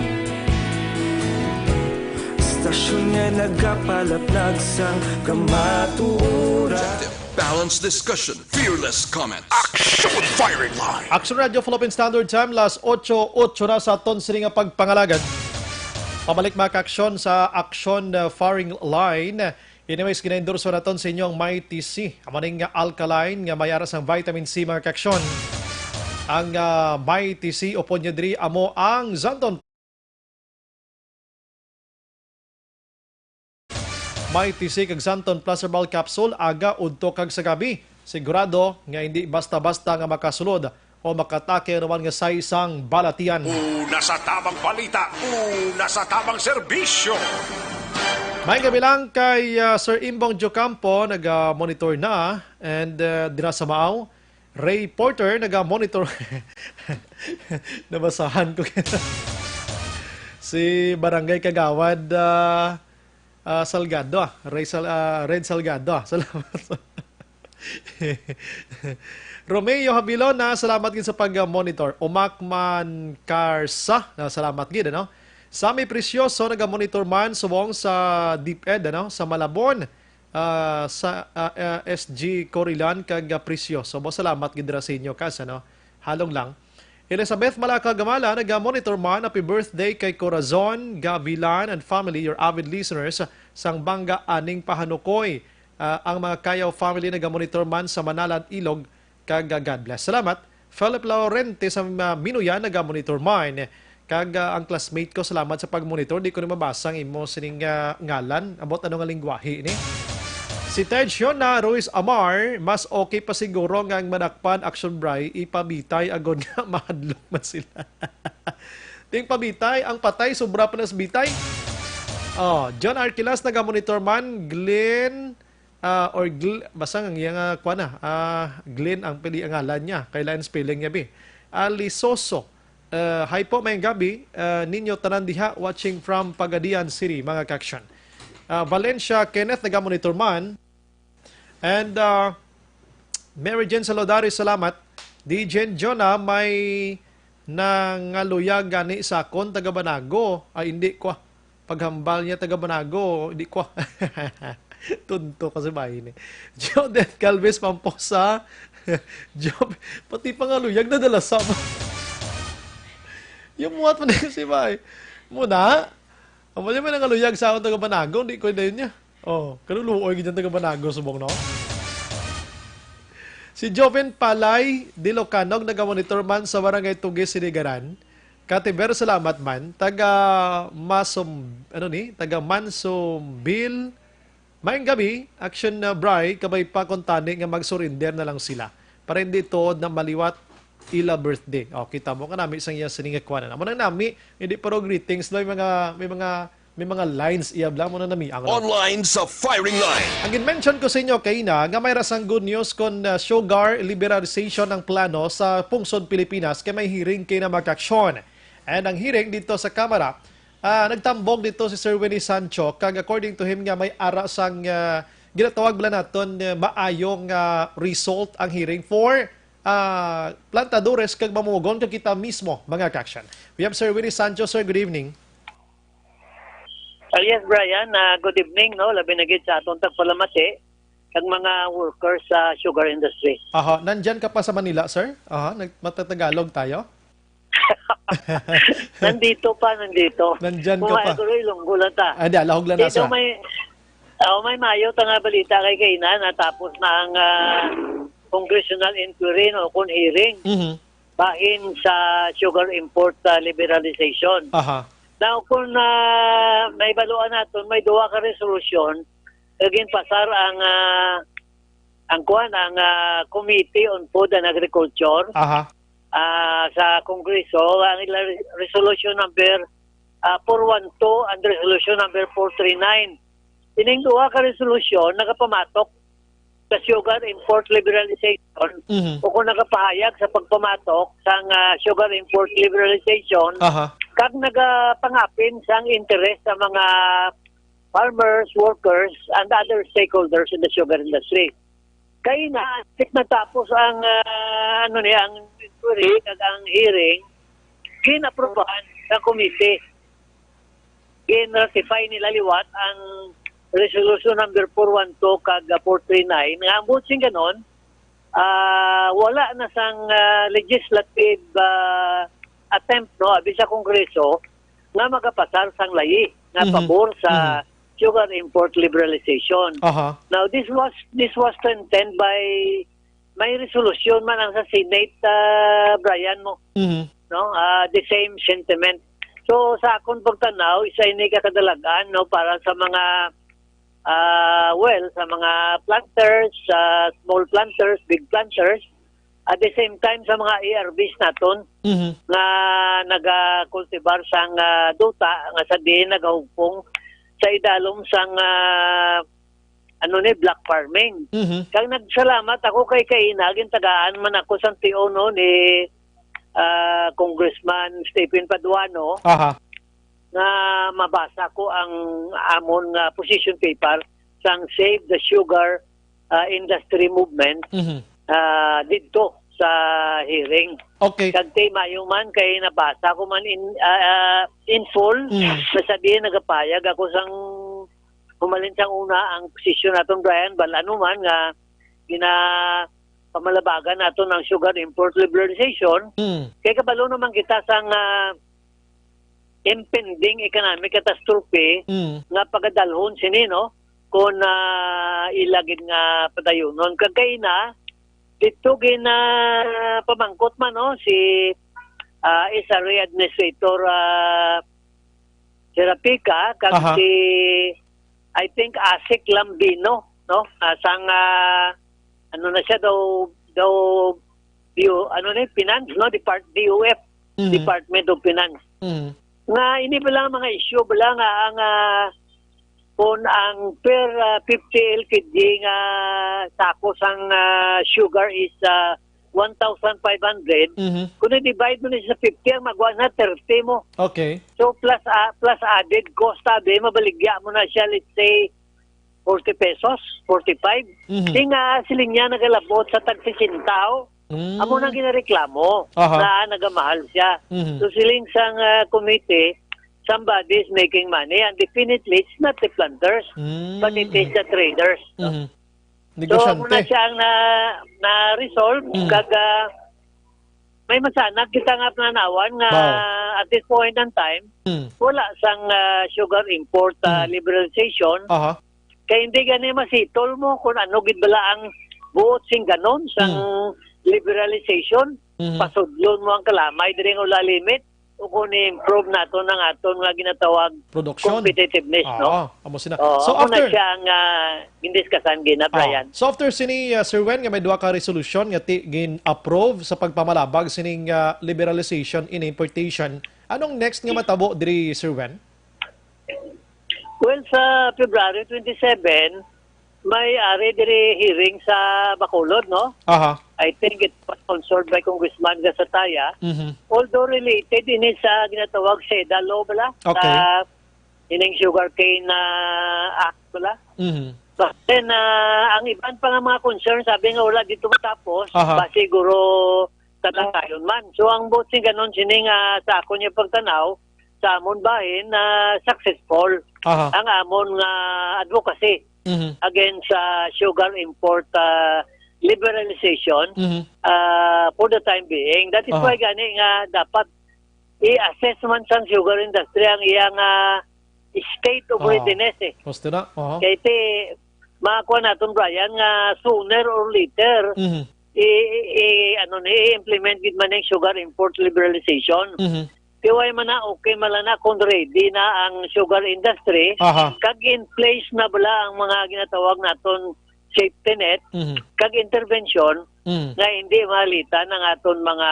Istasyon nga nagapalapnag sang kamatuoran. Objective, balanced discussion, fearless comment. Action Firing Line. Aksyon Radyo Philippine Standard Time, las otso, otso na sa aton sini nga pagpangalagad. Pabalik, mga ka-aksyon, sa Aksyon, uh, Firing Line. Anyways, gina-endorso naton sa inyo ang Mighty C. Amo ning alkaline nga may ara sang vitamin C, mga ka-aksyon. Ang, ah, Mighty C, upod nyo diri, amo ang Xanthone Mighty C kag Xanthone Plus Herbal Capsule, aga, udto kag sa gabi. Sigurado nga hindi basta-basta nga makasulod o makatake anuman nga size sang balatian. Una sa tamang balita, una sa tamang serbisyo. May gabi lang kay, ah, Sir Imbong Jocampo, naga-monitor na, and, ah, dira sa Maaw. Ray Porter, naga-monitor. Nabasahan ko. Si Barangay Kagawad, ah, ah, Salgado, ah. Ray Sal-, ah, Red Salgado, ah. Salamat. Romeo Habilon, na salamat gid sa pag-monitor. Umakman Karsa, na salamat gid, ano? Sammy Precioso, naga-monitor man, subong sa DepEd, ano? Sa Malabon, ah, sa, ah, ah, S G Corilan, kag, ah, Precioso. Mo salamat gid ra sa inyo, kas, ano? Halong lang. Elizabeth Malaka Gamala, naga-monitor man, happy birthday kay Corazon Gavilan and family, your avid listeners sang Banga Aning Pahanukoy. Ah, ang mga Kayaw family naga-monitor man sa Manalan, Ilog, kag, ah, God bless. Salamat. Philip Laurente sa, ah, Minuyan, naga-monitor man. Kag, ah, ang classmate ko, salamat sa pag-monitor. Di ko ni mabasa ang imo sining, ah, ngalan. Ambot ano nga lingwahe ni? Si Ted Shona Ruiz Amar, mas okay pa siguro nga ang madakpan, Action Bri, ipabitay agod nga mahadlok man sila. Ting pabitay, ang patay, sobra pa nas bitay. Oh, John Arquilas, naga-monitor man, Glenn, ah, or Gl-, basta ang iyang, ah, kuwan na, ah, Glenn ang pili ang ngalan niya. Kailan spelling niya, bi? Alisoso. Ah, hi po, mayang gabi. Ah, ninyo tanan diha, watching from Pagadian City, mga kaksyon. Ah, Valencia Kenneth, naga-monitor man. And, ah, Mary Jane Saludari, salamat. D J Jonah, may nangaluyag gani sa akon, taga Banago. Ay, hindi ko. Paghambal niya, taga Banago, hindi ko. Tunto kasi ba ini? Joden Calvis Pamposa. Job, pati pangaluyag na dala sa yung muhat mo na si Bay. Muna, ang wala may nangaluyag sa akon, taga Banago, hindi ko dayon niya. Oh, kaluluoy gid ang taga Banago, subong, no? Si Joven Palay Dilocanog, naga-monitor man sa Barangay Tugis, Sinigaran. Katiber, salamat man. Taga Masom-, ano ni? Taga Mansombil. Mayong gabi, Action, uh, Bri, kabay pa kung tani nga mag-surrender na lang sila para hindi tuod na maliwat ila birthday. Oh, kita mo ka nami sang iya sining kuwanan. Amo nang nami, hindi pero greetings, no? May mga, may mga, may mga lines iya bla mo na nami ang Online sa firing line. Ang gin-mention ko sa inyo kay na nga may rasang good news kon, uh, sugar liberalization ang plano sa pungsod Pilipinas kay may hearing kay na mag-aksyon. And ang hearing dito sa Kamara, ah, nagtambog dito si Sir Winnie Sancho, kag according to him nga may ara sang, ah, ginatawag bala naton, ah, maayong, ah, result ang hearing for, ah, plantadores kag mamumugon kag kita mismo, mga kaksyan. We have Sir Winnie Sancho. Sir, good evening. Ah, yes, Brian, ah, good evening, no? Labi na gid sa aton tagpalamati kag mga workers sa sugar industry. Aha, nandyan ka pa sa Manila, sir? Aha, nag-, matatagalog tayo? Nandito pa, nandito. Nandyan ka Kung pa. Kaya ko, Ilonggo lang ta. Ah, di, alahog lang na, Dito sir. May, oh, may mayo ta nga balita kay kaina, natapos na ang, ah, congressional inquiry, no, kung hearing, Mhm. bahin sa sugar import, ah, liberalization. Aha. Now, kung, ah, may baluan naton, may duha ka resolution, nga ginpasar ang, ah, ang kuwan, ang, ah, Committee on Food and Agriculture, Aha. ah, sa Kongreso, ang ila re-, resolution number, ah, four one two and resolution number four three nine. Ining duha ka resolution nagapamatok sa sugar import liberalization Mhm. o kung nagapahayag sa pagpamatok sang, ah, sugar import liberalization Aha. kag nagapangapin sang interes sa mga farmers, workers, and other stakeholders in the sugar industry. Kay na, natapos ang, ah, ano niya, ang inquiry kag ang hearing, ginaprobahan sa committee. Gin-ratify nila liwat ang resolution number four one two kag, ah, four three nine, nga ang buot sing ganon, ah, wala na sang, ah, legislative, ah, attempt, no, abi sa Kongreso nga magapasar sang layi nga Mhm. pabor sa Mhm. sugar import liberalization. Aha. Now, this was, this was strengthened by may resolution man ang sa Senate, ah, Brian, mo, Mhm. no? Ah, the same sentiment. So, sa akon pagtanaw, isa ini ka kadalagan, no, para sa mga, ah, well, sa mga planters, sa small planters, big planters, at the same time sa mga A R Vs naton Mhm. nga nagakultibar sang, ah, duta nga sa diin nagahugpong sa idalom sang, ah, ano ni, black farming. Mhm. Kag nagsalamat ako kay kaina, gintagaan man ako sang T O, no, ni, ah, Congressman Stephen Paduano. Aha. nga mabasa ko ang amon nga position paper sang Save the Sugar, ah, Industry Movement, Mhm. ah, didto sa hearing. Okay. Kag ti maayo man kay nabasa ko man in, ah, ah, in full, Mm. na sa diin nagapahayag ako sang humalin sang una ang posisyon naton, Brian, bal ano man nga ginapamalabagan naton ang sugar import liberalization. Mm. Kay kabalo naman kita sang, ah, impending economic catastrophe Mm. nga pagadalhon sini, no? Kung, ah, ila gid nga padayunon. Kag kaina, dito gin, ah, pamangkot man, no? Si, ah, S R A Administrator, ah, Serapica, kag Aha. si, I think, Asik Lambino, no? Ah, sang, ah, ano na siya daw, daw, D O, ano ni, Finance, no? Depart-, D O F, Mhm. Department of Finance. Mhm. Nga, ini bala nga mga issue bala nga ang, ah, kung ang per, ah, fifty L K G nga sako sang, ah, sugar is, ah, one thousand five hundred, Mhm. kung i-divide mo na siya sa fifty, ang magwa na thirty mo. Okay. So, plus, ah, plus added cost, sabi, mabaligya mo na siya, let's say, forty pesos, forty-five. Mhm. Di nga, siling niya, nagalabot sa tag sesenta, oh. Mm. Amo na ginareklamo Aha. na nagamahal siya. Mhm. So, siling sang, ah, committee, somebody is making money, and definitely, it's not the planters, Mm. but it is the traders. Mhm. So, amo Negosyante. na siya ang na, na-resolve, Mm. kag, ah, may masanag kita nga pananawan nga Wow. at this point in time, Mm. wala sang, ah, sugar import, ah, Mm. liberalization. Aha. Kay hindi gani masitol mo kung ano gid bala ang buot sing ganon sang Mm. liberalization. Mhm. Pasudlon mo ang kalamay diri nga wala limit o kung i-improve naton ang aton nga ginatawag Production. competitiveness, Oo, no? amo sina. Oo, So, amo na after siya ang, ah, gindiskasan gina, Oo. Brian. So, after sini, ah, Sir Wen, nga may duha ka resolusyon nga ti-, gin-approve sa pagpamalabag sining, ah, liberalization in importation, anong next nga matabo diri, Sir Wen? Well, sa February twenty-seven, may ari diri hearing sa Bacolod, no? Aha. I think it was sponsored by Congressman Gasataya. Mhm. Although related ini sa ginatawag seda law bala, Okay. sa ining sugarcane, ah, act bala. Mhm. But then, ah, ang iban pa nga mga concerns, sabi nga wala dito matapos, Aha. ba siguro tatangayon man. So, ang buot sing ganon, sini nga sa akon nga pagtanaw, sa amon bahin, na successful Aha. ang amon nga advocacy Mhm. against sa sugar import, ah, liberalization, Mhm. ah, for the time being. That is Aha. why gani nga dapat i-assess man sang sugar industry ang iyang, ah, state of Oo. readiness, eh. Gusto na? Aha. Kay ti, makuha naton, Brian, nga sooner or later, Mhm. i, i, i, ano ni, i-implement gid man ang sugar import liberalization. Mhm. Tiway man na, okay man lang na kung ready na ang sugar industry, Aha. kag in place na bala ang mga ginatawag naton safety net, Mhm. kag intervention Mhm. nga hindi mahalitan ang aton mga,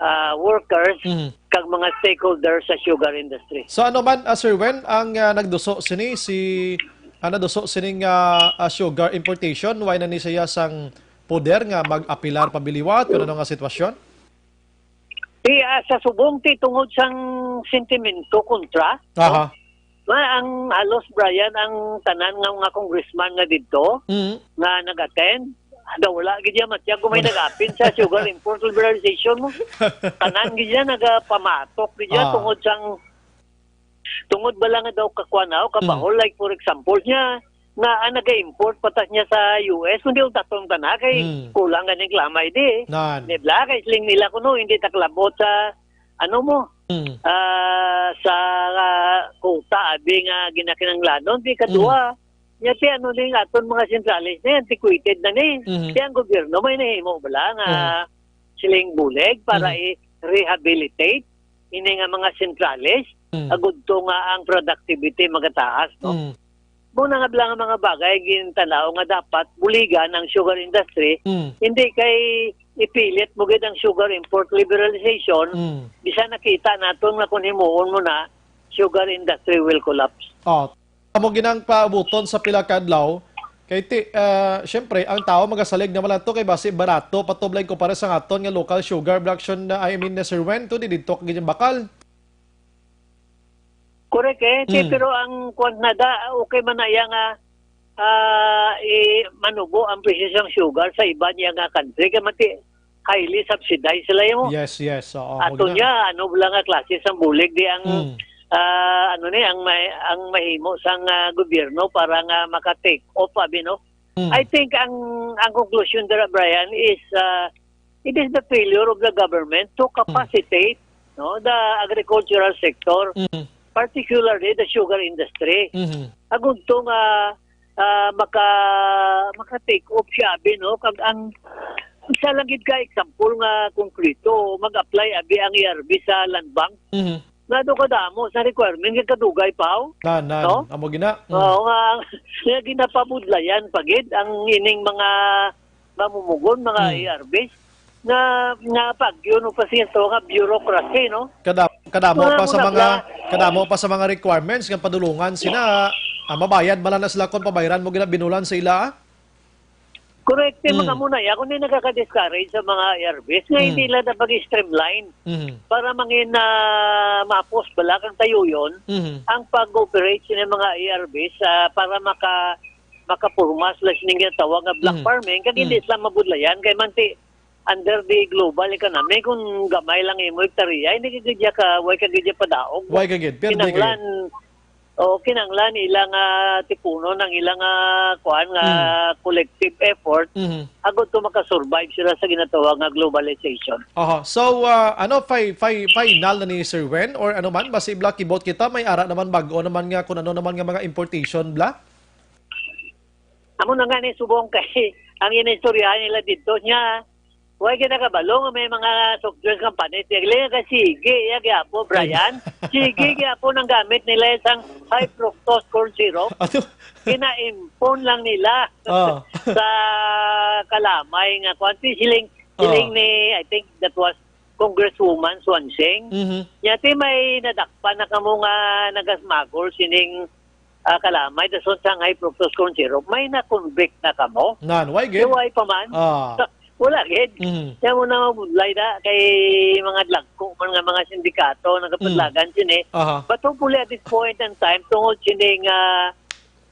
ah, workers Mhm. kag mga stakeholders sa sugar industry. So ano man, ah, Sir Wen, ang, ah, nagduso sini, si, ah, nagduso sining, ah, ah, sugar importation, wala na ni siya sang poder nga mag-apilar pa ba liwat, kung ano nga sitwasyon? Ti, ah, sa subong, ti, tungod sang sentimento kontra, Aha. ma, ang halos, Brian, ang tanan nga mga congressman nga didto, Mm. nga nag-attend, daw wala gid yan, matya, kung may Wala. nag-apin sa sugar import liberalization mo. Tanan gid yan, nagapamatok gid yan, Ah. tungod sang Tungod ba lang nga daw kakuan, aw, kabahol, Mm. like, for example, niya, nga, ah, naga-import pa ta niya sa U S, kundi utaton ta na, kay Mm. kulang ganing lamay di, eh. Nan. Di ba? Kay siling nila kuno, hindi ta kalabot sa, ano mo, Mm. ah, sa, ah, quota, abi nga ginakinanglanon, di kadua. Mm. Nya, ti, ano din, aton mga sentrales na, antiquated na ni. Mhm. Ti, ang gobyerno may nahimo bala nga Mhm. siling bulig para Mhm. i-rehabilitate ini nga mga sentrales, Mm. agud to nga ang productivity magataas, no? Mm. Mao na nga bala nga mga bagay gintanaw nga dapat buligan ang sugar industry, Mm. hindi kay ipilit mo gid ang sugar import liberalization, Mm. bisan nakita naton nga kung himuon mo na, sugar industry will collapse. Oh, amo ginang paabuton sa pila ka adlaw. Kay ti-, ah, syempre, ang tao magasalig naman lang to kay basi barato pa to, Blay, kumpara sa aton nga local sugar production na, I mean, na Sir Wen, to, di dito kag bakal. Correct, eh. Ti-, Mm. pero ang kwan na da, okay man na iya nga, ah, i-, manubo ang presyo sang sugar sa iban niya nga country. Kay mati, highly subsidized sila mo. Yes, yes. Oo, Ato magina- niya, ano lang nga klase sang bulig di ang, Mm. ah, ano ni, ang may, ang mahimo sang, ah, gobyerno para nga maka-take off, abi, no? Mm. I think ang, ang conclusion dira, Brian, is, ah, it is the failure of the government to capacitate, no, the agricultural sector, Mm. particularly the sugar industry. Mhm. Agud to nga, ah, maka, maka-take off siya, abi, no? Kag ang isa lang gid ka example nga konkreto, mag-apply, abi, ang E R B sa Land Bank. Mhm. Nga do kadamo sa requirement, nga kadugay pa, oh. Nan, nan. No? Amo gina. Mm. Oo, nga, nga ginapabudlayan pa gid ang ining mga mamumugon, mga Mm. E R Bs, nga, nga pag yun, o pa siya to, nga bureaucracy, no? Kada-, kadamo Mga pa sa muna mga, pla- kadamo pa sa mga requirements nga padulungan sila, ah, mabayad man lang na sila kung pabayran mo gina binulan sa ila, ah? Correct, eh, Mm. mga muna, ya, kung di nagkaka-discourage sa mga E R Bs, nga Mm. hindi lang na pag-streamline Mhm. para mangin, ah, mapos bala kang tayuyon Mhm. ang pag-operate sa mga E R Bs, ah, para maka-, makapurma sila sining ginatawag nga black Mhm. farming, kag hindi Mhm. sila mabudlayan kay manti under the global economy, kung gamay lang imo hektarya, hindi ka gid ka, way ka gid padaog. Way ka gid, pero di ka gid. Kinahanglan, o kinahanglan ilang, ah, tipunon ang ilang, ah, kuan nga Mm. collective effort Mhm. agud to makasurvive sila sa ginatawag nga globalization. Aha. So, ah, ano, fi-, fi-, final na ni Sir Wen or ano man, basi bla kibot kita, may ara naman bag-o naman nga kung ano naman nga mga importation bla? Amo na nga ni subong kay ang inistoryahan nila dito niya, way ka nakabalo nga may mga soft drinks company. Tiyagle ka, sige, iya gyapo, Brian. Sige, gyapo nang gamit nila isang high fructose corn syrup. Ato. Gina-impon lang nila Ah. sa kalamay nga kwanti siling, siling Ah. ni, I think that was Congresswoman Swansing. Mhm. Yati may nadakpan na kamo nga nagasmagol sining, ah, kalamay, dason sang high fructose corn syrup. May na-convict na kamo? Nan, why gid? Kay why pa man? Ah. Wala gid. Mhm. Kaya mo na mabudlay da kay mga dagko man nga mga sindikato nagapadlagan Mm. sini. Aha. But hopefully at this point in time, tungod sini nga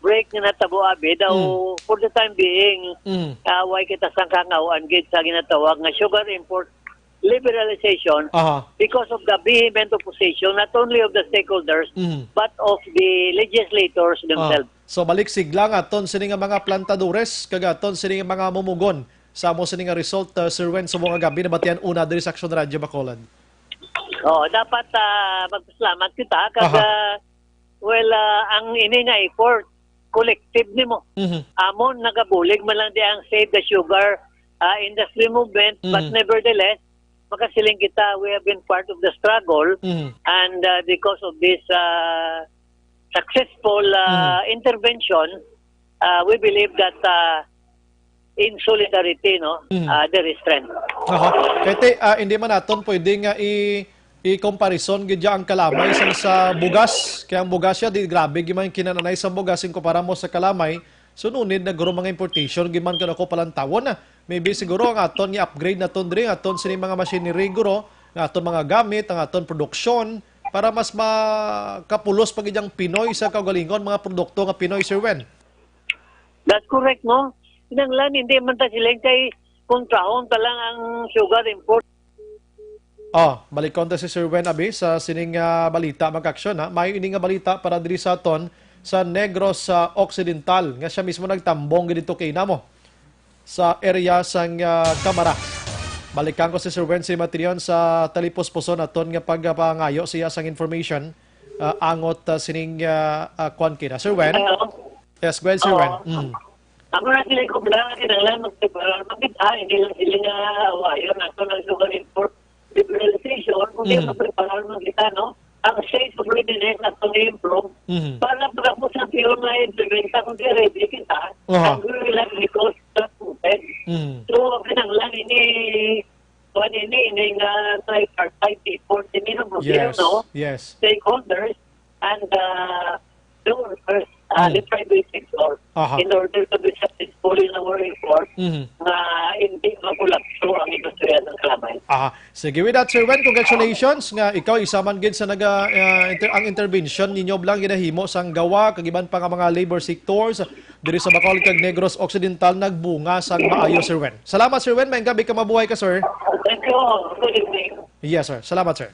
break nga natabo, abi, daw Mm. for the time being, Mm. ah, why kita sang kangawan gid sa ginatawag nga sugar import liberalization Aha. because of the vehement opposition not only of the stakeholders Mm. but of the legislators Ah. themselves. So, balik sigla nga aton sini nga mga plantadores kag aton sini nga mga mumugon sa amo sini nga result, uh, Sir Wen, sa mga gabi nabatian una diri sa Aksyon Radyo Bacolod. Oo, dapat, ah, magpasalamat kita kag, Aha. ah, well, ah, ang ini nga effort collective nimo. Mhm. Amon nagabulig man lang di ang Save the Sugar, ah, Industry Movement, but Mhm. nevertheless, makasiling kita, we have been part of the struggle, Mhm. and, ah, because of this, ah, successful, ah, Mhm. intervention, ah, we believe that, ah, in solidarity, no, Mhm. ah, there is strength. Aha. Kay ti, ah, hindi man naton pwede nga i-, i-comparison gid ya ang kalamay sang sa bugas. Kay ang bugas ya, di grabe gid man kinananay sa bugas in kumpara mo sa kalamay. So, no need na guro mga importation gid man kung ako palantawon na. Maybe siguro ang aton nga upgrade naton diri, ang aton sini mga machinery guro, ang aton mga gamit, ang aton produksyon, para mas makapulos pa gid ang Pinoy sa kaugalingon, mga produkto nga Pinoy, Sir Wen. That's correct, no? Kinahanglan, hindi man ta sila kay kontrahon ta lang ang sugar import. Oh, balikon ta si Sir Wen, abi, sa sining, ah, balita, mag-aksyon, ha? May ini nga balita para diri sa aton sa Negros, ah, Occidental, nga siya mismo nagtambong dito kay namo sa area sang, ah, Camara. Balikan ko si Sir Wen Simatrion sa talipos-puson aton nga pagpangayo siya sang information, ah, angot, ah, sining, ah, ah, kwan kina. Sir Wen? Hello? Yes, go ahead, Sir Oo. Wen. Mm. Ako na sila ko lang kinahanglan magpreparar. Bakit, ah, hindi lang sila nga awayon nato ng sugar import liberalization, kundi Mm. magpreparar man kita, no? Ang state of readiness nato na improve Mm. para pagkapos sa fuel na implementa, kung di ready kita, Aha. ang gulo lang because of COVID. Mm. So, kinahanglan ini, kuwan ini, ini nga tripartite effort, ini ng Yes, gobyerno, yes. stakeholders, and, uh, the workers. ah, Mm. the private sector Aha. in order to be successful in our effort Mhm. na hindi makulapso ang industriya ng kalamay. Aha. Sige, with that, Sir Wen, congratulations nga ikaw isa man gid sa naga, ah, inter- ang intervention ninyo lang ginahimo sang GAWA kag iban pa nga mga labor sectors diri sa Bacolod kag Negros Occidental nagbunga sang maayo, Sir Wen. Salamat, Sir Wen. May gabi ka, mabuhay ka, sir. Thank you. Good evening. Yes, sir. Salamat, sir.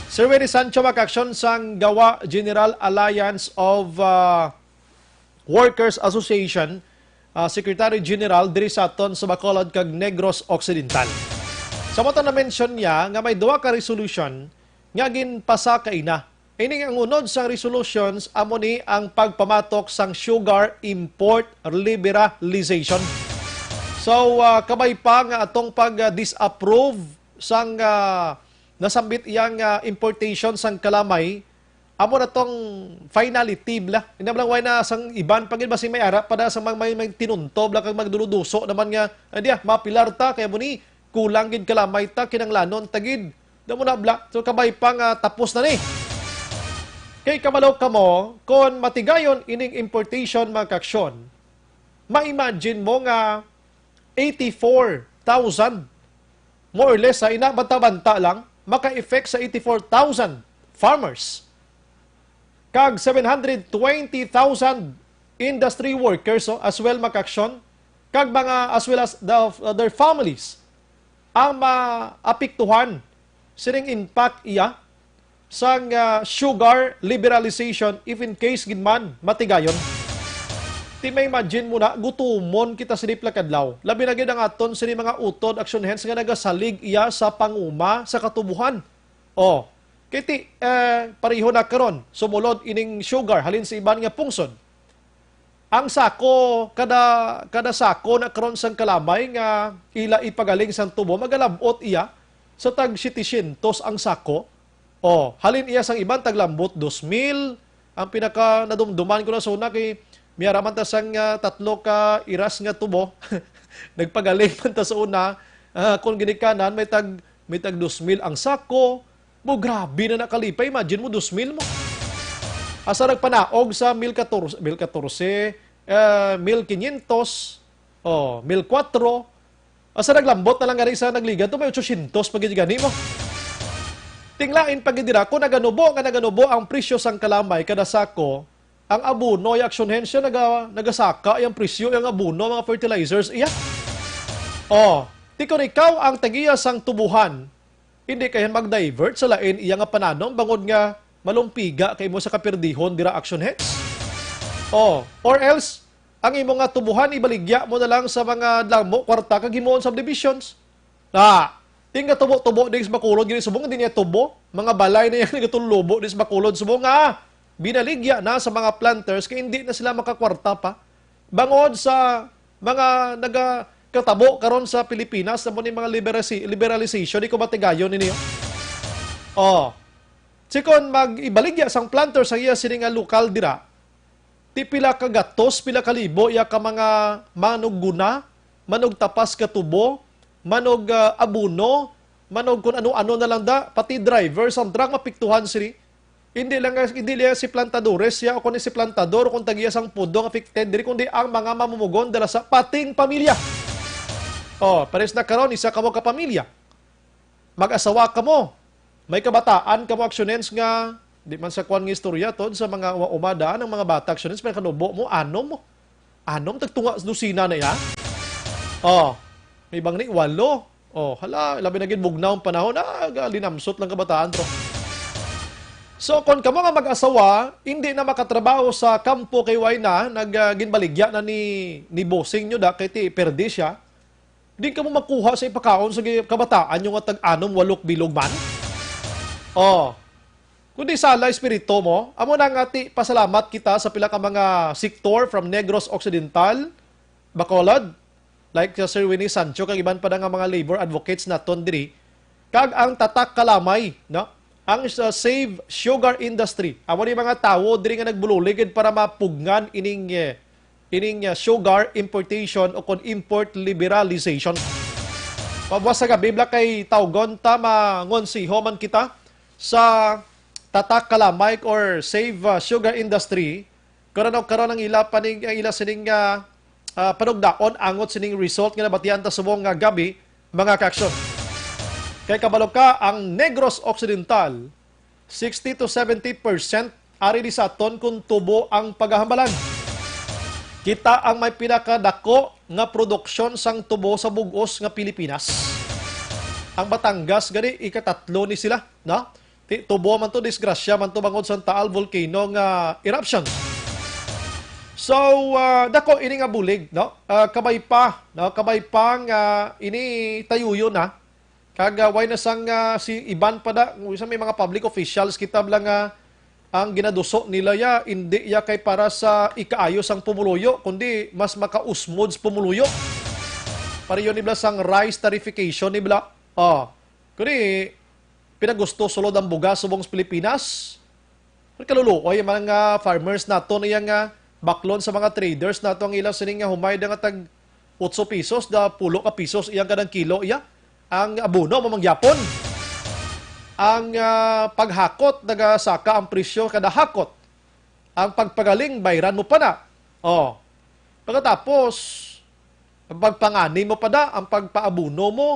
Sir Wen Sancho, makaaksyon sang GAWA, General Alliance of ah, Workers Association, ah, Secretary General diri sa aton sa Bacolod kag Negros Occidental. Sa mo na-mention niya nga may duha ka resolution nga ginpasa kaina. Ining ang unod sang resolutions amo ni ang pagpamatok sang sugar import liberalization. So, ah, kabay pa nga atong pag-disapprove sang ah, nasambit iyang ah, importation sang kalamay, amo na tong finality bla. Hindi lang way na sang iban pa gid basi may ara pa da sa mga may, may tinunto bla kag magduluduso naman nga, ay diya, mapilar ta, kaya mo ni, kulang gid kalamay ta, kinanglanon ta gid. Damo na bla. So kabay pa nga tapos na ni. Kay kamalaw kamo, kon matigayon ining importation mga kaaksyon, ma-imagine mo nga eighty-four thousand, more or less, sa ina banta-banta lang, maka-effect sa eighty-four thousand farmers. Kag seven hundred twenty thousand industry workers, oh, as well, makaaksyon, kag mga, as well as the, their families, ang maapektuhan sining impact iya sang ah, sugar liberalization if in case gid man matigayon. Ti ma-imagine mo na, gutumon kita sa dipla kadlaw. Labi na gid ang aton sini mga utod, action hands nga nagasalig iya sa panguma sa katubuhan. Oh, kay ti, eh, pareho na karon, sumulod ining sugar halin sa iban nga pungsod. Ang sako, kada, kada sako na karon sang kalamay nga ila ipagaling sang tubo, magalab-ot iya sa tag setecientos ang sako. Oh, halin iya sang iban taglambot dos mil. Ang pinaka nadumduman ko na suna kay miyara man ta sang ah, tatlo ka iras nga tubo. Nagpagaling man ta sa una. Ah, kung ginikanan may tag may tag dos mil ang sako. Mo grabe na nakalipay. Imagine mo dos mil mo. Asa nagpanaog sa mil katorse, mil katorse, eh, mil quinientos, oh, mil kuwatro. Asa naglambot na lang gani sa nagligad to, may otsosyentos pa gid gani mo. Tinglain pa gid dira, kung naganubo nga naganubo ang presyo sang kalamay kada sako, ang abono ay Action Hensya naga, nagasaka ay ang presyo ay ang abono, mga fertilizers iya. Oh, ti kon ikaw ang tagiya sang tubuhan, hindi kayan mag-divert sa lain iya nga pananom bangod nga malumpiga kay mo sa kapirdihon dira Action Hands. Oh, or else ang imo nga tubuhan ibaligya mo na lang sa mga damo kwarta kag himuon subdivisions. Na, ting nga tubo-tubo ding sa Bacolod gini subong hindi niya tubo, mga balay na yang nagatulubo ding sa Bacolod subong nga binaligya na sa mga planters kay hindi na sila makakwarta pa. Bangod sa mga nagakatabo karon sa Pilipinas, amo ni mga liberasi-, liberalization, di ko matigayon ninyo. Oh. Sikon mag-ibaligya sang planter sa iya sini nga lokal dira, ti pila ka gatos, pila ka libo iya ka mga manugguna, manugtapas ka tubo, manug ah, abono, manug kun ano-ano na lang da, pati driver sang truck mapiktuhan sini. Hindi lang, hindi lang si plantadores siya o kundi si plantador kung tagiya sang pudong affected diri, kundi ang mga mamumugon dala sa pating pamilya. Oh, pares na karon, isa kamo ka pamilya. Mag-asawa kamo. May kabataan kamo, Action Hands, nga di man sa kwan nga istorya, tod sa mga uma-, umadaan ang mga bata, Action Hands, pero kanubo mo, anom mo. Anom, tagtunga sa dosina na iya. Oh, may bang ni walo. Oh, hala, labi na gid bugnaw ang panahon. Ah, ga-, linamsot lang kabataan to. So, kon kamo nga mag-asawa, hindi na makatrabaho sa kampo kay way na, nag, ah, ginbaligya na ni, ni bossing nyo da, kay ti, perde siya. Di kamo makuha sa ipakaon sa gi-, kabataan nyo nga tag-anom, walok bilog man. Oh, kundi sala espiritu mo, amo na nga ti pasalamat kita sa pila ka mga sektor from Negros Occidental, Bacolod, like sa Sir Winnie Sancho kag iban pa na nga mga labor advocates naton diri, kag ang Tatak Kalamay, no? Ang sa Save Sugar Industry. Amo ni mga tawo diri nga nagbululigid para mapugngan ining, eh, ining, eh, sugar importation o kon import liberalization. Pabuwas sa gabi, bla kay tawgon ta, mangonsiho man kita sa Tatak Kalamay or Save, ah, Sugar Industry. Karon, karon ang ila pa ning, ang ila sining, ah, ah, panugdaon angot sining result nga nabatian ta subong nga gabi, mga ka-aksyon. Kay kabalo ka, ang Negros Occidental, sixty to seventy percent ari di sa aton kung tubo ang pagahambalan. Kita ang may pinakadako nga produksyon sang tubo sa bug-os nga Pilipinas. Ang Batangas gani ikatatlo ni sila, no? Ti-, tubo man to, disgrasya man to bangod sa Taal volcano nga eruption. So, ah, dako ini nga bulig, no? Ah, kabay pa, no? Kabay pa nga ini tayuyo na. Kag, ah, way na sang, ah, si iban pa da, sa may mga public officials kita bala nga ang ginaduso nila ya, indi ya kay para sa ikaayo sang pumuluyo, kundi mas makausmod sa pumuluyo. Pareho ni bala sang rice tarification ni bala. Oh, kundi pinagusto sulod ang bugas subong sa Pilipinas. Kaluluoy ang mga farmers nato niya nga baklon sa mga traders nato ang ila sining nga humay da nga tag otso pesos, da pulo ka pesos iyang kadang kilo iya. Ang abono mo mangyapon. Ang, ah, paghakot nagasaka ang presyo kada hakot. Ang pagpagaling bayran mo pa na. Oh. Pagkatapos, ang pagpangani mo pa da, ang pagpaabuno mo,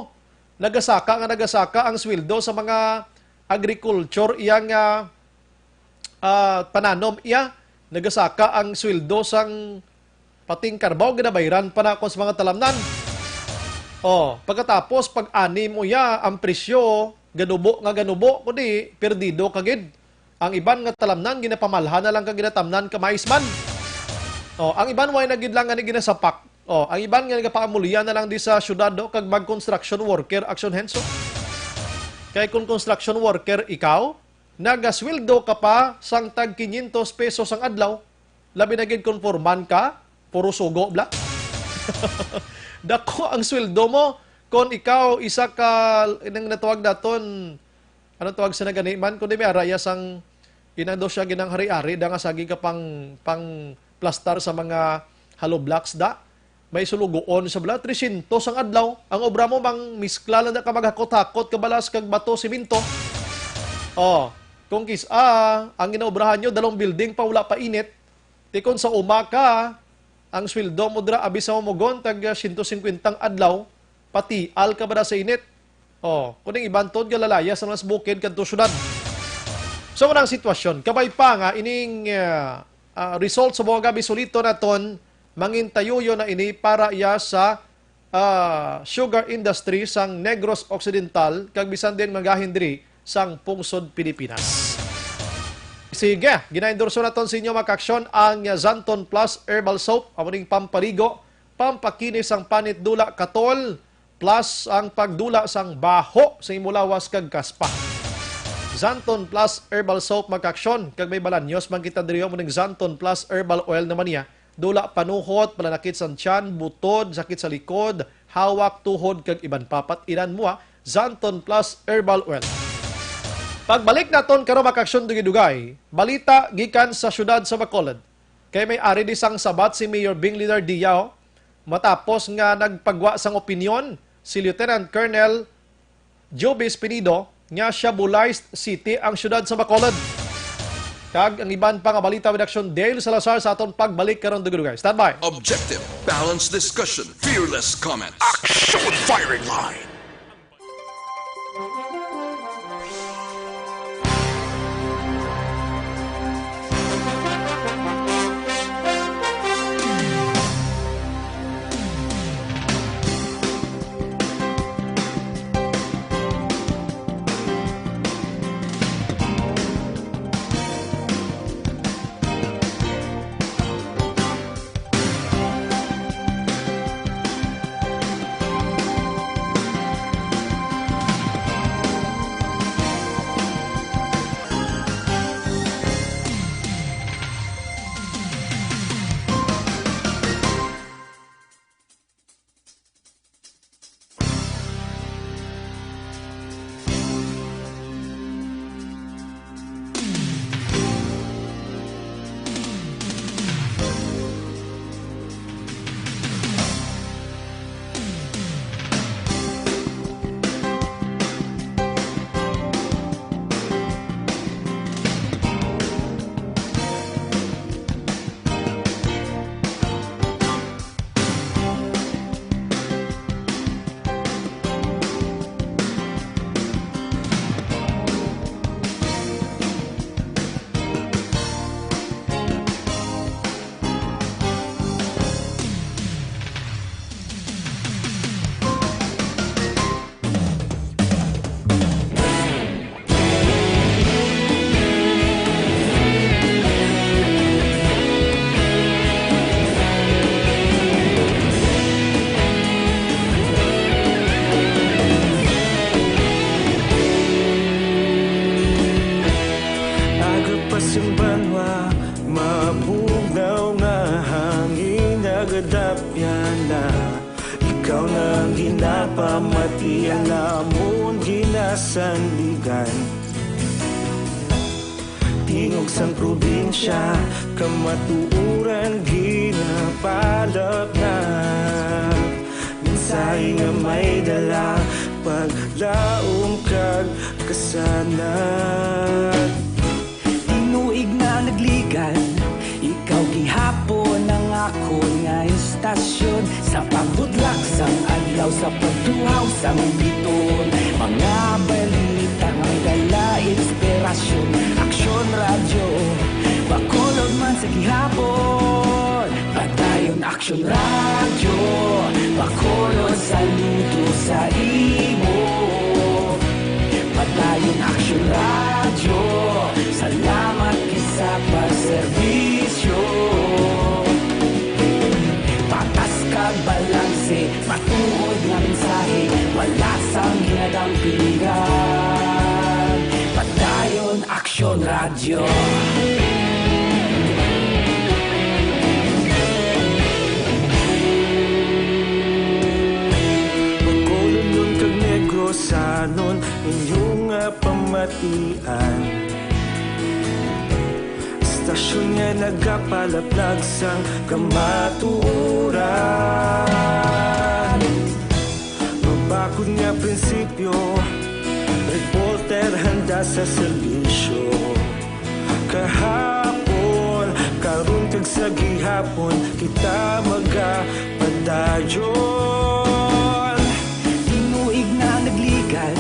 nagasaka nga nagasaka ang sweldo sa mga agriculture iya nga, ah, pananom iya, nagasaka ang sweldo sang pating karbaw, ginabayran pa na ako sa mga talamnan. Oh, pagkatapos, pag-ani mo iya, ang presyo, ganubo nga ganubo, kundi perdido ka gid. Ang iban nga talamnan, ginapamalhan na lang kag ginatamnan ka mais man. Oh, ang iban, way na gid lang nga ginasapak. Oh, ang iban nga nagapaamulian na lang di sa syudad, no? Kag mag-construction worker, Action Henso. Kay kung construction worker ikaw, nagasweldo ka pa sang tag quinientos pesos ang adlaw, labi na gid kung foreman ka, puro sugo bla. Dako ang sweldo mo kung ikaw isa ka, nang natawag naton, ano tawag sa nagani man, kundi may araya sang inando siya ginang hari-ari da nga sagi ka pang, pang plastar sa mga hollow blocks da. May sulugoon sa bala, tresyentos ang adlaw. Ang obra mo, mang miskla lang na ka maghakot-hakot ka balas kag bato, simento. Oh, kung kis-a, ang ginaobrahan nyo, dalong building pa, wala pa init. Ti kung sa uma ka, ang sweldo mo dira, abi sa mamugon, tag siyento singkwenta ang adlaw, patial ka ba na sa init? Oh, kuning iban tod nga lalayas na mas bukid kadto syudad. So, muna ang sitwasyon. Kabay pa nga ining, ah, ah, result sa mga gabi sulito naton, mangintayuyo na ini para iya sa, ah, sugar industry sang Negros Occidental, kag bisan din magahin diri sang pungsod Pilipinas. Sige, ginaendorso naton sa inyo, mga kaaksyon, ang Xanthone Plus Herbal Soap, amo ning pampaligo, pampakinis sang panit, dula, katol, plus ang pagdula sang baho sa imo lawas kag kaspa. Xanthone Plus Herbal Soap, mga kaaksyon, kag may balanyos man kita diri, amo ning Xanthone Plus Herbal Oil naman niya. Dula panuhot, pananakit sa tiyan, butod, sakit sa likod, hawak, tuhod, kag iban pa. Pat-inan mo, ha, Xanthone Plus Herbal Oil. Pagbalik naton karon, mga kaaksyon, dugay-dugay, balita gikan sa siyudad sa Bacolod. Kay may ari di sang sabat si Mayor Bing Leonardia, matapos nga nagpagwa sang opinyon si Lieutenant Colonel Jobis Pinido nga siya bulay city ang siyudad sa Bacolod. Kag ang iban pa nga balita with Action Dale Salazar sa aton pagbalik karon, dugay-dugay. Standby. Objective, balanced discussion, fearless comments. Action Firing Line. Dapyana, ikaw na ang ginapamatian, amon ginasandigan. Tingog sang probinsya, kamatuoran ginapalapnap. Mensahe nga may dala, paglaom kag kasanag. Tinuig na nagligan, ikaw gihapon ang akon nga istasyon. Sa pagbutlak sang adlaw, sa pagtuhaw sang biton, mga balita nga may dala inspirasyon. Aksyon Radyo, Bacolod man sa gihapon. Padayon Aksyon Radyo, Bacolod, saludo sa imo. Padayon Aksyon Radyo, salamat gid sa pagserbisyo. Patas kag balanse, matuod nga mensahe, wala sang ginadampigan. Padayon Aksyon Radyo. Bacolodnon kag Negrosanon, inyo nga pamatian. Istasyon nga nagapalaplag sang kamatuoran. Mabakod nga prinsipyo, reporter handa sa serbisyo. Kahapon, karon kag sa gihapon, kita magapadayon. Tinuig na nagligan,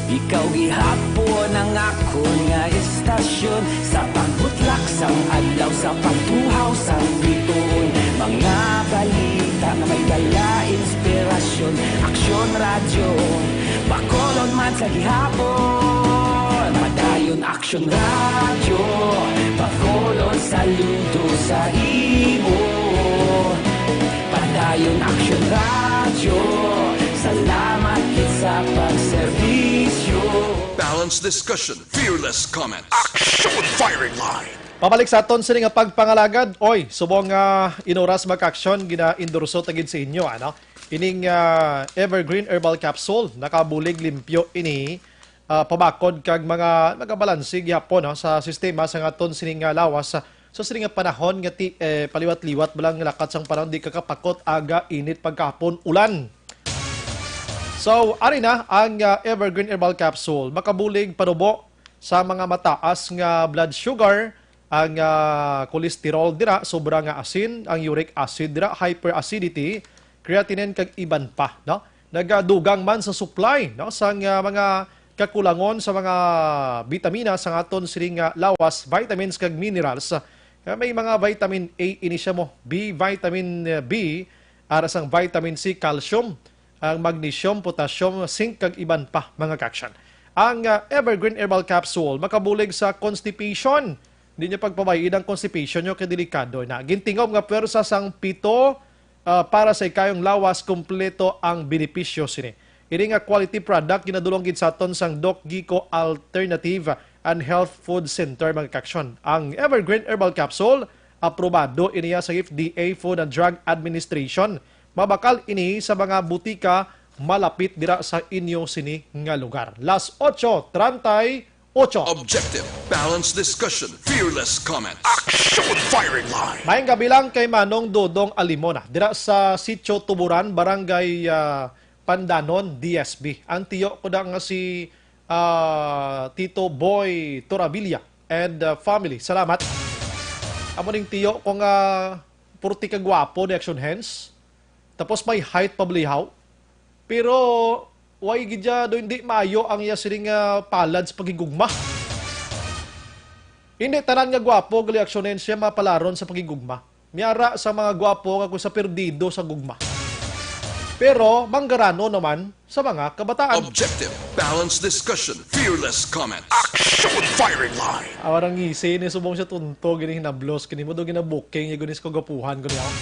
ikaw gihapon ang akon nga istasyon. Sa pagbutlak sang adlaw, sa pagtuhaw sang biton, mga balita nga may dala inspirasyon. Aksyon Radyo, Bacolod man sa gihapon. Padayon Aksyon Radyo, Bacolod, saludo sa imo. Padayon Aksyon Radyo, salamat gid sa pagserbisyo. Balanced discussion, fearless comment. Action Firing Line. Pabalik sa aton sini nga pagpangalagad. Oy, subong nga inuras, mga ka-aksyon, gina-endorso ta gid sa inyo, ano? Ining, ah, Evergreen Herbal Capsule, nakabulig limpyo ini, ah, pabakod kag mga nagabalanse gihapon, no, sa sistema sa aton sining nga lawas sa, sa sining nga panahon nga ti-, eh, paliwat-liwat ba lang lakat sang panahon, di ka kapakot, aga, init, pagkahapon, ulan. So, ari na ang, ah, Evergreen Herbal Capsule. Makabulig panubo sa mga mataas nga blood sugar, ang, ah, cholesterol dira, sobra nga asin, ang uric acid dira, hyperacidity, creatinine, kag iban pa, no? Nagadugang man sa supply, no, sang, ah, mga kakulangon sa mga bitamina sa aton sining, ah, lawas, vitamins, kag minerals. Ah, may mga vitamin A ini siya mo, B, vitamin, ah, B, ara sang vitamin C, calcium, ang magnesium, potassium, zinc, kag iban pa, mga ka-aksyon. Ang, ah, Evergreen Herbal Capsule makabulig sa constipation. Di niyo pagpabay-i ang constipation niyo kay delikado na. Gintingog nga pwersa sang pito, ah, para sa ikayong lawas, kompleto ang benepisyo sini. Ini nga quality product ginadulong gid sa aton sang Doc Gico Alternative and Health Food Center, mga ka-aksyon. Ang Evergreen Herbal Capsule, aprobado iniya sa F D A, Food and Drug Administration. Mabakal ini sa mga butika malapit dira sa inyo sini nga lugar. Las ocho treinta y ocho. Objective, balanced discussion, fearless comment. Action Firing Line. Maayong gabi lang kay Manong Dodong Alimona, dira sa Sitio Tuburan, Barangay, ah, Pandanon, D S B. Ang tiyo ko da nga si, ah, Tito Boy Torabilia and, ah, family. Salamat. Amo ning tiyo ko nga purti ka gwapo ni Action Hands. Tapos may height pa balihaw. Pero, way gid siya do hindi maayo ang iya sining, ah, palad sa paghigugma. Hindi tanan nga gwapo gali, Action Hands, siya mapalaron sa paghigugma. Miyara sa mga gwapo nga kung sa perdido sa gugma. Pero, manggaranon naman sa mga kabataan. Objective, balanced discussion, fearless comment. Action Firing Line. Awarang ngisi ni subong siya tunto, gini hinablos, kini mo do ginabuking, yung gunis ko gapuhan, guni ako.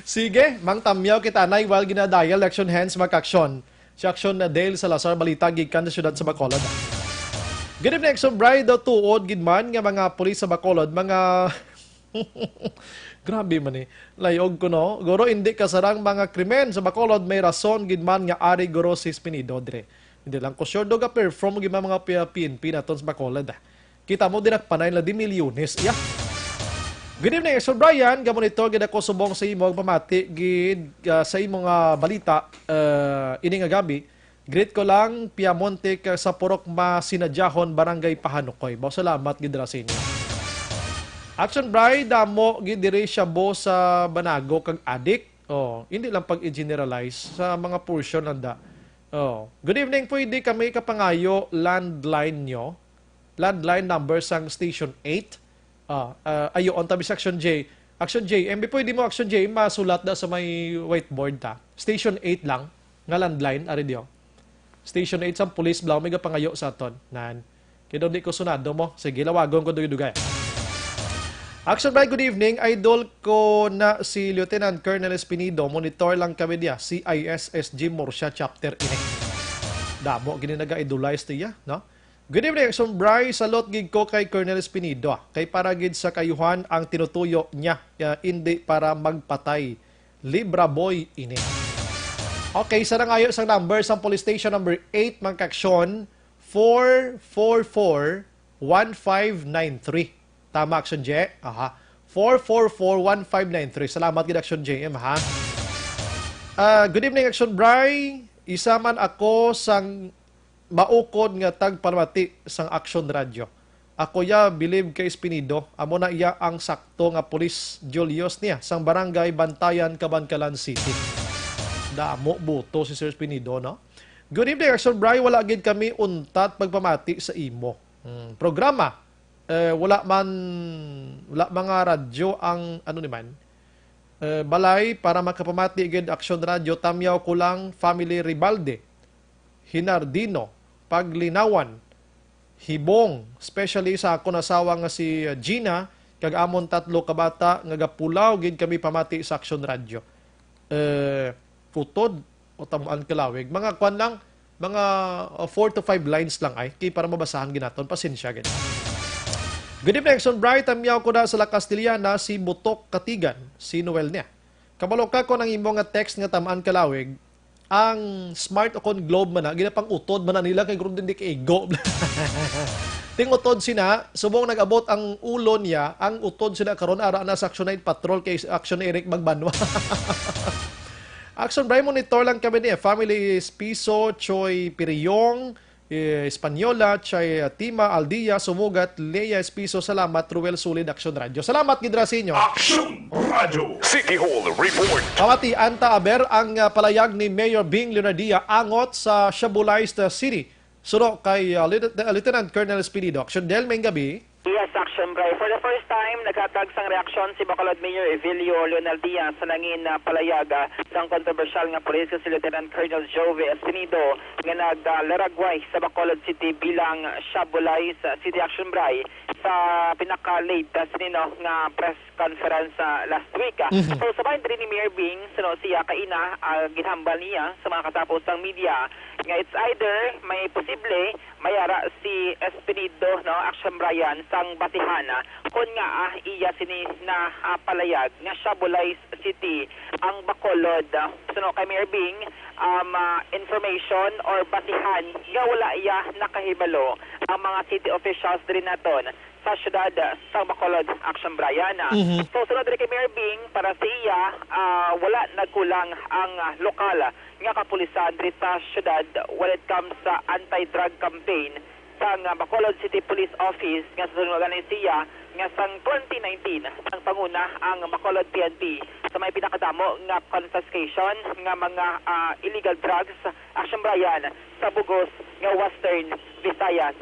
Sige, Mang Tamyaw kita anay, while ginadial Action Hands, mga ka-aksyon. Si Action na Dale Salazar, balita gikan sa siyudad sa Bacolod. Good evening, Action Bride. Daw tuod gid man nga mga pulis sa Bacolod, mga Grabe man eh. Layog ko, no? Guro, hindi kasarang mga krimen sa Bacolod, may rason gid man nga ari guro si Espinido dire. Hindi lang ko sure do ga-perform gid man mga pi-, P N P naton sa Bacolod, ah. Kita mo, di nagpanay na di milyones. Yeah. Good evening, Sir Brian. Gamonitor gid ako subong sa imo, pamati gid, ah, sa imo nga balita, ah, ini nga gabi. Greet ko lang, Piamonte, ka sa Purok Masinadyahon, Barangay Pahanukoy. Baw, salamat gid ra sa inyo. Action Bri, damo gid diri shabu sa Banago kag Adik. Oh, hindi lang pag-i-generalize sa mga portion lang da. Oh, good evening, pwede kami kapangayo landline nyo? Landline number sang Station eight? Ah, ah, ayo, on tabi sa Action J. Action J, M B, pwede mo, Action J, masulat da sa may whiteboard ta. Station eight lang, nga landline, ari diyo. Station eight sang police, blank, may gapangayo sa aton. Nan. Kaya daw di ko sunado mo. Sige, lawagon ko dugay-dugay. Action Bri, good evening. Idol ko na si Lieutenant Colonel Espinido. Monitor lang kami diya, C I S S G Murcia Chapter ini. Damo gini naga-idolize niya, no? Good evening, Action Bri. Salot gid ko kay Colonel Espinido, ah. Kay para gid sa kayuhan ang tinutuyo niya, ah, hindi para magpatay. Libra boy ini. Okay, sa nangayo sang number sang police station number eight, mga kaaksyon, four four four, one five nine three. Tama, Action J? Aha. Four four four, one five nine three. Salamat gid, Action J M, ha? Ah, good evening, Action Bri. Isa man ako sang maukod nga tagpamati sang Action Radio. Ako ya bilib kay Espinido, amo na iya ang sakto nga pulis, Julius niya, sang Barangay Bantayan, Kabankalan City. Damo buto si Sir Espinido, no? Good evening, Action Bri. Wala gid kami untat pagpamati sa imo, hmm, programa. Eh, wala man, wala mga radyo ang, ano ni man, eh, balay para makapamati gid Action Radio. Tamyaw ko lang, family Ribalde, Hinardino, Paglinawan, Hibong, especially sa akon asawa nga si, uh, Gina, kag amon tatlo ka bata nga gapulaw gid kami pamati sa Action Radio. Eh, utod o tamaan kalawig. Mga kwan lang, mga, uh, four to five lines lang ay, kay para mabasahan gid naton. Pasensya gid. Good evening, Action Bri. Tamyaw ko na sa La Castellana, si Butok Katigan, si Noel niya. Kabalo ka ko nang imo nga text nga tamaan kalawig, ang smart o kon globe man na, ginapang-utod man na nila kay guro din di kaigo. Ting utod sina, subong nag-abot ang ulo niya, ang utod sina karon ara na sa Action Night Patrol kay Action Eric Magbanwa. Action Bri, monitor lang kami ni family Espiso, Choi Piriyong, eh, Espanyola, Chay Tima, Aldia, Sumugat, Lea Espiso. Salamat, Ruel Sulid, Action Radio. Salamat gid ra sa inyo. Action Radio. City Hall Report. Pamati, anta aber ang, ah, palayag ni Mayor Bing Leonardia angot sa Shabulized, ah, City. Suno kay, ah, Lieutenant, Lieutenant Colonel Espinido. Action Del, may gabi. Yes, Action Bri. For the first time, naghatag sang reaksyon si Bacolod Mayor Evilio Leonardia sa nangin, ah, palayag, ah, sang kontrobersyal nga pulis nga si Lieutenant Colonel Jove Espinido nga naglaragway sa Bacolod City bilang Shabulized, ah, City, Action Bri, sa pinaka-late, ah, sinino nga press conference, ah, last week, ah. Mhm. So, sa bahin diri ni Mayor Bing, suno siya kaina, ah, ginhambal niya sa mga katapos sang media nga it's either may posible mayara si Espinido, no, Action Brian, sang basihan, ah, kon nga, ah, iya sini na, ah, palayag nga Shabulized City ang Bacolod. Ah, suno kay Mayor Bing, um, ah, information or basihan nga wala iya nakahibalo ang mga city officials diri naton sa siyudad, ah, sa Bacolod, Action Brian. Mhm. So, sunod diri kay Mayor Bing, para sa iya, ah, wala nagkulang ang, ah, lokal nga kapulisan diri sa siyudad when it comes sa anti-drug campaign sang, ah, Bacolod City Police Office nga sa sunod ni siya nga sang twenty nineteen ang panguna ang Bacolod P N P sa may pinakadamo nga confiscation nga mga, ah, illegal drugs, Action Brian, sa bugos nga Western Visayas.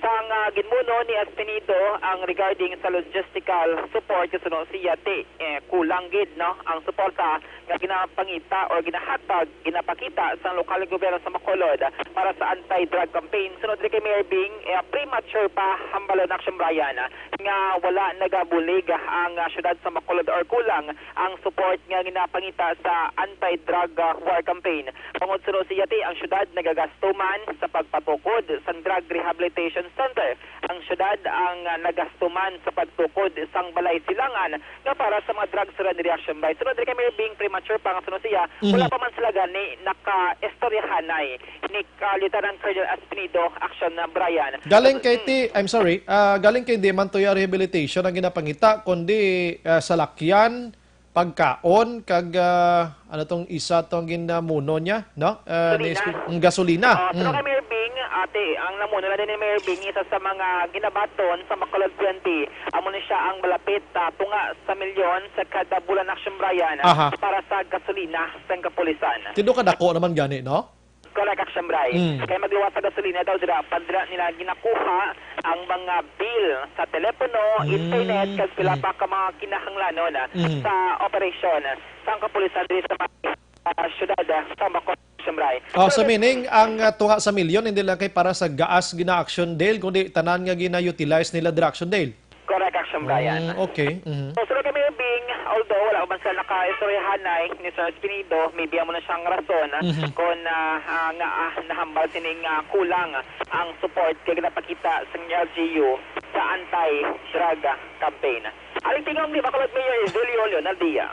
Sang, ah, ginmuno ni Espinido ang regarding sa logistical support, suno siya ti, eh, kulang gid, no, ang suporta nga ginapangita or ginahatag, ginapakita sa lokal nga gobyerno sa Bacolod para sa anti-drug campaign. Sunod diri kay Mayor Bing, eh, premature pa hambalon, Action Brian, nga wala nagabulig ang, ah, siyudad sa Bacolod or kulang ang support nga ginapangita sa anti-drug, ah, war campaign. Bangod suno siya ti, ang siyudad nagagasto man sa pagpatukod sang drug rehabilitation Center. Ang syudad ang, ah, nagastuman sa pagtukod sang balay silangan nga para sa mga drug surrender, Action Bray. Sunod diri kay Mayor Bing, premature pa nga suno siya, Mhm. wala pa man sila gani naka-istoryahanay ni, ah, Lieutenant Colonel Espinido, Action, ah, Brian. Galing kay Mm. ti, I'm sorry, ah, galing kay di man to ya rehabilitation ang ginapangita, kundi, ah, salakyan, pagkaon, kag, ah, ano tong isa tong ginamuno niya, no? Ah, ni Gasolina. Espi-, ang gasolina. Ah, pero Mm. kay Mayor Bing, ate, ang namuno na din ni Mayor Bing, isa sa mga ginabaton sa Bacolod P N P, amo ni siya ang malapit, ah, tunga sa milyon sa kada bulan, Action Brian, Aha. para sa gasolina sang kapulisan. Tido ka dako naman gani, no? Correct, Action Bray. Mm. Kay magluwas sa gasolina daw dira, pandira nila ginakuha ang mga bill sa telepono, Mm. internet, kag pila Mm. pa ka mga kinahanglanon, ah, Mm. sa operasyon sang kapulisan diri sa mga, ah, syudad, ah, sa Bacolod, Action Bray. Oh, so Pero meaning, ang, ah, tunga sa milyon, hindi lang kay para sa gas gina-Action Dale, kundi tanan nga gina-utilize nila dira, Action Dale. Correct, Action Brian. Mm, okay. Mhm. So, sunod kay Mayor Bing, although wala pa man sila naka-istoryahanay ni Sir Espinido, maybe amo na siyang rason Mhm. kung, ah, ah, nga, ah, nahambal sining, ah, kulang ang support kay ginapakita sa L G U sa anti-drug campaign. Aling tingog ni Bacolod Mayor Julio Leonardia.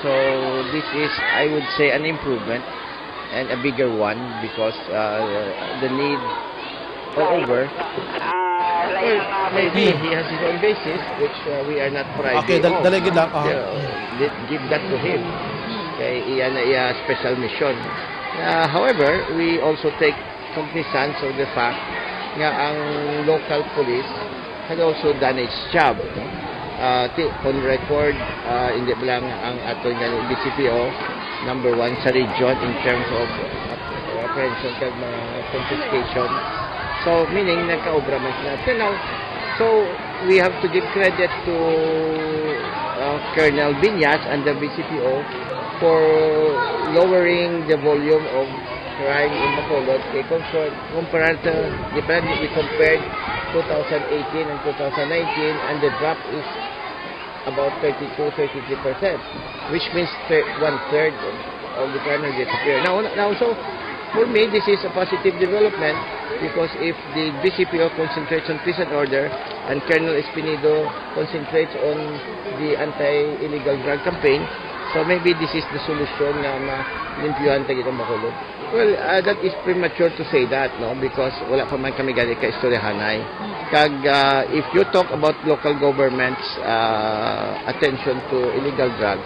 So this is, I would say, an improvement and a bigger one because, uh, the need all over. Ah, like, Well, uh, maybe he has his own basis, which, uh, we are not privy Okay, dal-, of. Dali gid lang, ah. Yeah, let, give that to him. Kay iya na iya special mission. Uh, however, we also take cognizance of the fact nga ang local police had also done its job, no? Ah, ti-, on record, ah, hindi ba lang ang aton nga B C P O, number one sa region in terms of apprehension kag mga confiscation. So, meaning, nagkaobra man sila. So, now, so, we have to give credit to, ah, Colonel Viñas and the B C P O for lowering the volume of crime in Bacolod. Kay kung, kung Kumpara to, different, we compared two thousand eighteen and two thousand nineteen, and the drop is about thirty-two, thirty-three percent, which means thir-, one-third of the crime has disappeared. Now, now, so, for me, this is a positive development because if the B C P O concentrates on peace and order and Colonel Espinido concentrates on the anti-illegal drug campaign, so maybe this is the solution na malimpyuhan ta gid ang Bacolod. Well, uh, that is premature to say that, no? Because wala pa man kami gani ka istoryahanay. Kag, uh, if you talk about local government's, uh, attention to illegal drugs,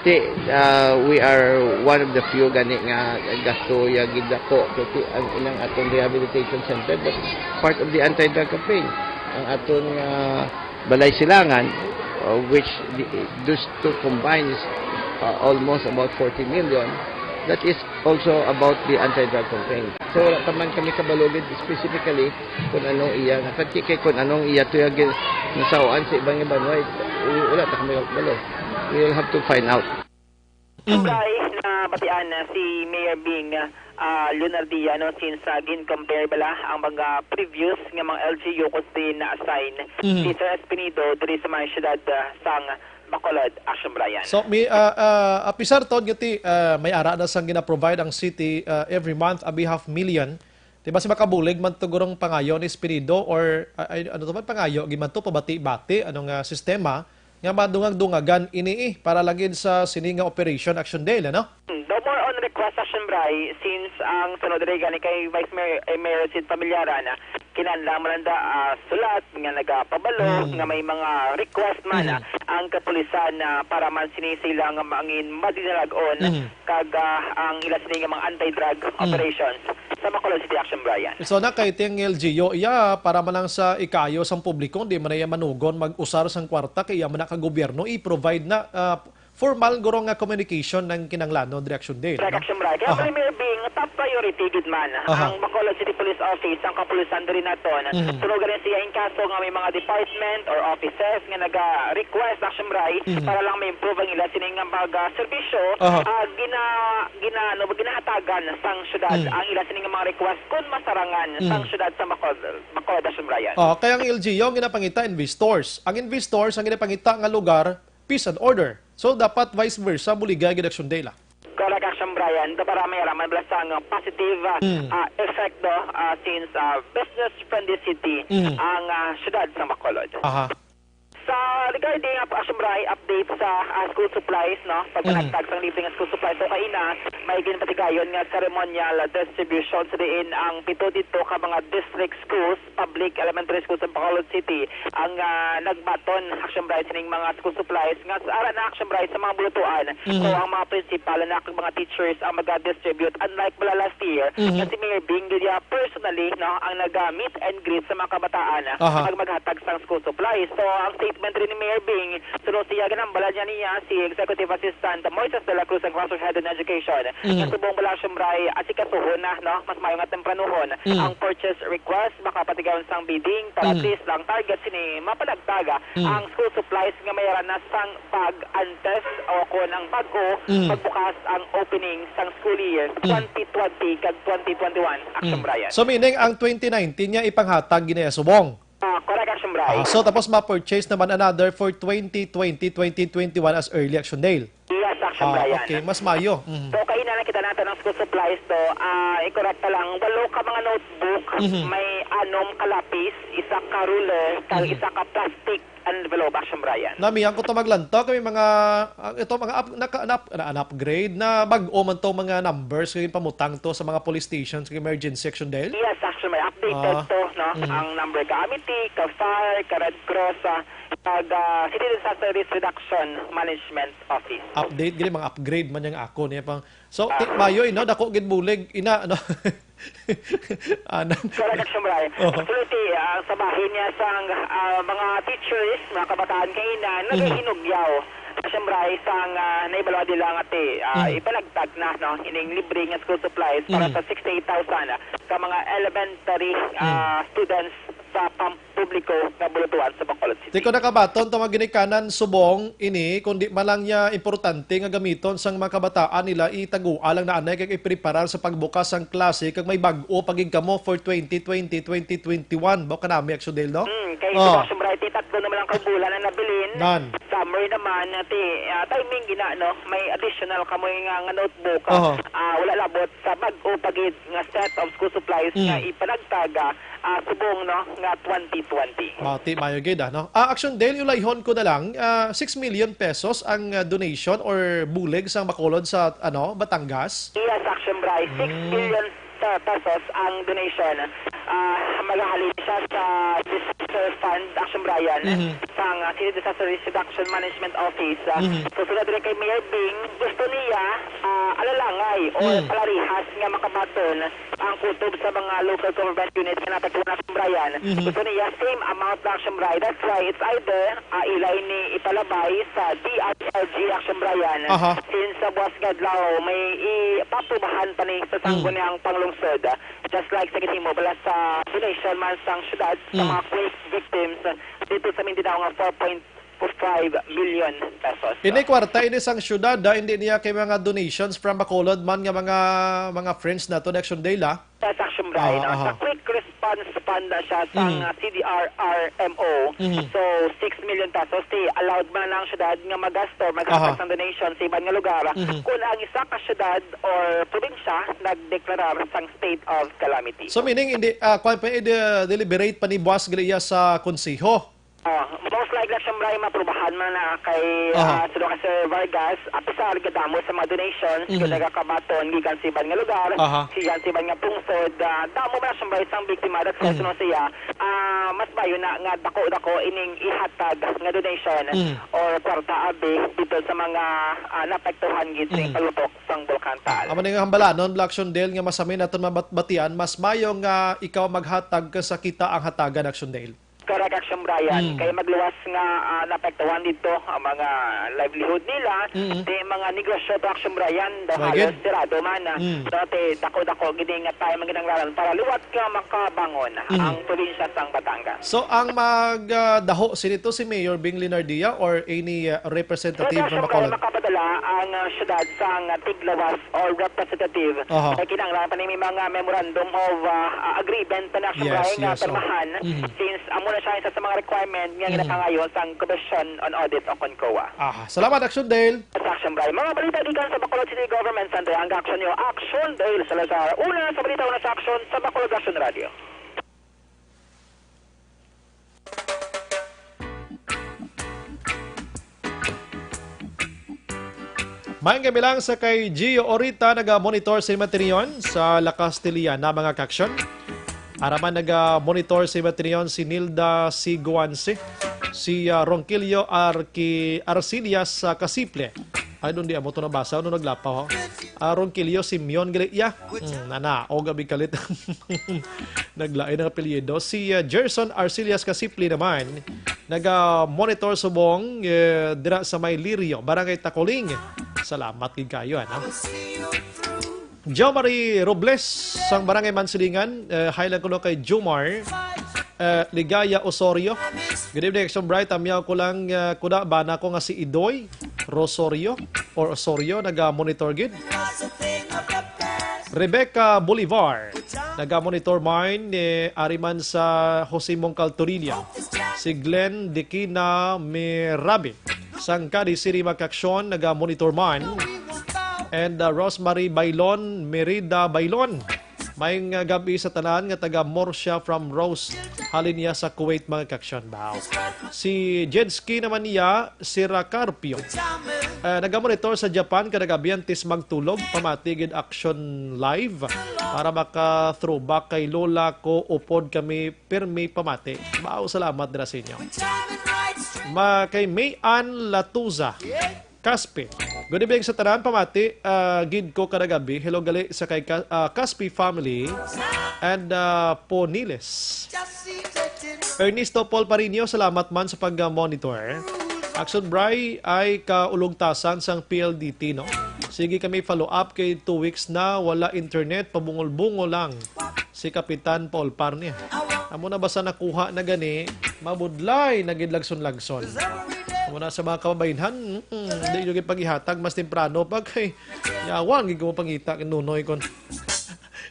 ti, uh, we are one of the few gani nga gasto ya gid ako. Kay ti, ang ilang aton rehabilitation center, but part of the anti-drug campaign. Ang aton, uh, Balay Silangan, uh, which the, those two combined is, uh, almost about forty million. That is also about the anti-drug campaign. So, wala pa man kami kabalo gid specifically kung anong iya, nakadki kay kung anong iya to yung gin-, nasaoan sa ibang iban, why, wala ta kami kabalo. We will have to find out. Sugay na batian na si Mayor Bing, ah, Leonardia, no, since, ah, gin-compare bala ang mga previous nga mga L G U kung din na-assign Mhm. si Sir Espinido diri sa mga syudad, ah, sang Bacolod, Action Brian. So, mi-, ah, ah, apisar taon nga ti, ah, may ara na sang gina-provide ang city, ah, every month, abi half million. Di ba si makabulig man to gurong pangayo ni Espinido or, ah, ay, ano to man pangayo, gid man to pabati-bati, ano nga sistema, nga madungag-dungagan ini, eh, para lagi sa sini nga Operation Action Dale, ano? Hmm, daw more on request, Action Bray, since ang sunod diri gani kay Vice Mayor, eh, Mayor Sid Familiaran, ah, kinahanglan man lang da, ah, sulat nga nagapabalo Mm. nga may mga request man, Mm. ah, ang kapulisan, ah, para man sini sila nga mangin madinalag-on Mm. kag, ah, ang ila sini nga mga anti-drug Mm. operations sa Bacolod City, Action Brian. So na kay ting L G U iya para man lang sa ikayo sang publiko, di man iya manugon mag-usar sang kwarta kay iya man na ka gobyerno i-provide na, ah, formal guro nga communication ng kinanglanon reaction din, Correct, no? Action Brian. Kaya Aha. Mayor Bing, top priority gid man Aha. ang Bacolod City Police Office, ang kapulisan diri naton. Mhm. Sunugan siya in kaso nga may mga department or offices nga naga-request, Action Bray, Mhm. para lang ma-improve ang ila sini nga mga serbisyo, Aha. ah, gina-, gina-, ano, ginahatagan sang syudad Mhm. ang ila sini nga mga request kung masarangan Mhm. sang syudad sa Bacolod, Bacolod, Action Brian. Oh, kaya ang L G U ang ginapangita investors. Ang investors ang ginapangita nga lugar, peace and order. So, dapat vice versa, buligay gid Action Dale, ah. Correct, Action Bray. Ayan, do para may raman bala sang positive ah, Mm. ah, effect do ah, since ah, business friendly city Mm. ang ah, syudad sa Bacolod. Aha. Sa regarding ah, Action Bray, update sa ah, school supplies, no? Mhm. Pagpanagtag sang libre nga school supplies, so kaina may ginpatigayon nga ceremonial distribution sa diin ang pito dito ka mga district schools, public elementary schools sa Bacolod City ang ah, nagbaton, Action Bray, sining mga school supplies nga sa ara na, Action Bray, sa mga bulutuan. Mhm. So ang mga principal na kag mga teachers ang maga-distribute, unlike bala last year Mhm. na si Mayor Bing Guilla personally, no, ang naga-meet and greet sa mga kabataan Aha. kag maghatag sang school supplies. So ang statement rin ni Mayor Bing, suno siya, ginhambalan niya niya si Executive Assistant Moises de la Cruz, ang Classroom Head in Education, Mhm. nga subong bala, Action Bray, asikasuhon na, no, mas mayo nga tempranuhon Mhm. ang purchase request, makapatigayon sang bidding para at Mhm. least lang target sini mapanagtaga Mhm. ang school supplies nga may na sang bag antes o kon ang bag-o Mm. pagbukas ang opening sang school year Mm. twenty twenty kag twenty twenty-one, Action Mm. Brian. So, meaning ang twenty nineteen niya ipanghatag gini subong? Ah, correct, Action Brian. Ah, so, tapos ma-purchase naman another for twenty twenty, twenty twenty-one as early, Action Dale? Yes, Action Ah, Brian. Okay, mas mayo. Mhm. So, kaina nakita natin ang school supplies to. Ah, i-correct na lang, walo ka mga notebook, Mhm. may anom ka lapis, isa ka ruler, kag Mhm. isa ka plastic envelope, Action Brian. Nami, ang kuto maglantaw kami mga, ah, ito, mga up, naka, na, na, na-upgrade na bag-o man to mga numbers kay pamutang to sa mga police stations kag emergency, Action Dale? Yes, Action Brian. Updated Ah. to, no? Mhm. Ang number ka amity, ka fire, ka Red Cross, ah, kag, ah, City Disaster Risk Reduction Management Office. Update, gini, mga upgrade man yang ako niya pang, so, Ah. ti-, mayo, eh, no? Dako gid bulig, ina, no? Anan. Correct, Action Brian. Oo. Actually, ti, ah, sa bahin niya sang, ah, mga teachers, mga kabataan kaina, Mhm. nagahinugyaw, Action Brian, sang, ah, naibalwa nila nga ti, ah, Mhm. ipanagtag na, no, ining libre nga school supplies para Mhm. sa sixty-eight thousand ka mga elementary, ah, Mhm. students sa pam-, publiko nga bulutuan sa Bacolod City. Di ko nakabaton, tong ginikanan subong ini, kundi man lang niya importante nga gamiton sang mga kabataan nila, itagua lang na anay kag ipreparar sa pagbukas sang klase kag may bag-o pa gid kamo for twenty twenty, twenty twenty-one. Ba kanami, Action Dale, no? Hmm, kay Oh. Action Brian, ti tatlo naman ang kabulan na nabilin. Nan. Summer naman, ti, ah, timing gina, no? May additional kamo nga, nga notebook, ah, Oho. ah, wala labot sa bag-o pa gid nga set of school supplies nga Mm. ipanagtag, ah, ah, subong, no, nga twenty twenty. Mati, mayo gid, ah, no? Ah, Action Dale, ulayhon ko na lang, ah, six million pesos ang, ah, donation or bulig sang Bacolod sa, ano, Batangas? Yes, Action Brian. Mm. Six million pe-, pesos ang donation. Ah, magahalin siya sa disaster fund, Action Brian, Mhm. sang, ah, City Disaster Risk Reduction Management Office. Ah, Mhm. so, sunod rin kay Mayor Bing, gusto niya, ah, alalangay o Mm. palarihas nga makabaton ang kutob sa mga local government unit nga naapektuhan, Action Brian. Mhm. Gusto niya same amount na, Action Brian. That's why it's either, ah, ila ini ipalabay sa D I L G, Action Brian. Aha. Since sa buwas nga adlaw, may ipaprubahan pa ni sa Mm. sangguniang panglungsod. Just like sa ginhimo bala sa donation man sang syudad sa Mm. mga quake victims dito sa Mindanao nga four point five million pesos. Ini kwarta ini sang syudad, ah, hindi niya kay mga donations from Bacolod man nga mga, mga friends nato, Action Dale, ah. Sa Action Brian, Ah, no? aha. Sa quick response fund na siya sa Mhm. nga C D R R M O. Mhm. So, six million pesos, ti allowed man ang syudad nga magasto, maghatag Aha. sang donation sa iban nga lugar Mhm. kung ang isa ka syudad or probinsya nagdeklarar sang state of calamity. So, meaning, hindi, ah, kwan pa, i-de-, deliberate pa ni buwas gali iya sa konseho? Ah, most likely, Action Brian, maprubahan man na kay, Aha. ah, suno kay Sir Vargas, apisar gadamo sa mga donations, Mhm. nga nagakabaton gikan sa iban nga lugar, Aha. gikan sa iban nga pungsod, ah, damo man, Action Brian, sang biktima, that's why Mhm. suno siya, ah, mas mayo na nga dako-dako ining ihatag nga donation Mhm. or kwarta abi dito sa mga, ah, naapektuhan gid sa Mhm. paglutok sang Bulkan Taal. Amo ni nga hambalanon, Black Shondel, nga masamin naton mabat-, batian, mas mayo nga ikaw maghatag kaysa kita ang hatagan, Action Dale. Correct, Action Brian. Mm. Kay magluwas nga, ah, naapektuhan dito ang mga livelihood nila, Mm. di mga negosyo to, Action Brian, daw Why halos gid? sirado man, ah. Mm. Dati, dako-dako, gini nga time ang ginanglanan para liwat nga makabangon Mm. ang probinsya sang Batangas. So, ang mag, ah, daho sini to si Mayor Bing Leonardia or any, ah, representative Pwede, from Action Brian, Bacolod? Makapadala ah, ang, ah, syudad sang, ah, tiglawas or representative. Aha. Kay kinahanglan pa ni may mga memorandum of, ah, ah, agreement pa na siya, yes, Brian, nga yes, oh, pirmahan, mhm, since amo na siya isa sa mga requirement nga, mhm, ginapangayo sang Commission on Audit o kon COA. Aha. Salamat, Action Dale. Sa Action Brian. Mga balita gikan sa Bacolod City Government Center, ang Action Nyo, Action Dale Salazar. Una sa balita, una sa action sa Bacolod Action Radio. Maayong gabi lang sa kay Gio Orita, naga-monitor sa Matrion sa La Castellana, mga kaksyon. Araman naga-monitor sa Matrion si Nilda Siguansi, si, ah, Ronquillo Arqui-, Arcillas sa Kasiple. Ay, doon di amo to nabasa, ano naglapaw, ha? Ah, Ronquillo Simeon gali iya. Hmm, nana, o gabi kalit. Naglain ang apelyido. Si, ah, Gerson Arcillas Kasipli naman, naga-monitor subong, eh, dira sa may Lirio, Barangay Tacoling. Salamat gid kayo, ano? Jomari Robles, sang Barangay Mansilingan, eh, hi lang kuno kay Jomar, eh, Ligaya Osorio. Good evening, Action Bright. Tamyaw ko lang, eh, kuda, bana ko nga si Idoy Rosorio or Osorio, naga-monitor gid. Rebecca Bolivar, naga-monitor man ni ari man sa Jose Mongcal Torilla. Si Glenn Dikina Mirabi, sang Cadiz City, mga kaksyon, naga-monitor man. And, uh, Rosemary Bailon, Merida Bailon. Maayong, uh, gab-i sa tanan nga taga Murcia from Rose, halin niya sa Kuwait, mga kaksyon. Wow. Si Jedski naman niya, Sira Carpio. Uh, naga-monitor sa Japan, kada gabi antes magtulog, pamati gid Action Live para maka-throwback kay Lola ko, upod kami pirmi pamati. Wow, salamat dira sa inyo. Ma, kay May Ann Latuza, Caspi. Good evening sa tanan, pamati, ah, gid ko kada gabi. Hello gali sa kay Ka-, ah, Caspi family and, ah, Poniles. Ernesto Paul Parinio, salamat man sa pag-monitor. Action Bray ay kaulugtasan sang P L D T, no? Sige kami follow up kay two weeks na wala internet, pabungol-bungol lang si Kapitan Paul Parnia. Amo na basta nakuha na gani, mabudlay na gid lagson-lagson. Amo na sa mga kababaynhan, mm, di nyo gid pag-ihatag mas temprano pa kay yawan gid ko pangita kay Nunoy kon.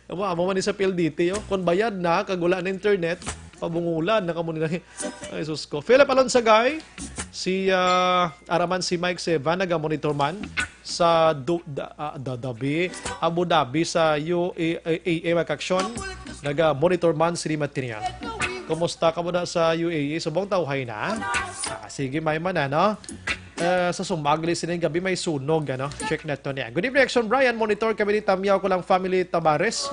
Amo, amo man ni sa P L D T, oh. Kon bayad na, kag wala na internet, pabungulan na kamo nila. Ay, sus ko. Philip Alonsagay, si, ah, araman si Mike Sevan, naga-monitor man sa Du-, da-, ah, da-, Dhabi, Abu Dhabi sa U A E, mga kaksyon. Naga-monitor man si Rimat Tinian. Kumusta ka mo na sa U A E? Subong tawhay na? Ah, sige, may man na, no? Eh, sa sumagli sining gabi may sunog, ano? Check na to niya. Good evening, Action Brian. Monitor kami ni Tamyaw ko lang family Tabares.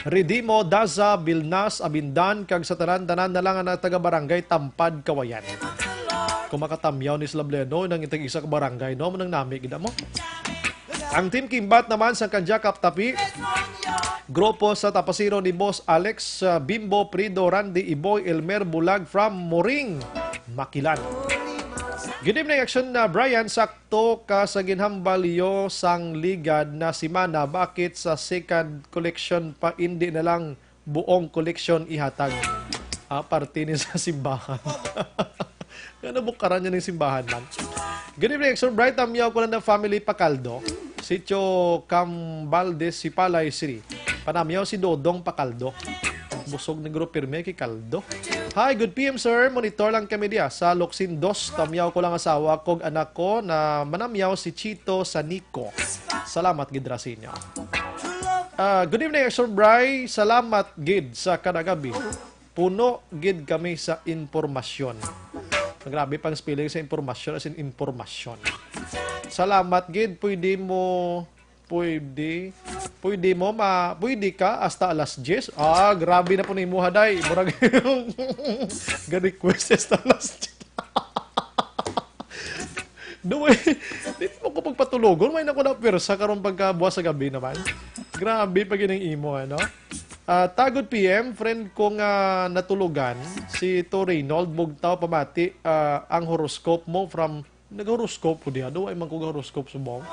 Redimo, Daza, Bilnas, Abindan, kag sa tanan-tanan na lang ang taga Barangay Tampad, Kawayan. Kung makatamyaw ni sila Bleno, nang itag isa ka barangay, no? Manang nami, gid mo. Ang Team Kimbat naman sa Kanjakap Tapi, grupo sa tapasiro ni Boss Alex, uh, Bimbo, Prido, Randy, Iboy, Elmer, Bulag from Moring, Makilan. Good evening, Action, uh, Brian. Sakto ka sa ginhambal yo sang ligad na semana. Bakit sa second collection pa indi na lang buong koleksyon ihatag? Ah, parte ni sa simbahan. Nga nabukaran niya ng simbahan man. Good evening, Exor Bright. Tamyaw ko lang ng family Pacaldo. Sitio Cambaldes, Sipalay City. Panamyaw si Dodong Pacaldo. Busog ni Guro Pirme kay Caldo. Hi, good P M, sir. Monitor lang kami diya sa Locsin Dos. Tamyaw ko lang asawa kog anak ko na manamyaw si Chito sa Nico. Salamat gid ra sa inyo. Ah, good evening, Exor Bry. Salamat gid sa kada gabi. Puno gid kami sa impormasyon. Grabe pang spelling sa impormasyon, as in impormasyon. Salamat gid, pwede mo, pwede, pwede mo ma, pwede ka hasta alas diyes. Ah, grabe na po ni mo, haday. Murag ga-request hasta alas diyes. Duwe, di mo ko pagpatulogon. May nako na pwersa karon pagkabuwas sa gabi naman. Grabe pa gid ang imo, ano? Ah, tagod P M, friend ko nga natulugan, si To Reynold, Bugtaw, pamati, ah, ang horoscope mo from, nag-horoscope ko diha. Duwa man ko horoscope subong.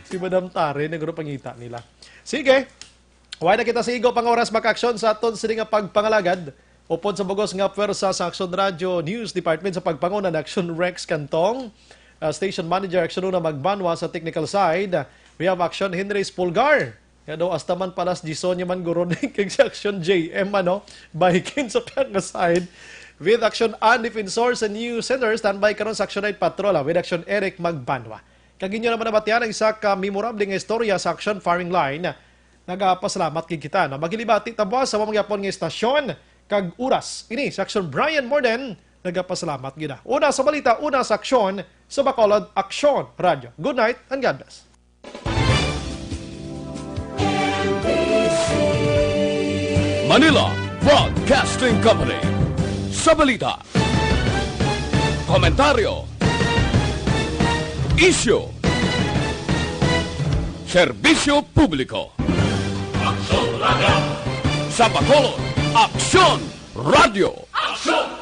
Si Madam Tare, nagpangita nila. Sige. Wala na kita sa igo pang oras, mga ka-aksyon, sa aton sini nga pagpangalagad. Upod sa bugos nga pwersa sa Aksyon Radio News Department sa pagpanguna ni Aksyon Rex Cantong, uh, Station Manager Aksyon Una Magbanwa sa technical side, we have Aksyon Henry Spulgar. Nga daw, hasta man palas Jason niya man guro ni kag sa Aksyon J M, ano, baikin sa piyang nga side. With Aksyon An Defensor sa News Center, standby karon sa Aksyon Night Patrol, ah, with Aksyon Eric Magbanwa. Kag inyo naman nabatian ang isa ka memorable nga istorya sa Aksyon Firing Line. Nagapasalamat gid kita, no? Maghilibati ta buwas sa mga yapon nga istasyon kag oras. Ini si Aksyon Brian Morden. Nagapasalamat gid, ah. Una sa balita, una sa aksyon, sa Bacolod Aksyon Radyo. Good night and God bless. Manila Broadcasting Company. Sa balita, komentaryo, isyu, serbisyo publiko. Aksyon Radio. Sa Bacolod, Aksyon Radio. Aksyon!